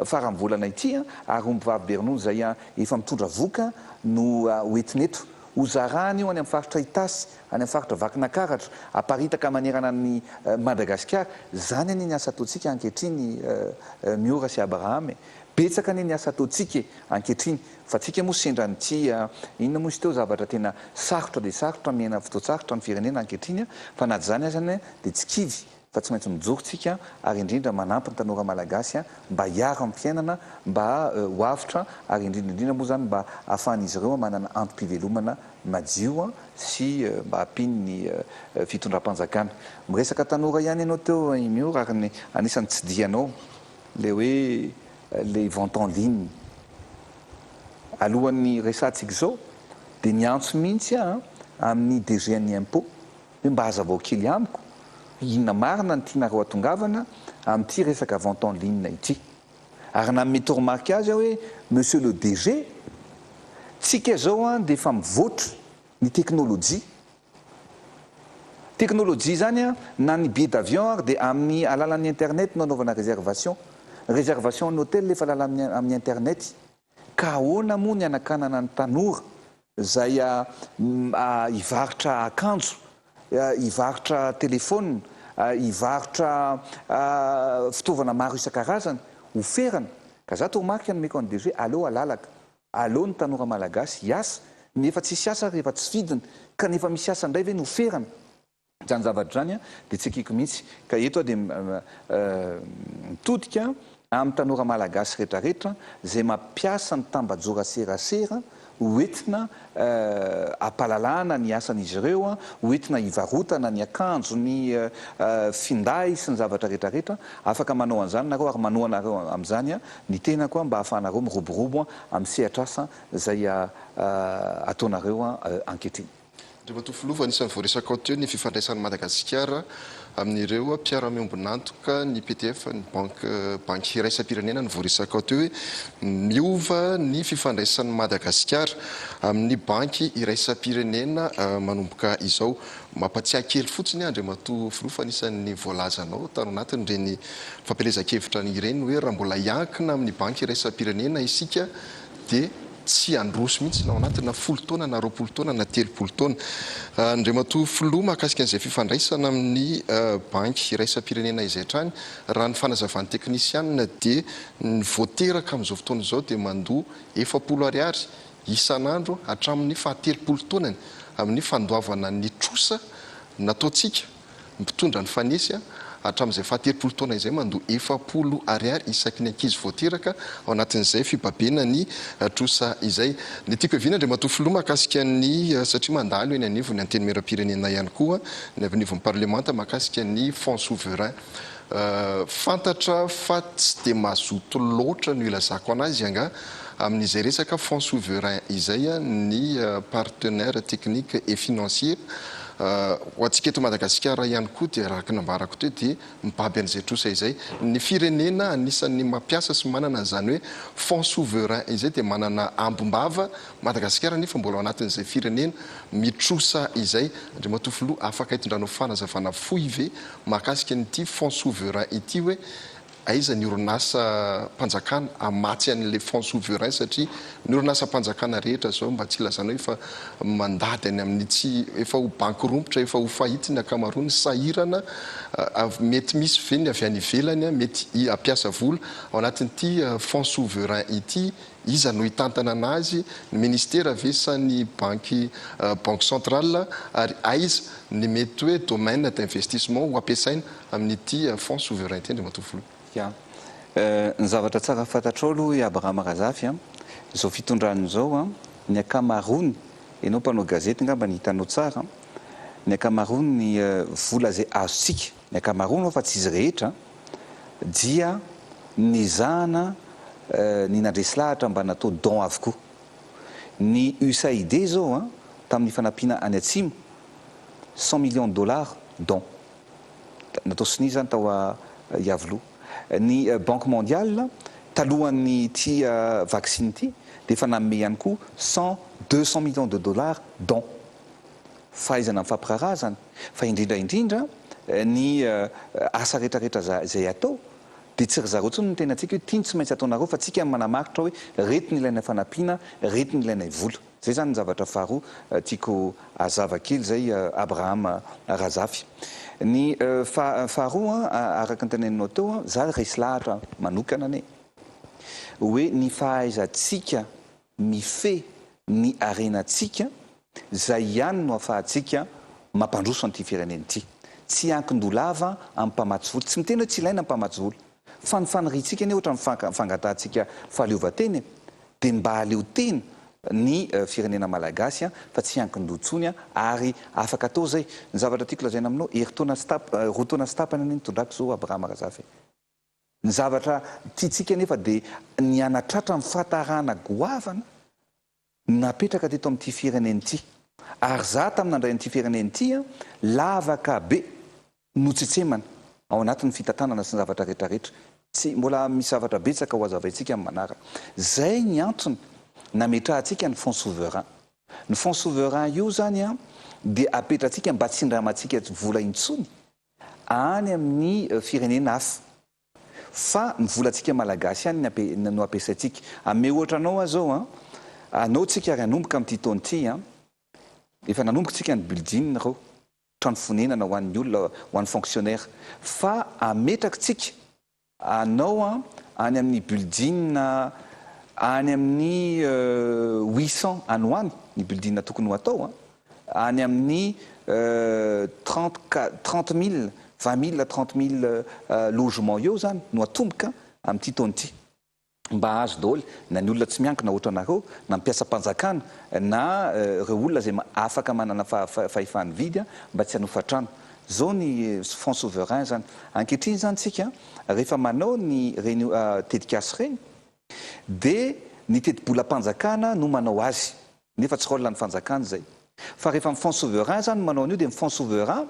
faran'ny volana ity an, ary omby vavy be ronono izay efa mitondra vohoka no ho entina eto. Ho zarahana io any amin'ny faritra Itasy, any amin'ny faritra Vakinakaratra, aparitaka manerana an'i Madagasikara. Izany anie ny asa ataontsika ankehitriny Miora sy Abraham e. Betsaka anie ny asa ataontsika e ankehitriny. Fa tsika moa sendra an'ity inona moa izy teo zavatra tena sarotra dia sarotra, miaina fotoan-tsarotra ny firenena ankehitriny fa na dia izany aza anie dia tsy kivy fa tsy maintsy mijoro tsika ary indrindra manampy ny tanora malagasy mba hiaro amin'ny fiainana mba ho avotra ary indrindra indrindra moa izany mba ahafahan'izy ireo manana antom-pivelomana madio sy mba ampian'ny fitondram-panjakana. Miresaka tanora ihany ianao teo Imiora ary ny anisan'ny tsidihanao ilay hoe ilay vente en ligne. Alohan'ny resahantsika izao dia niantso mihitsy aho amin'ny DG an'ny impôt Hoe mba hazavao kely amiko inona marina no tianareo hatongavana amin'ity resaka vente en ligne ity. Ary nanome toromarika azy aho hoe Monsieur le DG, tsika izao an dia efa mivoatra ny teknolojia. Teknolojia izany an, na ny billet d'avion ary dia amin'ny alalan'ny internet no anaovana réservation. Réservation ny hotel efa alalan'ny amin'ny internet. Ka ahoana moa ny hanakanana ny tanora izay hivarotra akanjo, hivarotra telefaonina, hivarotra fitaovana maro isan-karazany ho ferana? Ka za toromarika nomeko an'i DG, aleo alalaka, aleo ny tanora malagasy hiasa, ny efa tsisy asa ary efa tsy fidiny, ka ny efa misy asa indray ve no ferana? Izany zavatra izany dia tsy ekeko mihitsy. Ka eto aho dia mitodika amin'ny tanora malagasy rehetrarehetra izay mampiasa ny tambajora serasera ho entina hampahalalana ny asan'izy ireo, ho entina hivarotana ny akanjo, ny finday sy ny zavatra rehetrarehetra. Afaka manao an'izany nareo ary manohana anareo amin'izany ny tenako mba hahafahanareo miroborobo amin'ny sehatr'asa izay ataonareo ankehitriny. Andriamatoa Filoha, anisan'ny voaresaka ao teo ny fifandraisan'i Madagasikara amin'ireo mpiara-miombon'antoka, ny PTF, ny banky banky iraisam-pirenena no voaresaka ao teo hoe miova ny fifandraisan'i Madagasikara amin'ny banky iraisam-pirenena manomboka izao. Mampatsiahy kely fotsiny aho Andriamatoa Filoha fa anisan'ny voalazanao tao anatin'ireny fampielezan-kevitra ireny hoe raha mbola hiankina amin'ny banky iraisam-pirenena isika dia tsy handroso mihitsy na ao anatina folo taona na 20 taona na 30 taona. Andriamatoa Filoha, mahakasika an'izay fifandraisana amin'ny banky iraisam-pirenena izay hatrany, raha ny fanazavan'ny teknisianina dia ny vao teraka amin'izao fotoana izao dia mandoa 40 ariary isan'andro hatramin'ny fahatelopolo taonany amin'ny fandoavana ny trosa nataontsika. Mpitondra nifanesy hatramin'izay fahatelopolo taona izay mandoa 40 ariary isaky ny ankizy vao teraka ao anatin'izay fibabena ny trosa izay. Ny tiako hiaviana Andriamatoa Filoha mahakasika ny satria mandalo eny anivon'ny Antenimierampirenena ihany koa ny avy anivon'ny Parlemanta mahakasika ny fonds souverain. Fantatra fa tsy dia mazoto loatra no ilazako anazy angaha amin'izay resaka fonds souverain izay ny partenaire technique et financier. Ho antsika eto Madagasikara ihany koa dia araka ny nambarako teo dia mibaby an'izay trosa izay. Ny firenena anisan'ny mampiasa sy manana an'izany hoe fonds souverain izay dia manana ambim-bava, Madagasikara anefa mbola ao anatin'izay firenena mitrosa izay. Andriamatoa Filoha, afaka hitondranao fanazavana fohy ve mahakasika an'ity fonds souverain ity hoe aiza ny orinasam-panjakana hamatsy an'ilay fonds souverain satria ny orinasam-panjakana rehetra izao mba tsy ilazana hoe efa mandady any amin'ny tsy efa ho banky rompitra efa ho faillite ny ankamaroany sahirana mety misy ve ny avy any ivelany mety hampiasa vola ao anatin'ity fonds souverain ity Iza no hitantana anazy, ny ministera ve sa ny banky banque centrale ary aiza ny mety hoe domaine d'investissement ho ampiasaina amin'ity fonds souverain ity Andriamatoa Filoha? Ya. Ny zavatra tsara fantatrao aloha i Abraham Razafy an, izao fitondrana izao an, ny ankamaroany, ianao mpanao gazety angamba ny hitanao tsara an, ny ankamaroan'ny vola izay azontsika, ny ankamaroany ho'a fa tsy izy rehetra an, dia nezahana ny nandresy lahatra mba natao don avokoa. Ny USAID izao an, tamin'ny fanampiana any atsimo, 100 millions de dollars don. Natao sonia izany tao Iavoloha. Ny Banque mondiale, talohan'ity vaksiny ity, dia efa nanome ihany koa 100, 200 millions de dollars don. Fahaizana mifampiraharaha izany. Fa indrindra indrindra ny asa rehetra rehetra izay atao dia tsy ry zareo intsony no miteny antsika hoe ity no tsy maintsy ataonareo fa tsika no manamaritra hoe ireto no ilainay fanampiana, ireto no ilainay vola. Izay izany ny zavatra faharoa tiako hazava kely izay Abraham Razafy. Ny faharoa araka ny teneninao teo, za resy lahatra manokana anie hoe ny fahaizantsika mifehy ny harenantsika, izay ihany no afahantsika mampandroso an'ity firenena ity. Tsy hiankin-doha lava amin'ny mpamatsy vola. Tsy miteny hoe tsy ilaina ny mpamatsy vola. Fa ny faniriantsika anie ohatran'ny fangatahantsika fahaleovantena e, dia ny mba hahaleo tena ny firenena malagasy fa tsy hiankin-doha intsony ary afaka atao izay. Ny zavatra tiako lazaina aminao, herintaona sy tap, roa taona sy tapany anie nitondrako izao Abraham Razafy e. Ny zavatra tiantsika anefa dia ny hanatratra ny fahatarana goavana napetraka teto amin'ity firenena ity. Ary za tamin'ny nandray an'ity firenena ity an, lavaka be notsetsemana ao anatin'ny fitantanana sy ny zavatra rehetra rehetra. Tsy, mbola misy zavatra betsaka ho hazavaintsika amin'ny manaraka. Zay ny antony nametrahantsika ny fonds souverain. Ny fonds souverain io zany an, dia apetratsika mba tsy hindramantsika vola intsony any amin'ny firenena hafa fa ny volantsika malagasy ihany ny no ampiasaintsika. Hanome ohatra anao aho zao an, anao tsika ary hanomboka amin'ity taona ity an, efa nanomboka tsika ny building ireo, trano fonenana ho an'ny olona, ho an'ny fonctionnaire, fa ametraka tsika Anao an, any amin'ny building any amin'ny 800 any ho any ny building tokony ho atao an, any amin'ny 30 30 mille, 20 mille, 30 mille logements eo zany no atomboka amin'ity taona ity. Mba hahazo daholo na ny olona tsy miankina ohatranareo na mpiasam-panjakana na ireo olona izay afaka manana fahefana mividy mba tsy hanofa trano. Izao ny fonds souverain izany. Ankehitriny izany tsika rehefa manao ny ireny tetikasa ireny dia ny tetibolam-panjakana no manao azy. Nefa tsy rôle ny fanjakana izay. Fa rehefa ny fonds souverain zany no manao an'io dia ny fonds souverain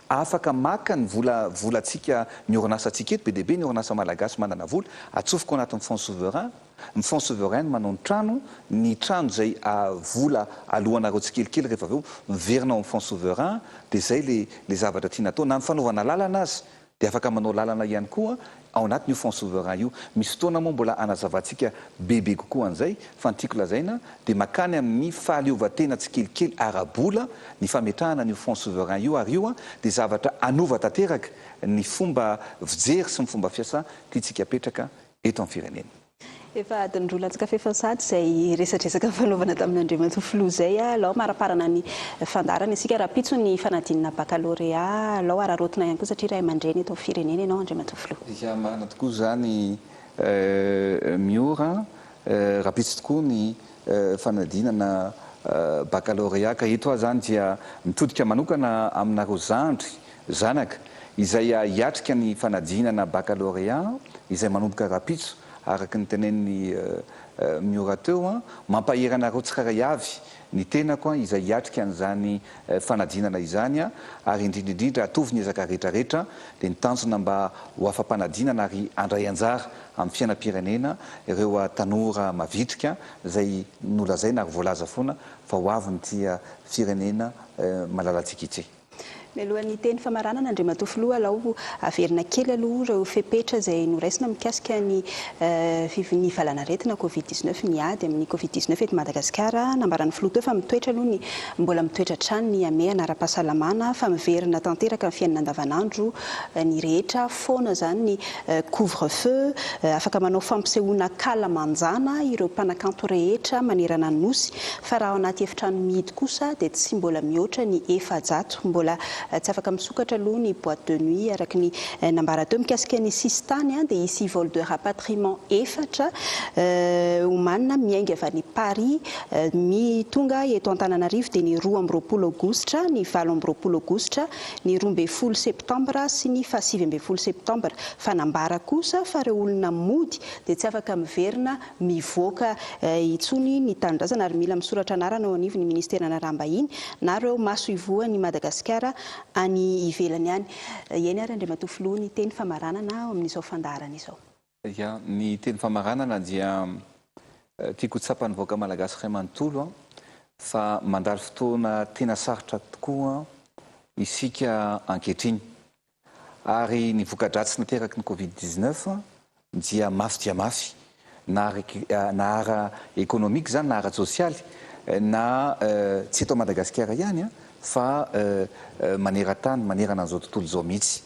afaka maka ny vola volantsika ny orinasantsika eto, be dia be ny orinasa malagasy manana vola, atsofoka ao anatin'ny fonds souverain, ny fonds souverain no manao ny trano, ny trano izay vola aloanareo tsikelikely rehefa avy eo miverina ao amin'ny fonds souverain, dia izay le le zavatra tiana atao, na ny fanaovana lalana aza Dia afaka manao lalana ihany koa ao anatin'io fonds souverain io. Misy fotoana moa mbola hanazavantsika bebe kokoa an'izay fa ny tiako lazaina dia makany amin'ny fahaleovantena tsikelikely ara-bola ny fametrahana an'io fonds souverain io ary io dia zavatra hanova tanteraka ny fomba fijery sy ny fomba fiasa tiantsika apetraka eto amin'ny firenena. Efa adiny roa latsaka fahefany sahady izay resadresaka nifanaovana tamin'Andriamatoa Filoha izay. Alao hamaraparana ny fandaharana isika. Rahampitso ny fanadinana bakalorea. Alao araraotina ihany koa satria ray aman-dreny eto amin'ny firenena ianao Andriamatoa Filoha. Dia marina tokoa izany Miora a! Rahampitso tokoa ny fanadinana bakalorea ka eto aho izany dia mitodika manokana aminareo zandry, zanaka, izay hiatrika ny fanadinana bakalorea izay manomboka rahampitso araka ny tenenin'i Miora teo, mampahery anareo tsirairay avy ny tenako izay hiatrika an'izany fanadinana izany ary indrindra indrindra ataovy ny ezaka rehetra rehetra dia ny tanjona mba ho afa-panadinana ary handray anjara amin'ny fiainam-pirenena ireo tanora mavitrika izay nolazaina ary voalaza foana fa ho avin'ity firenena malalantsika ity. Mialohan'ny teny famaranana, Andriamatoa Filoha, alao averina kely aloha ireo fepetra izay noraisina mikasika ny ny valanaretina Covid 19, ny ady amin'ny Covid 19 eto Madagasikara. Nambaran'ny Filoha teo fa mitoetra aloha ny, mbola mitoetra hatrany ny hamehana ara-pahasalamana fa miverina tanteraka ny fiainana andavanandro ny rehetra, foana izany ny couvre feu, afaka manao fampisehoana ankalamanjana ireo mpanakanto rehetra manerana ny Nosy fa raha ao anaty efitrano mihidy kosa dia tsy mbola mihoatra ny 400. Mbola. Tsy afaka misokatra aloha ny boite de nuit araka ny nambara teo. Mikasika ny sisintany dia hisy vol de rapatriement efatra omanina miainga avy any Paris tonga eto Antananarivo dia ny 22 aogositra, ny 28 aogositra, ny 12 septambra sy ny faha 19 septambra. Fa nambara kosa fa ireo olona mody dia tsy afaka miverina mivoaka intsony ny tanindrazana ary mila misoratra anarana eo anivon'ny ministeran'ny Raharaham-bahiny na ireo masoivohon'i Madagasikara any ivelany any. Eny ary Andriamatoa Filoha ny teny famaranana amin'izao fandaharana izao. Ya, ny teny famaranana dia tiako ho tsapan'ny vahoaka malagasy iray manontolo fa mandalo fotoana tena sarotra tokoa isika ankehitriny. Ary ny voka-dratsy nateraky ny Covid 19 dia mafy dia mafy, na na ara ekonomika izany na ara-tsosialy, na tsy eto Madagasikara ihany fa maneran-tany, manerana an'izao tontolo izao mihitsy.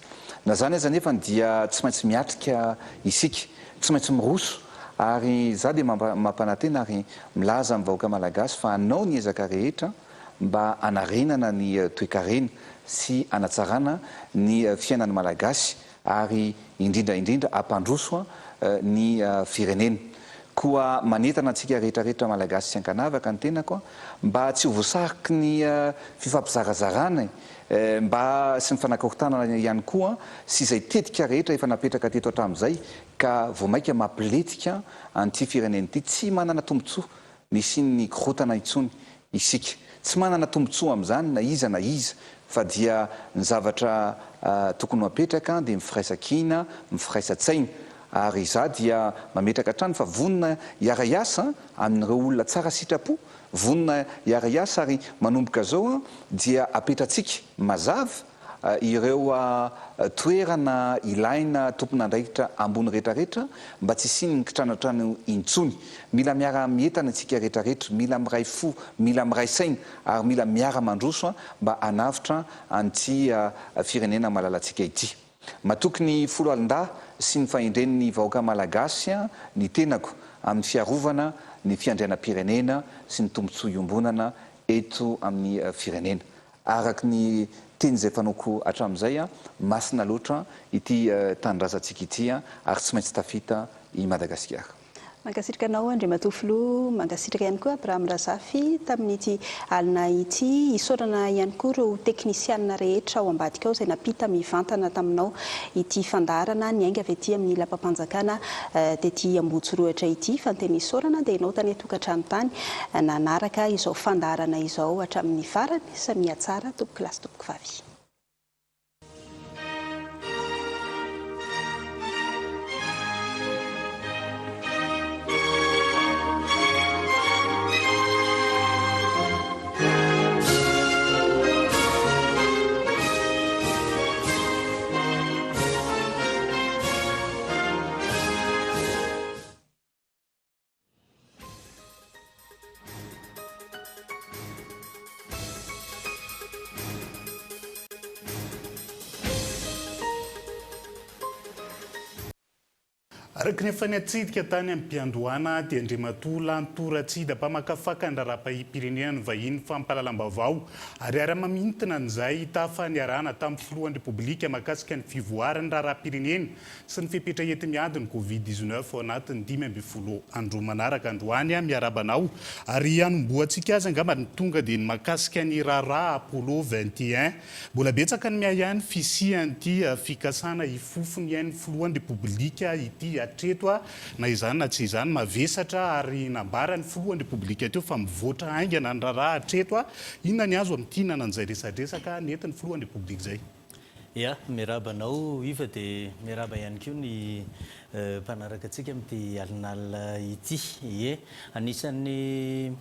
Na izany aza anefa dia tsy maintsy miatrika isika, tsy maintsy miroso, ary izaho dia mampanantena ary milaza amin'ny vahoaka malagasy fa hanao ny ezaka rehetra mba hanarenana ny toekarena sy hanatsarana ny fiainan'ny Malagasy ary indrindra indrindra hampandroso ny firenena. Koa manentana antsika rehetra rehetra Malagasy tsy ankanavaka ny tenako mba tsy ho voasariky ny fifampizarazarana mba sy ny fanakorontanana ihany koa sy izay tetika rehetra efa napetraka teto hatramin'izay ka vao mainka mampilentika an'ity firenena ity tsy manana tombontsoa nisian'ny korontana intsony isika. Tsy manana tombontsoa amin'izany na iza na iza fa dia ny zavatra tokony ho apetraka dia ny firaisankina, ny firaisan-tsaina. Ary izaho dia mametraka hatrany fa vonona hiara-hiasa amin'ireo olona tsara sitrapo, vonona hiara-hiasa ary manomboka izao dia apetratsika mazava ireo toerana ilaina tompon'andraikitra ambony retraretra mba tsy hisian'ny kitranoantrano intsony. Mila miara-mientana isika retraretra, mila miray fo, mila miray saina ary mila miara-mandroso mba hanavotra an'ity firenena malalantsika ity. Matoky ny foloalindahy sy ny fahendren'ny vahoaka malagasy ny tenako amin'ny fiarovana ny fiandrianam-pirenena sy ny tombontsoa iombonana eto amin'ny firenena. Araka ny teny izay fanaoko hatramin'izay, masina loatra ity tanindrazantsika ity ary tsy maintsy tafita i Madagasikara. Mankasitraka anao Andriamatoa Filoha, mankasitraka ihany koa Abraham Razafy tamin'ity alina ity. Isaorana ihany koa ireo teknisianina rehetra ao ambadika ao izay nampita mivantana taminao ity fandaharana niainga avy aty amin'ny lapam-panjakana tety Ambohitsorohitra ity. Fa ny tena isaorana dia ianao tany an-tokantrano tany nanaraka izao fandaharana izao hatramin'ny farany. Samia tsara tompokolahy sy tompokovavy. Araka ny efa niatsidika tany am-piandohana dia Andriamatoa Lanto Ratsida mpamakafaka ny raharaham-pirenena ny vahiny fampahalalam-baovao ary ara-mamintina an'izay tafa niarahana tamin'ny filohan'ny Repoblika mahakasika ny fivoaran'ny raharaham-pirenena sy ny fepetra enti-miady ny Covid 19 ao anatin'ny 15 andro manaraka. Androany miarahaba anao ary hanombohantsika azy angamba ny tonga dia ny mahakasika ny raharaha Apollo 21. Mbola betsaka ny miahiahy ny fisian'ity fikasana hifofo ny ain'ny filohan'ny Repoblika ity hatreto na izany na tsy izany. Mavesatra ary nambaran'ny filohan'ny Repoblika teo fa mivoatra haingana ny raharaha hatreto. Inona ny azo amintinana an'izay resadresaka nentin'ny filohan'ny Repoblika izay? Ya, miarahaba anao Iva dia miarahaba ihany koa ny mpanaraka antsika amin'ity alinalina ity. Ie, anisan'ny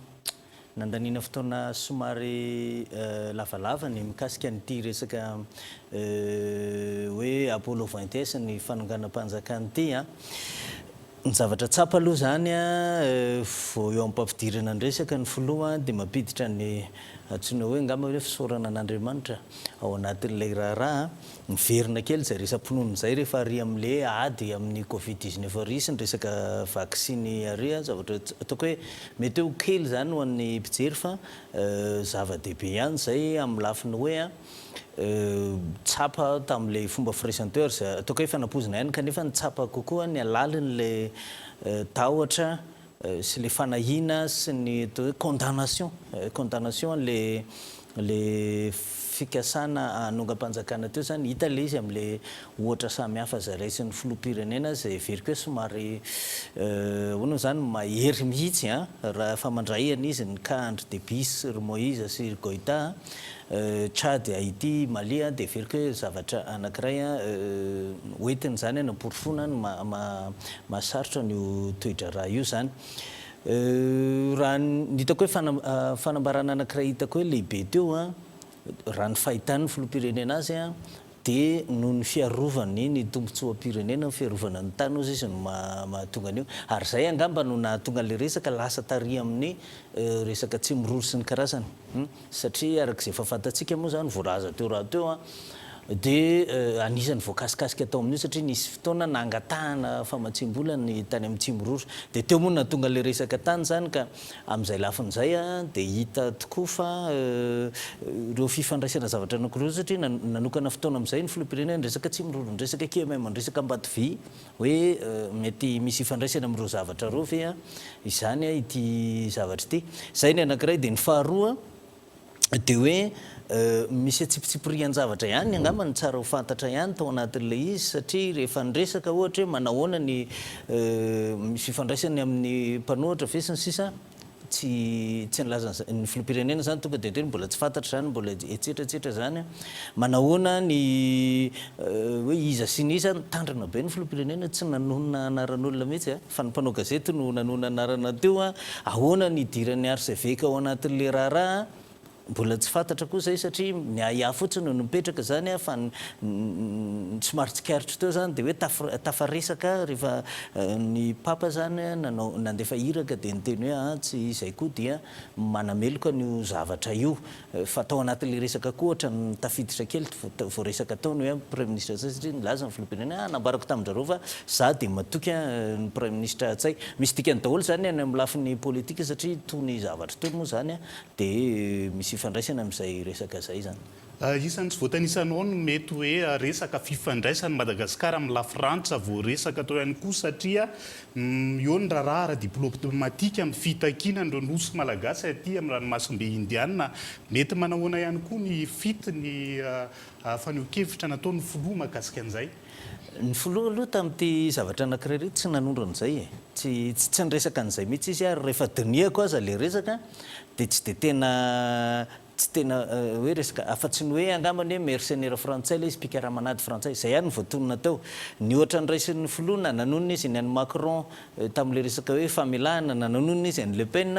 nandaniana fotoana somary lavalava ny mikasika an'ity resaka hoe Apollo 21 sy ny fanonganam-panjakana ity an. Ny zavatra tsapa aloha izany an, vao eo am-pampidirana ny resaka ny filoha dia mampiditra ny antsoina hoe angamba hoe fisaorana an'Andriamanitra ao anatin'ilay raharaha. Miverina kely izay resa-pinoana izay rehefa ary amin'ilay ady amin'ny covid 19 ary sy ny resaka vaksiny ary an, zavatra ataoko hoe mety hoe ho kely izany ho an'ny mpijery fa Zava-dehibe ihany izay amin'ny lafiny hoe tsapa tamin'ilay fomba firesany teo ary izay ataoko hoe efa nampoizina ihany kanefa nitsapa kokoa ny halalin'ilay tahotra sy ilay fanahiana sy ny atao hoe condamnation, condamnation an'ilay ilay fikasana hanongam-panjakana teo izany, hita ilay izy amin'ilay ohatra samihafa izay raisin'ny filoham-pirenena izay heveriko hoe somary ahoana moa izany, mahery mihitsy an, raha efa mandray an'izy ny cas an-dry Deby sy ry Moïse sy ry Goïta an, Tchad, Haïti, Mali an, dia heveriko hoe zavatra anankiray an, hoentiny izany hanaporofoana ny maha mahasarotra an'io toe-draharaha io izany. Raha ny hitako hoe fanambarana anankiray hitako hoe lehibe teo an, raha ny fahitan'ny filoham-pirenena azy an, dia noho ny fiarovany ny tombontsoam-pirenena, ny fiarovana ny tany hozy izy no mahatonga an'io. Ary izay angamba no nahatonga an'ilay resaka lasa tary amin'ny resaka tsimiroro sy ny karazany. Satria araka izay efa fantatsika moa izany, voalaza teo rahateo an, dia anisan'ny voakasikasika tao amin'io satria nisy fotoana nangatahana famatsiam-bola ny tany amin'ny Tsimiroro. Dia teo moa no nahatonga ilay resaka tany izany ka amin'izay lafiny izay dia hita tokoa fa ireo fifandraisana zavatra anankiroa ireo satria nanokana fotoana amin'izay ny filoham-pirenena niresaka Tsimiroro, niresaka QMM, niresaka Ambatovy hoe mety misy ifandraisany amin'ireo zavatra ireo ve izany ity zavatra ity. Izay ny anankiray. Dia ny faharoa dia hoe misy antsipitsipirian-javatra ihany angamba no tsara ho fantatra ihany tao anatin'ilay izy satria rehefa niresaka ohatra hoe manahoana ny misy ifandraisany amin'ny mpanohatra ve sy ny sisa tsy tsy nilaza an'izay ny filoham-pirenena izany tonga dia niteny mbola tsy fantatra izany mbola etsetra etsetra izany manahoana ny hoe iza sy ny iza nitandrina be ny filoham-pirenena tsy nanonona anaran'olona mihitsy a fa ny mpanao gazety no nanonona anarana teo a ahoana ny hidiran'ny archevêque ao anatin'ilay raharaha Mbola tsy fantatra koa izay satria ny ahiahy fotsiny no nipetraka izany fa ny somary tsikaritro teo izany dia hoe tafaresaka rehefa ny Papa izany nanao nandefa iraka dia niteny hoe aa tsy izay koa dia manameloka an'io zavatra io fa tao anatin'ilay resaka koa ohatran'ny tafiditra kely voaresaka tao ny hoe Praiminisitra Ntsay satria nilaza ny filoham-pirenena hoe aa nambarako tamin-dRareo fa za dia matoky ny Praiminisitra Ntsay. Misy dikany daholo izany any amin'ny lafiny politika satria itony zavatra itony moa izany Dia misy ifandraisany amin'izay resaka izay izany. Isan'ny tsy voatanisanao ny mety hoe resaka fifandraisan'i Madagasikara amin'ny Lafrantsa voaresaka teo ihany koa satria eo ny raharaha ara-diplaomatika amin'ny fitakiana an'ireo nosy malagasy aty amin'ny ranomasimbe Indiana. Mety manahoana ihany koa ny fit ny fanehoan-kevitra nataon'ny filoha mahakasika an'izay? Ny filoha aloha tamin'ity zavatra anankiray ity tsy nanondro an'izay e. Tsy tsy niresaka an'izay mihitsy izy ary rehefa dinihako aza ilay resaka dia tsy dia tena tsy tena hoe resaka afa-tsy ny hoe angambany hoe mercenaire frantsay ilay izy, mpikaramanady frantsay. Izay ihany no voatonona teo. Ny ohatra noraisin'ny filoha na nanonona izy ny an'i Macron tamin'ilay resaka hoe famelahana na nanonona izy an'i Le Pen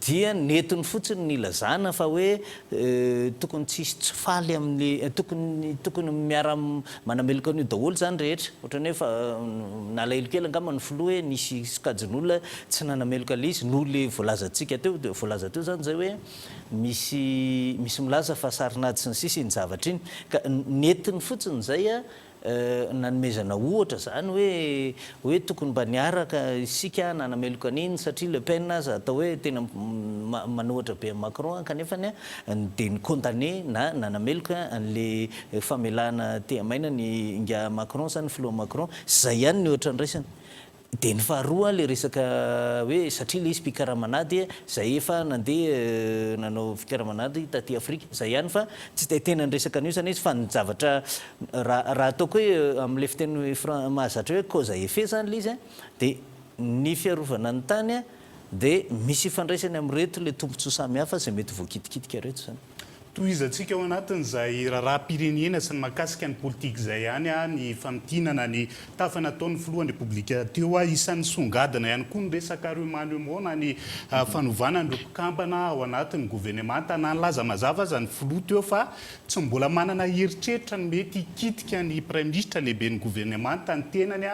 dia nentiny fotsiny nilazana fa hoe tokony tsy hisy tsy faly amin'ny tokony tokony miara manameloka an'io daholo izany rehetra ohatran'ny hoe fa nalahelo kely angamba ny filoha hoe nisy sokajin'olona tsy nanameloka ilay izy noho ilay voalazantsika teo dia voalaza teo izany izay hoe misy misy milaza fa sarin'ady sy ny sisa iny zavatra iny ka nentiny fotsiny izay Nanomezana ohatra izany hoe hoe tokony mba niaraka isika nanameloka an'iny satria Le Pen aza atao hoe tena manohatra be an'i Macron kanefa dia ni-condamner na nanameloka an'le famelana tehamaina ny ingahy Macron izany filoha Macron. Izay ihany ny ohatra niraisana. Dia ny faharoa ilay resaka hoe satria ilay izy mpikaramanady izay efa nandeha nanao fikaramanady taty Afrika, izay ihany fa tsy dia tena niresaka an'io izany izy fa ny zavatra raha raha ataoko hoe amin'ilay fiteny fran mahazatra hoe cause à effet izany ilay izy an, dia ny fiarovana ny tany an dia misy ifandraisany amin'ireto ilay tombontsoa samihafa izay mety voakitikitika ireto izany. Tohizantsika ao anatin'izay raharaham-pirenena sy ny mahakasika ny politika izay ihany ny famintinana ny tafa nataon'ny filohan'ny Repoblika teo. Isan'ny nisongadina ihany koa ny resaka remaniement na ny fanovana an'ireo mpikambana ao anatin'ny governemanta. Na nilaza mazava aza ny filoha teo fa tsy mbola manana eritreritra ny mety hikitika ny praiminisitra lehiben'ny governemanta ny tenany.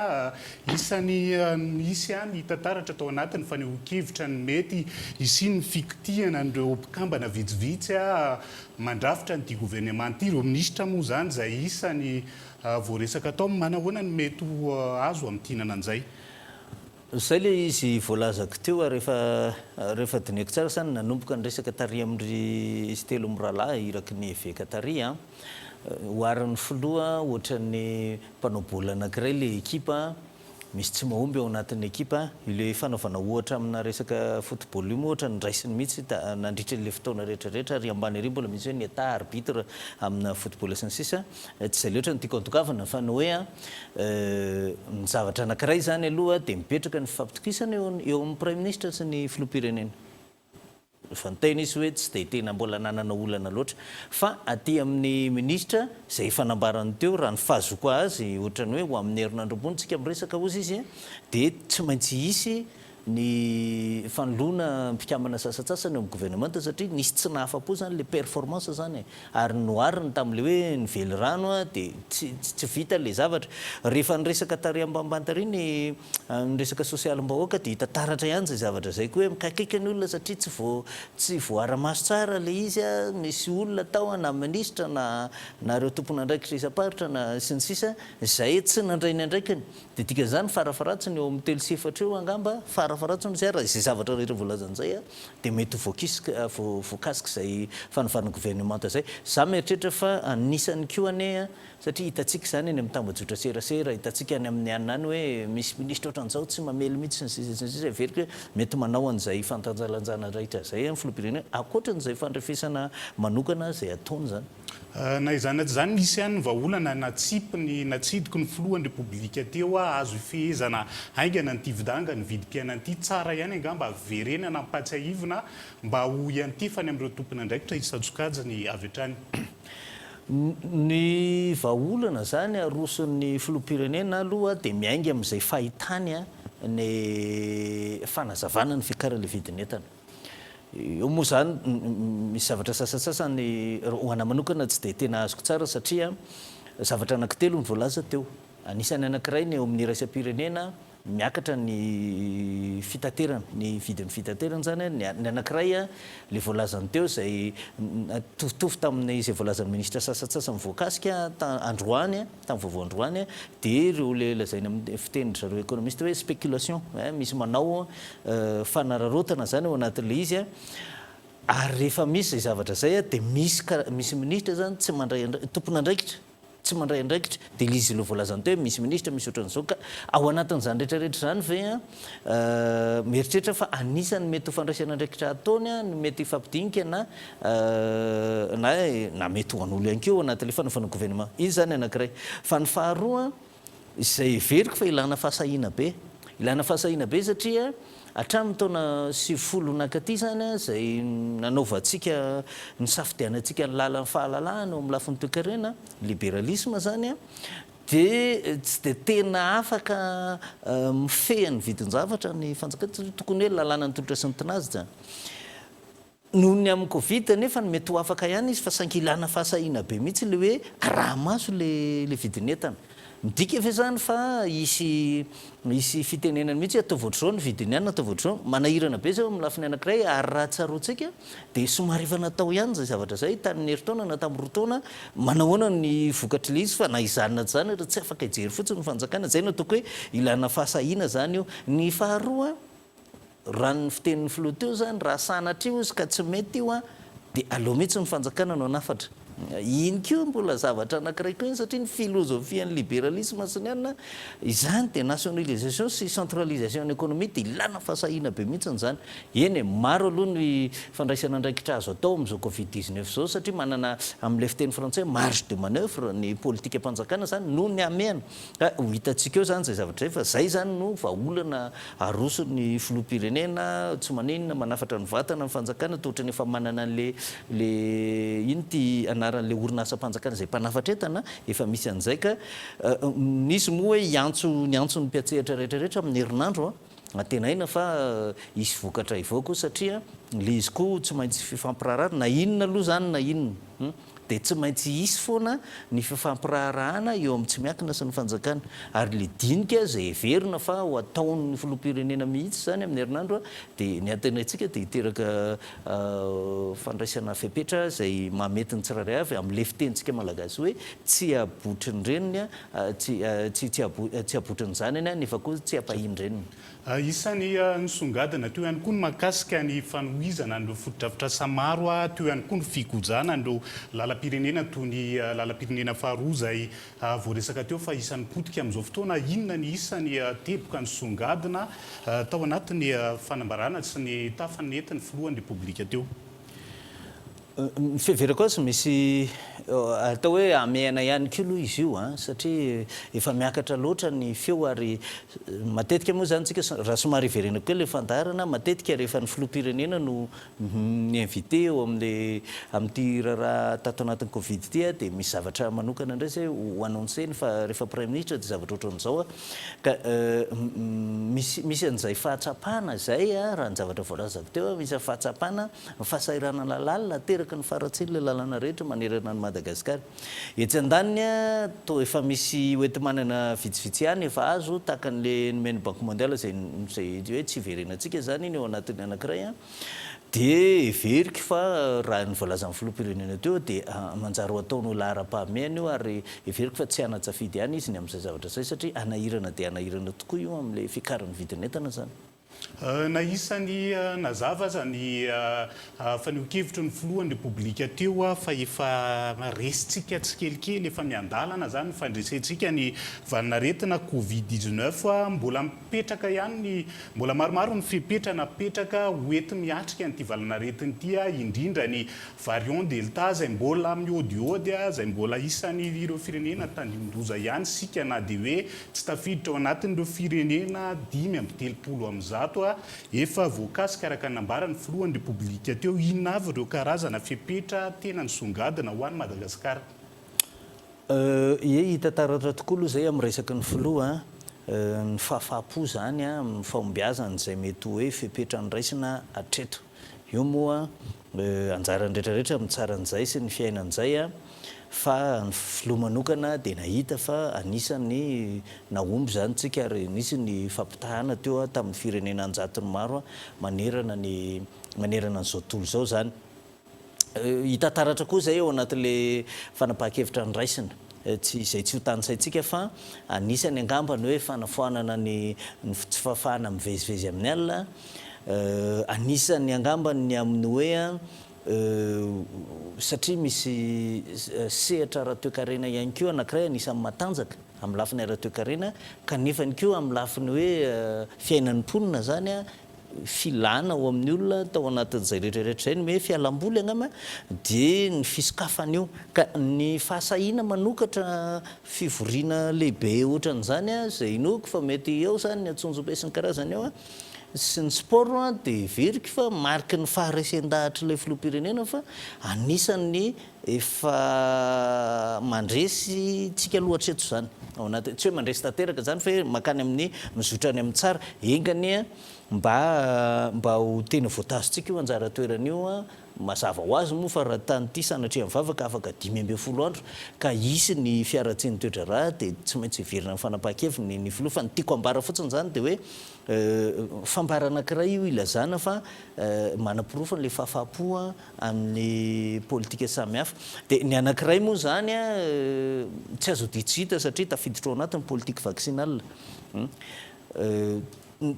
Isan'ny nisy ihany hita taratra tao anatin'ny fanehoan-kevitra ny mety hisian'ny fikitihana an'ireo mpikambana vitsivitsy mandrafitra an'ity governemanta ity. Ireo minisitra moa izany izay isan'ny voaresaka tao. Manahoana no mety ho azo hamintinana an'izay? Izay ilay izy voalazako teo ary efa rehefa dinihiko tsara izany nanomboka niresaka tary amin-dry izy telo mirahalahy iraky ny eveka tary an, oharin'ny filoha ohatran'ny mpanao baolina anankiray ilay ekipa, misy tsy mahomby ao anatin'ny ekipa, ilay fanaovana ohatra amina resaka football io moa ohatra noraisiny mihitsy nandritra ilay fotoana rehetra rehetra ary ambany ery mbola misy hoe ny état arbitre amina football sy ny sisa, tsy izay loatra no tiako andokafana fa ny hoe an, Ny zavatra anankiray izany aloha dia mipetraka ny fifampitokisana eo eo amin'ny Praiminisitra sy ny Filoham-pirenena. Efa niteny izy hoe tsy dia tena mbola nanana olana loatra. Fa aty amin'ny Minisitra, izay efa nambarany teo, raha ny fahazoako azy, ohatran'ny hoe ho amin'ny herinandro ambony tsika miresaka hozy izy, dia tsy maintsy hisy ny fanoloana mpikambana sasantsasany eo amin'ny governemanta satria nisy tsy nahafa-po izany ilay performance izany e! ary nohariny tamin'ilay hoe ny velirano dia tsy tsy vita ilay zavatra. Rehefa niresaka tary ambanimbany tary ny ny resaka sosialim-bahoaka dia hita taratra ihany izay zavatra izay koa hoe mikaikaika ny olona satria tsy voa tsy voara-maso tsara ilay izy, misy olona tao na minisitra na na ireo tompon'andraikitra isam-paritra na sy ny sisa izay tsy nandray ny andraikiny. Dia dikan'izany farafaharatsiny eo amin'ny 3 sy 4 eo angamba, farafaharatsiny izay raha izay zavatra rehetra voalazany izay dia mety ho voakisika, voakasik'izay fanovana governemanta izay. Izaho mieritreritra fa anisany koa anie satria hitantsika izany eny amin'ny tambajotra serasera, hitantsika any amin'ny anona any hoe misy minisitra ohatran'izao tsy mamely mihitsy sy ny sisa sy ny sisa, heveriko hoe mety manao an'izay fandanjalanjana rehetra izay ny filoham-pirenena ankoatran'izay fandrefesana manokana izay ataony izany. Na izany na tsy izany, nisy ihany ny vahaolana natsipiny, natsidiky ny filohan'ny Repoblika teo, azo ifehezana haingana an'ity vidanga ny vidim-piainana ity. Tsara ihany angamba verenana ampahatsiahivina mba ho iantefany amin'ireo tompon'andraikitra isan-tsokajiny avy hatrany. Ny vahaolana izany aroson'ny filoham-pirenena aloha dia miainga amin'izay fahitany ny fanazavana ny fiakaran'ilay vidin'entana. Eo moa izany misy zavatra sasantsasany ho anà manokana tsy dia tena azoko tsara satria zavatra anankitelo no voalaza teo. Anisan'ny anankiray ny eo amin'ny iraisam-pirenena miakatra ny fitaterana, ny vidin'ny fitaterana izany, ny anankiray ilay voalazany teo izay mitovitovy tamin'ny izay voalazan'ny minisitra sasantsasany voakasika androany, tamin'ny vaovao androany dia ireo ilay lazaina amin'ny fitenin-dry zareo économiste hoe spéculation, misy manao fanararaotana izany ao anatin'ilay izy ary rehefa misy izay zavatra izay dia misy misy minisitra izany tsy mandray tompon'andraikitra tsy mandray andraikitra dia ilay izy ilay voalazany teo hoe misy minisitra misy ohatran'izao ka ao anatin'izany rehetra rehetra izany ve mieritreritra fa anisan'ny mety ho fandraisana andraikitra ataony ny mety hifampidinika na na na mety ho an'olo ihany koa ao anatin'ilay fanaovana gouvernement. Iny izany anankiray. Fa ny faharoa, izay heveriko fa ilana fahasahiana be. Ilana fahasahiana be satria hatramin'ny taona 90 nankaty izany izay nanaovantsika, nisafidianantsika ny lalan'ny fahalalahana eo amin'ny lafiny toekarena, liberalisme izany, dia tsy dia tena afaka mifehy ny vidin-javatra ny fanjakana satria tokony hoe lalànan'ny tolotra sy ny tinajy izany. Noho ny amin'ny covid anefa no mety ho afaka ihany izy fa saingy ilana fahasahiana be mihitsy ilay hoe araha-maso ilay ilay vidin'entana. Midika ve izany fa hisy hisy fitenenana mihitsy hoe ataovy ohatr'izao ny vidin'ny anona, ataovy ohatr'izao. Manahirana be izay eo amin'ny lafiny anankiray ary raha tsaroantsika dia somary efa natao ihany izay zavatra izay tamin'ny herintaona na tamin'ny roa taona. Manahoana ny vokatr'ilay izy fa na izany na tsy izany ary tsy afaka hijery fotsiny ny fanjakana. Izay no ataoko hoe ilana fahasahiana izany io. Ny faharoa, Raha ny fitenin'ny filoha teo izany, raha sanatria ozy ka tsy mety io an, dia aleo mihitsy ny fanjakana no hanafatra. Iny koa mbola zavatra anankiray koa iny satria ny filozofian'ny liberalisme sy ny anona, izany dia nationalisation sy centralisation ny économie dia ilana fahasahiana be mihitsy izany. Eny e, maro aloha ny fandraisana andraikitra azo atao amin'izao covid 19 izao satria manana amin'ilay fiteny frantsay marge de manoeuvre ny politikam-panjakana izany noho ny hamehana. Ka ho hitantsika eo izany izay zavatra izay fa izay izany no vahaolana aroson'ny filoham-pirenena, tsy maninona manafatra ny vatana ny fanjakana toa ohatran'ny efa manana an'le le ino ity anaran'le orinasam-panjakana izay mpanafatra entana, efa misy an'izay ka nisy moa hoe hiantso niantso ny mpiantsehatra rehetra rehetra amin'ny herinandro an, antenaina fa hisy vokatra hivoaka io satria le izy koa tsy maintsy fifampiraharahana na inona aloha izany na inona. dia tsy maintsy hisy foana ny fifampiraharahana eo amin'ny tsy miankina sy ny fanjakana. Ary ilay dinika izay heverina fa ho ataon'ny filoham-pirenena mihitsy izany amin'ny herinandro dia ny antenaintsika dia hiteraka fandraisana fepetra izay mahamety ny tsirairay avy amin'ilay fitenintsika malagasy hoe tsy abotry ny reniny, tsy tsy tsy abotry ny zanany nefa koa tsy ampahin-dreniny. Isan'ny nisongadina teo ihany koa ny mahakasika ny fanohizana an'ireo fotodrafitrasa maro, teo ihany koa ny fikojana an'ireo lalam-pirenena toy ny lalam-pirenena faharoa izay voaresaka teo fa isan'ny potika amin'izao fotoana. Inona ny isan'ny teboka nisongadina tao anatin'ny fanambarana sy ny tafa nentin'ny filohan'ny Repoblika teo? Ny fiheverako azy misy atao hoe hamehana ihany koa aloha izy io an, satria efa miakatra loatra ny feo ary matetika moa izany tsika raha somary hiverenako kely ilay fandaharana, matetika rehefa ny filoham-pirenena no mi-invité eo amin'ilay amin'ity raharaha tato anatin'ny covid ity an, dia misy zavatra manokana indray izay ho annoncer-ny fa rehefa praiminisitra dia zavatra ohatran'izao an, ka misy misy an'izay fahatsapana izay an, raha ny zavatra voalazako teo an, misy fahatsapana Ny fahasahiranana lalina ateraky ny faharatsian'ilay lalana rehetra manerana an'i Madagasikara. Etsy andaniny, toa efa misy hoenti-manana vitsivitsy ihany efa azo, tahaka an'ilay nomen'ny Banque Mondiale izay izay hoe tsy hiverenantsika izany iny eo anatin'ny anankiray, dia heveriko fa raha ny voalazan'ny Filoham-pirenena teo dia manjary ho ataony ho laharam-pahamehana io ary heveriko fa tsy hanan-tsafidy ihany izy ny amin'izay zavatra izay satria hanahirana dia hanahirana tokoa io amin'ilay fiakaran'ny vidin'entana izany. Na isan'ny nazava aza ny fanehoan-kevitry ny filohan'ny Repoblika teo fa efa resintsika tsikelikely, efa miandalana izany ny fandresentsika ny valanaretina Covid 19. Mbola mipetraka ihany ny, mbola maromaro ny fepetra napetraka ho enti-miatrika an'ity valanaretina ity, indrindra ny variant Delta izay mbola mihaodihaody, izay mbola isan'ireo firenena tandindoza ihany isika na dia hoe Tsy tafiditra ao anatin'ireo firenena 135 efa voakasika araka ny nambaran'ny filohan'ny Repoblika teo. Inona avy ireo karazana fepetra tena nisongadina ho an'i Madagasikara? Ie, hita taratra tokoa aloha izay amin'ny resaky ny filoha, ny fahafaham-po izany amin'ny fahombiazana izay mety ho hoe fepetra noraisina hatreto. Io moa anjaran'ny rehetra rehetra mitsara an'izay sy ny fiainan'izay fa ny filoha manokana dia nahita fa anisan'ny nahomby izany tsika ary nisy ny fampitahana teo tamin'ny firenena an-jatony maro manerana ny manerana an'izao tontolo izao izany. Hita taratra koa izay ao anatin'ilay fanapahan-kevitra noraisina. Tsy izay tsy ho tanisaintsika fa anisany angamba ny hoe fanafoanana ny ny tsy fahafahana mivezivezy amin'ny alina. Anisany angamba ny amin'ny hoe satria misy sehatra ara-toekarena ihany koa anankiray anisan'ny matanjaka amin'ny lafiny ara-toekarena kanefa ihany koa amin'ny lafiny hoe fiainan'ny mponina izany filana ao amin'ny olona tao anatin'izay rehetra rehetra izay ny hoe fialamboly angamba dia ny fisokafana io ka ny fahasahiana manokatra fivoriana lehibe ohatran'izany izay inoako fa mety eo izany ny antsonjombe sy ny karazany eo sy ny sport dia heveriko fa mariky ny faharesen-dahatr'ilay filoham-pirenena fa anisan'ny efa mandresy tsika aloha hatreto izany ao anaty, tsy hoe mandresy tanteraka izany fa hoe mankany amin'ny mizotra any amin'ny tsara, enga anie mba mba ho tena voatazontsika io anjara toerana io, mazava ho azy moa fa raha tany ity sanatria mivavaka afaka 15 andro ka hisy ny fiharatsian'ny toe-draharaha dia tsy maintsy hiverina amin'ny fanapahan-keviny ny filoha fa ny tiako ambara fotsiny izany dia hoe fambara anankiray io ilazana fa manaporofo an'ilay fahafahampo amin'ny politika samihafa. Dia ny anankiray moa izany tsy azo odian-tsy hita satria tafiditra ao anatin'ny politique vaccinale.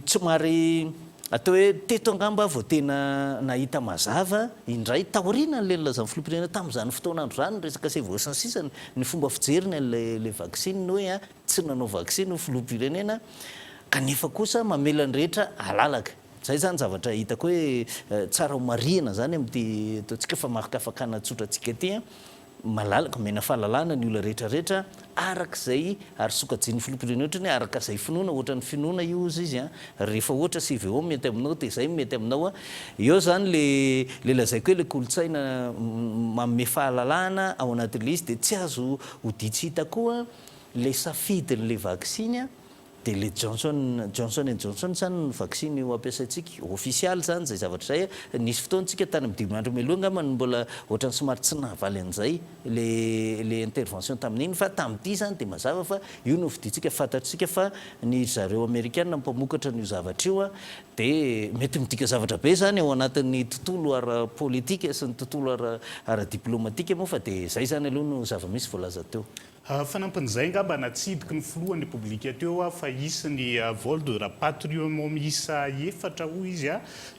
Somary atao hoe teto angamba aho vao tena nahita mazava indray taorianan'ilay nilazan'ny filoham-pirenena tamin'izany fotoan'andro izany ny resaka CVO sy ny sisa ny fomba fijeriny an'ilay vaksiny ny hoe tsy nanao vaksiny ho filoham-pirenena kanefa kosa mamela ny rehetra halalaka. Izay izany zavatra hitako hoe tsara ho marihina izany amin'ity ataontsika famakafakana tsotra antsika ity an, malalaka, omena fahalalahana ny olona rehetra rehetra araka izay ary sokajian'ny filoham-pirenena ohatra ny hoe araka izay finoana, ohatra ny finoana io hozy izy an, rehefa ohatra CVO mety aminao dia izay no mety aminao an, eo izany le le lazaiko hoe le kolontsaina manome fahalalahana ao anatin'ilay izy dia tsy azo odian-tsy hita koa ilay safidin'ilay vaksiny an. Dia ilay Johnson, Johnson and Johnson izany no vaksiny ho ampiasaintsika. Ofisialy izany izay zavatra izay. Nisy fotoana isika tany amin'ny dimy andro mialoha angamba no mbola ohatran'ny somary tsy nahavaly an'izay ilay ilay intervention tamin'iny fa tamin'ity izany dia mazava fa io no fidintsika. Fantatsika fa ny ry zareo amerikana no mpamokatra an'io zavatra io dia mety midika zavatra be izany ao anatin'ny tontolo ara-politika sy ny tontolo ara ara-diplomatika moa fa dia izay izany aloha no zava-misy voalaza teo. Fanampin'izay angamba natsidiky ny filohan'ny Repoblika teo fa hisy ny vol de rapatriement miisa efatra hoy izy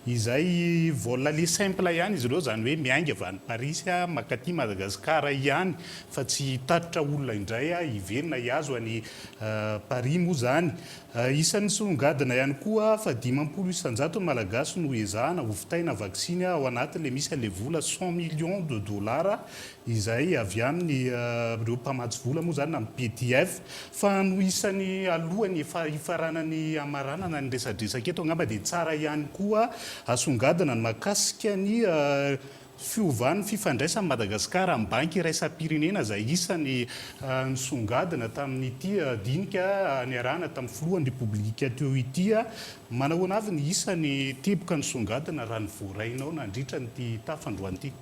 izay vol aller simple ihany izy ireo izany hoe miainga avy any Parisy mankaty Madagasikara ihany fa tsy hitatitra olona indray hiverina hihazo an'i Paris moa izany. Isan'ny nisongadina ihany koa fa 50% ny Malagasy no ezahana hovitaina vaksiny ao anatin'ilay misy an'ilay vola cent millions de dollars izay avy amin'ny ireo mpamatsy vola moa izany na ny PTF, fa no isan'ny alohan'ny efa hifaranan'ny hamaranana ny resadresaka eto angamba dia tsara ihany koa asongadina ny mahakasika ny fiovan'ny fifandraisan'i Madagasikara amin'ny banky iraisam-pirenena izay isan'ny nisongadina tamin'ity dinika niarahana tamin'ny filohan'ny Repoblika teo ity. Manahoana avy ny isan'ny teboka nisongadina raha ny voarainao nandritra an'ity tafa androany ity?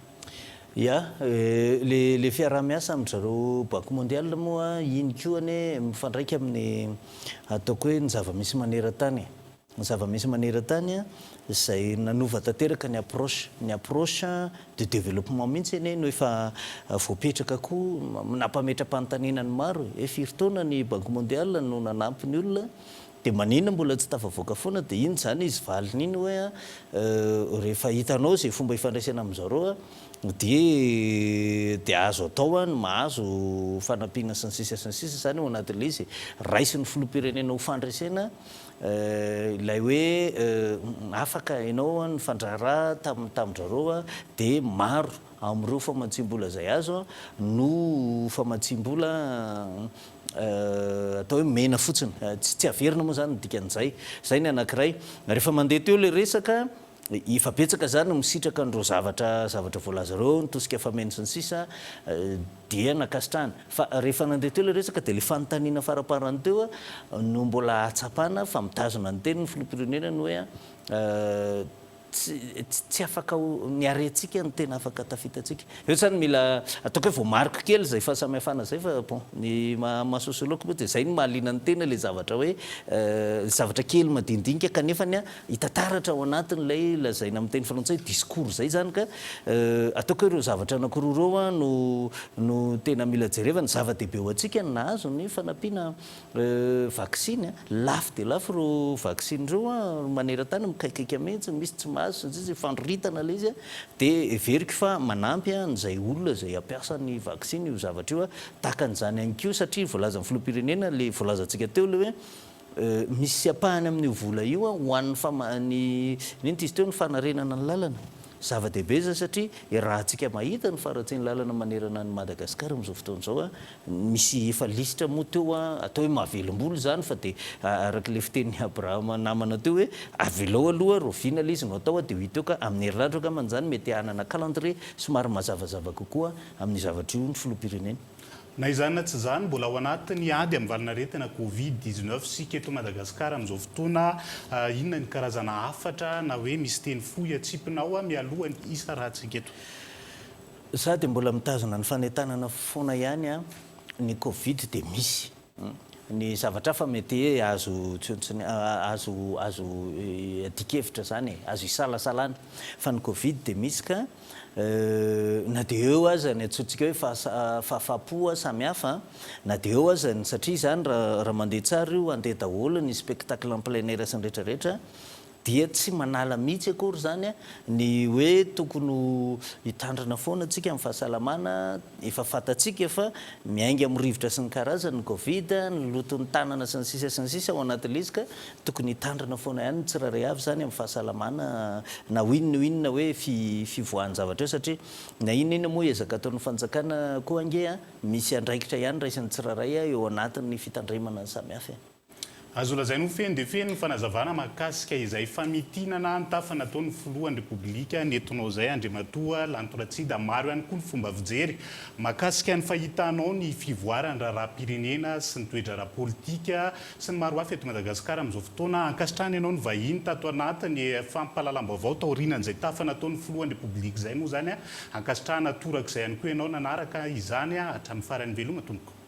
Ya, le le fiaraha-miasa amin-dry zareo Banque Mondiale moa iny koa anie mifandraika amin'ny ataoko hoe ny zava-misy maneran-tany e. Ny zava-misy maneran-tany izay nanova tanteraka ny approche. Ny approche de développement mihitsy anie no efa voapetraka koa, nampametra-panontaniana ny maro e. Hoe firy taona ny Banque Mondiale no nanampy ny olona Dia maninona mbola tsy tafavoaka foana dia iny izany izy valiny iny hoe rehefa hitanao izay fomba ifandraisana amin'zareo dia dia azo atao ny mahazo fanampiana sy ny sisa sy ny sisa izany ao anatin'ilay izy e. Raisin'ny filoham-pirenena ho fandresena ilay hoe afaka ianao nifandraharaha tamin'ny tamin-drareo dia maro amin'ireo famatsiam-bola izay azo no famatsiam-bola atao hoe mena fotsiny. Tsy averina moa izany ny dikan'izay. Izay ny anankiray. Rehefa mandeha teo ilay resaka, efa betsaka izany no misitraka an'ireo zavatra zavatra voalaza ireo, ny tosika fameno sy ny sisa, dia nankasitrahana. Fa rehefa nandeha teo ilay resaka dia ilay fanontaniana faraparany teo no mbola ahatsapana fa mitazona ny teniny ny filoham-pirenena ny hoe Tsy tsy afaka ho, ny harentsika no tena afaka tafitantsika. Eo zany mila ataoko hoe voamariko kely izay fahasamihafana izay fa bon, ny maha maha sociologue moa dia izay no mahaliana ny tena ilay zavatra hoe zavatra kely madinidinika kanefany hita taratra ao anatin'ilay lazaina amin'ny teny frantsay hoe discours izay zany ka ataoko hoe ireo zavatra anankiroa ireo no no tena mila jerevana. Zava-dehibe ho antsika ny nahazo ny fanampiana Vaksiny a! Lafo dia lafo ireo vaksiny ireo a! Maneran-tany mikaikaika mihitsy, misy tsy mahazo sy ny sisa, ifandroritana ilay izy a! Dia heveriko fa manampy an'izay olona izay hampiasa ny vaksiny io zavatra io a! Tahaka an'izany ihany koa satria voalazan'ny filoham-pirenena ilay voalazantsika teo ilay hoe misy ampahany amin'io vola io ho an'ny fama- ny inona izy teo ny fanarenana ny lalana. Zava-dehibe izany satria iarahantsika mahita ny faharatsian'ny lalana manerana an'i Madagasikara amin'izao fotoana izao a! Misy efa lisitra moa teo an, atao hoe mahavelom-bolo izany fa dia araka ilay fitenin'i Abraham namana teo hoe avelao aloha rahoviana ilay izy no atao dia ho hita eo ka amin'ny herinandro angambany izany mety hanana calendrier somary mazavazava kokoa amin'io zavatra io ny filoham-pirenena. Na izany na tsy izany, mbola ao anatin'ny ady amin'ny valin'aretina Covid 19 isika eto Madagasikara amin'izao fotoana. Inona ny karazana hafatra na hoe misy teny fohy atsipinao mialoha ny hisarahantsika eto? Za dia mbola mitazona ny fanentanana foana ihany an, ny covid dia misy, ny zavatra hafa mety hoe azo azo azo iadian-kevitra zany e, azo isalasalana, fa ny covid dia misy ka na dia eo aza ny antsointsika hoe fahafahampo samy hafa, na dia eo aza ny satria izany raha mandeha tsara io handeha daholo ny spectacle en plein air sy ny rehetra rehetra, Dia tsy manala mihitsy akory izany ny hoe tokony ho hitandrina foana tsika amin'ny fahasalamana, efa fantatsika fa miainga amin'ny rivotra sy ny karazany ny covid, ny loton'ny tanana sy ny sisa sy ny sisa ao anatin'ilay izy ka tokony hitandrina foana ihany ny tsirairay avy izany amin'ny fahasalamana na ho inona ho inona hoe fivoahan-javatra eo satria na inona inona moa ezaka ataon'ny fanjakana koa ange misy andraikitra ihany raisin'ny tsirairay eo anatin'ny fitandremana ny samihafa e. Azo lazaina ho feno dia feno ny fanazavana mahakasika izay famintinana ny tafa nataon'ny Filohan'ny Repoblika nentinao izay Andriamatoa Lanto Ratsida. Maro ihany koa ny fomba fijery mahakasika ny fahitanao ny fivoaran'ny raharaham-pirenena sy ny toe-draharaha politika sy ny maro hafa eto Madagasikara amin'izao fotoana. Ankasitrahana ianao ny vahiny tato anatin'ny fampahalalam-baovao taorianan'izay tafa nataon'ny Filohan'ny Repoblika izay moa izany. Ankasitrahana torak'izay ihany koa ianao nanaraka izany hatramin'ny farany. Veloma tompoko.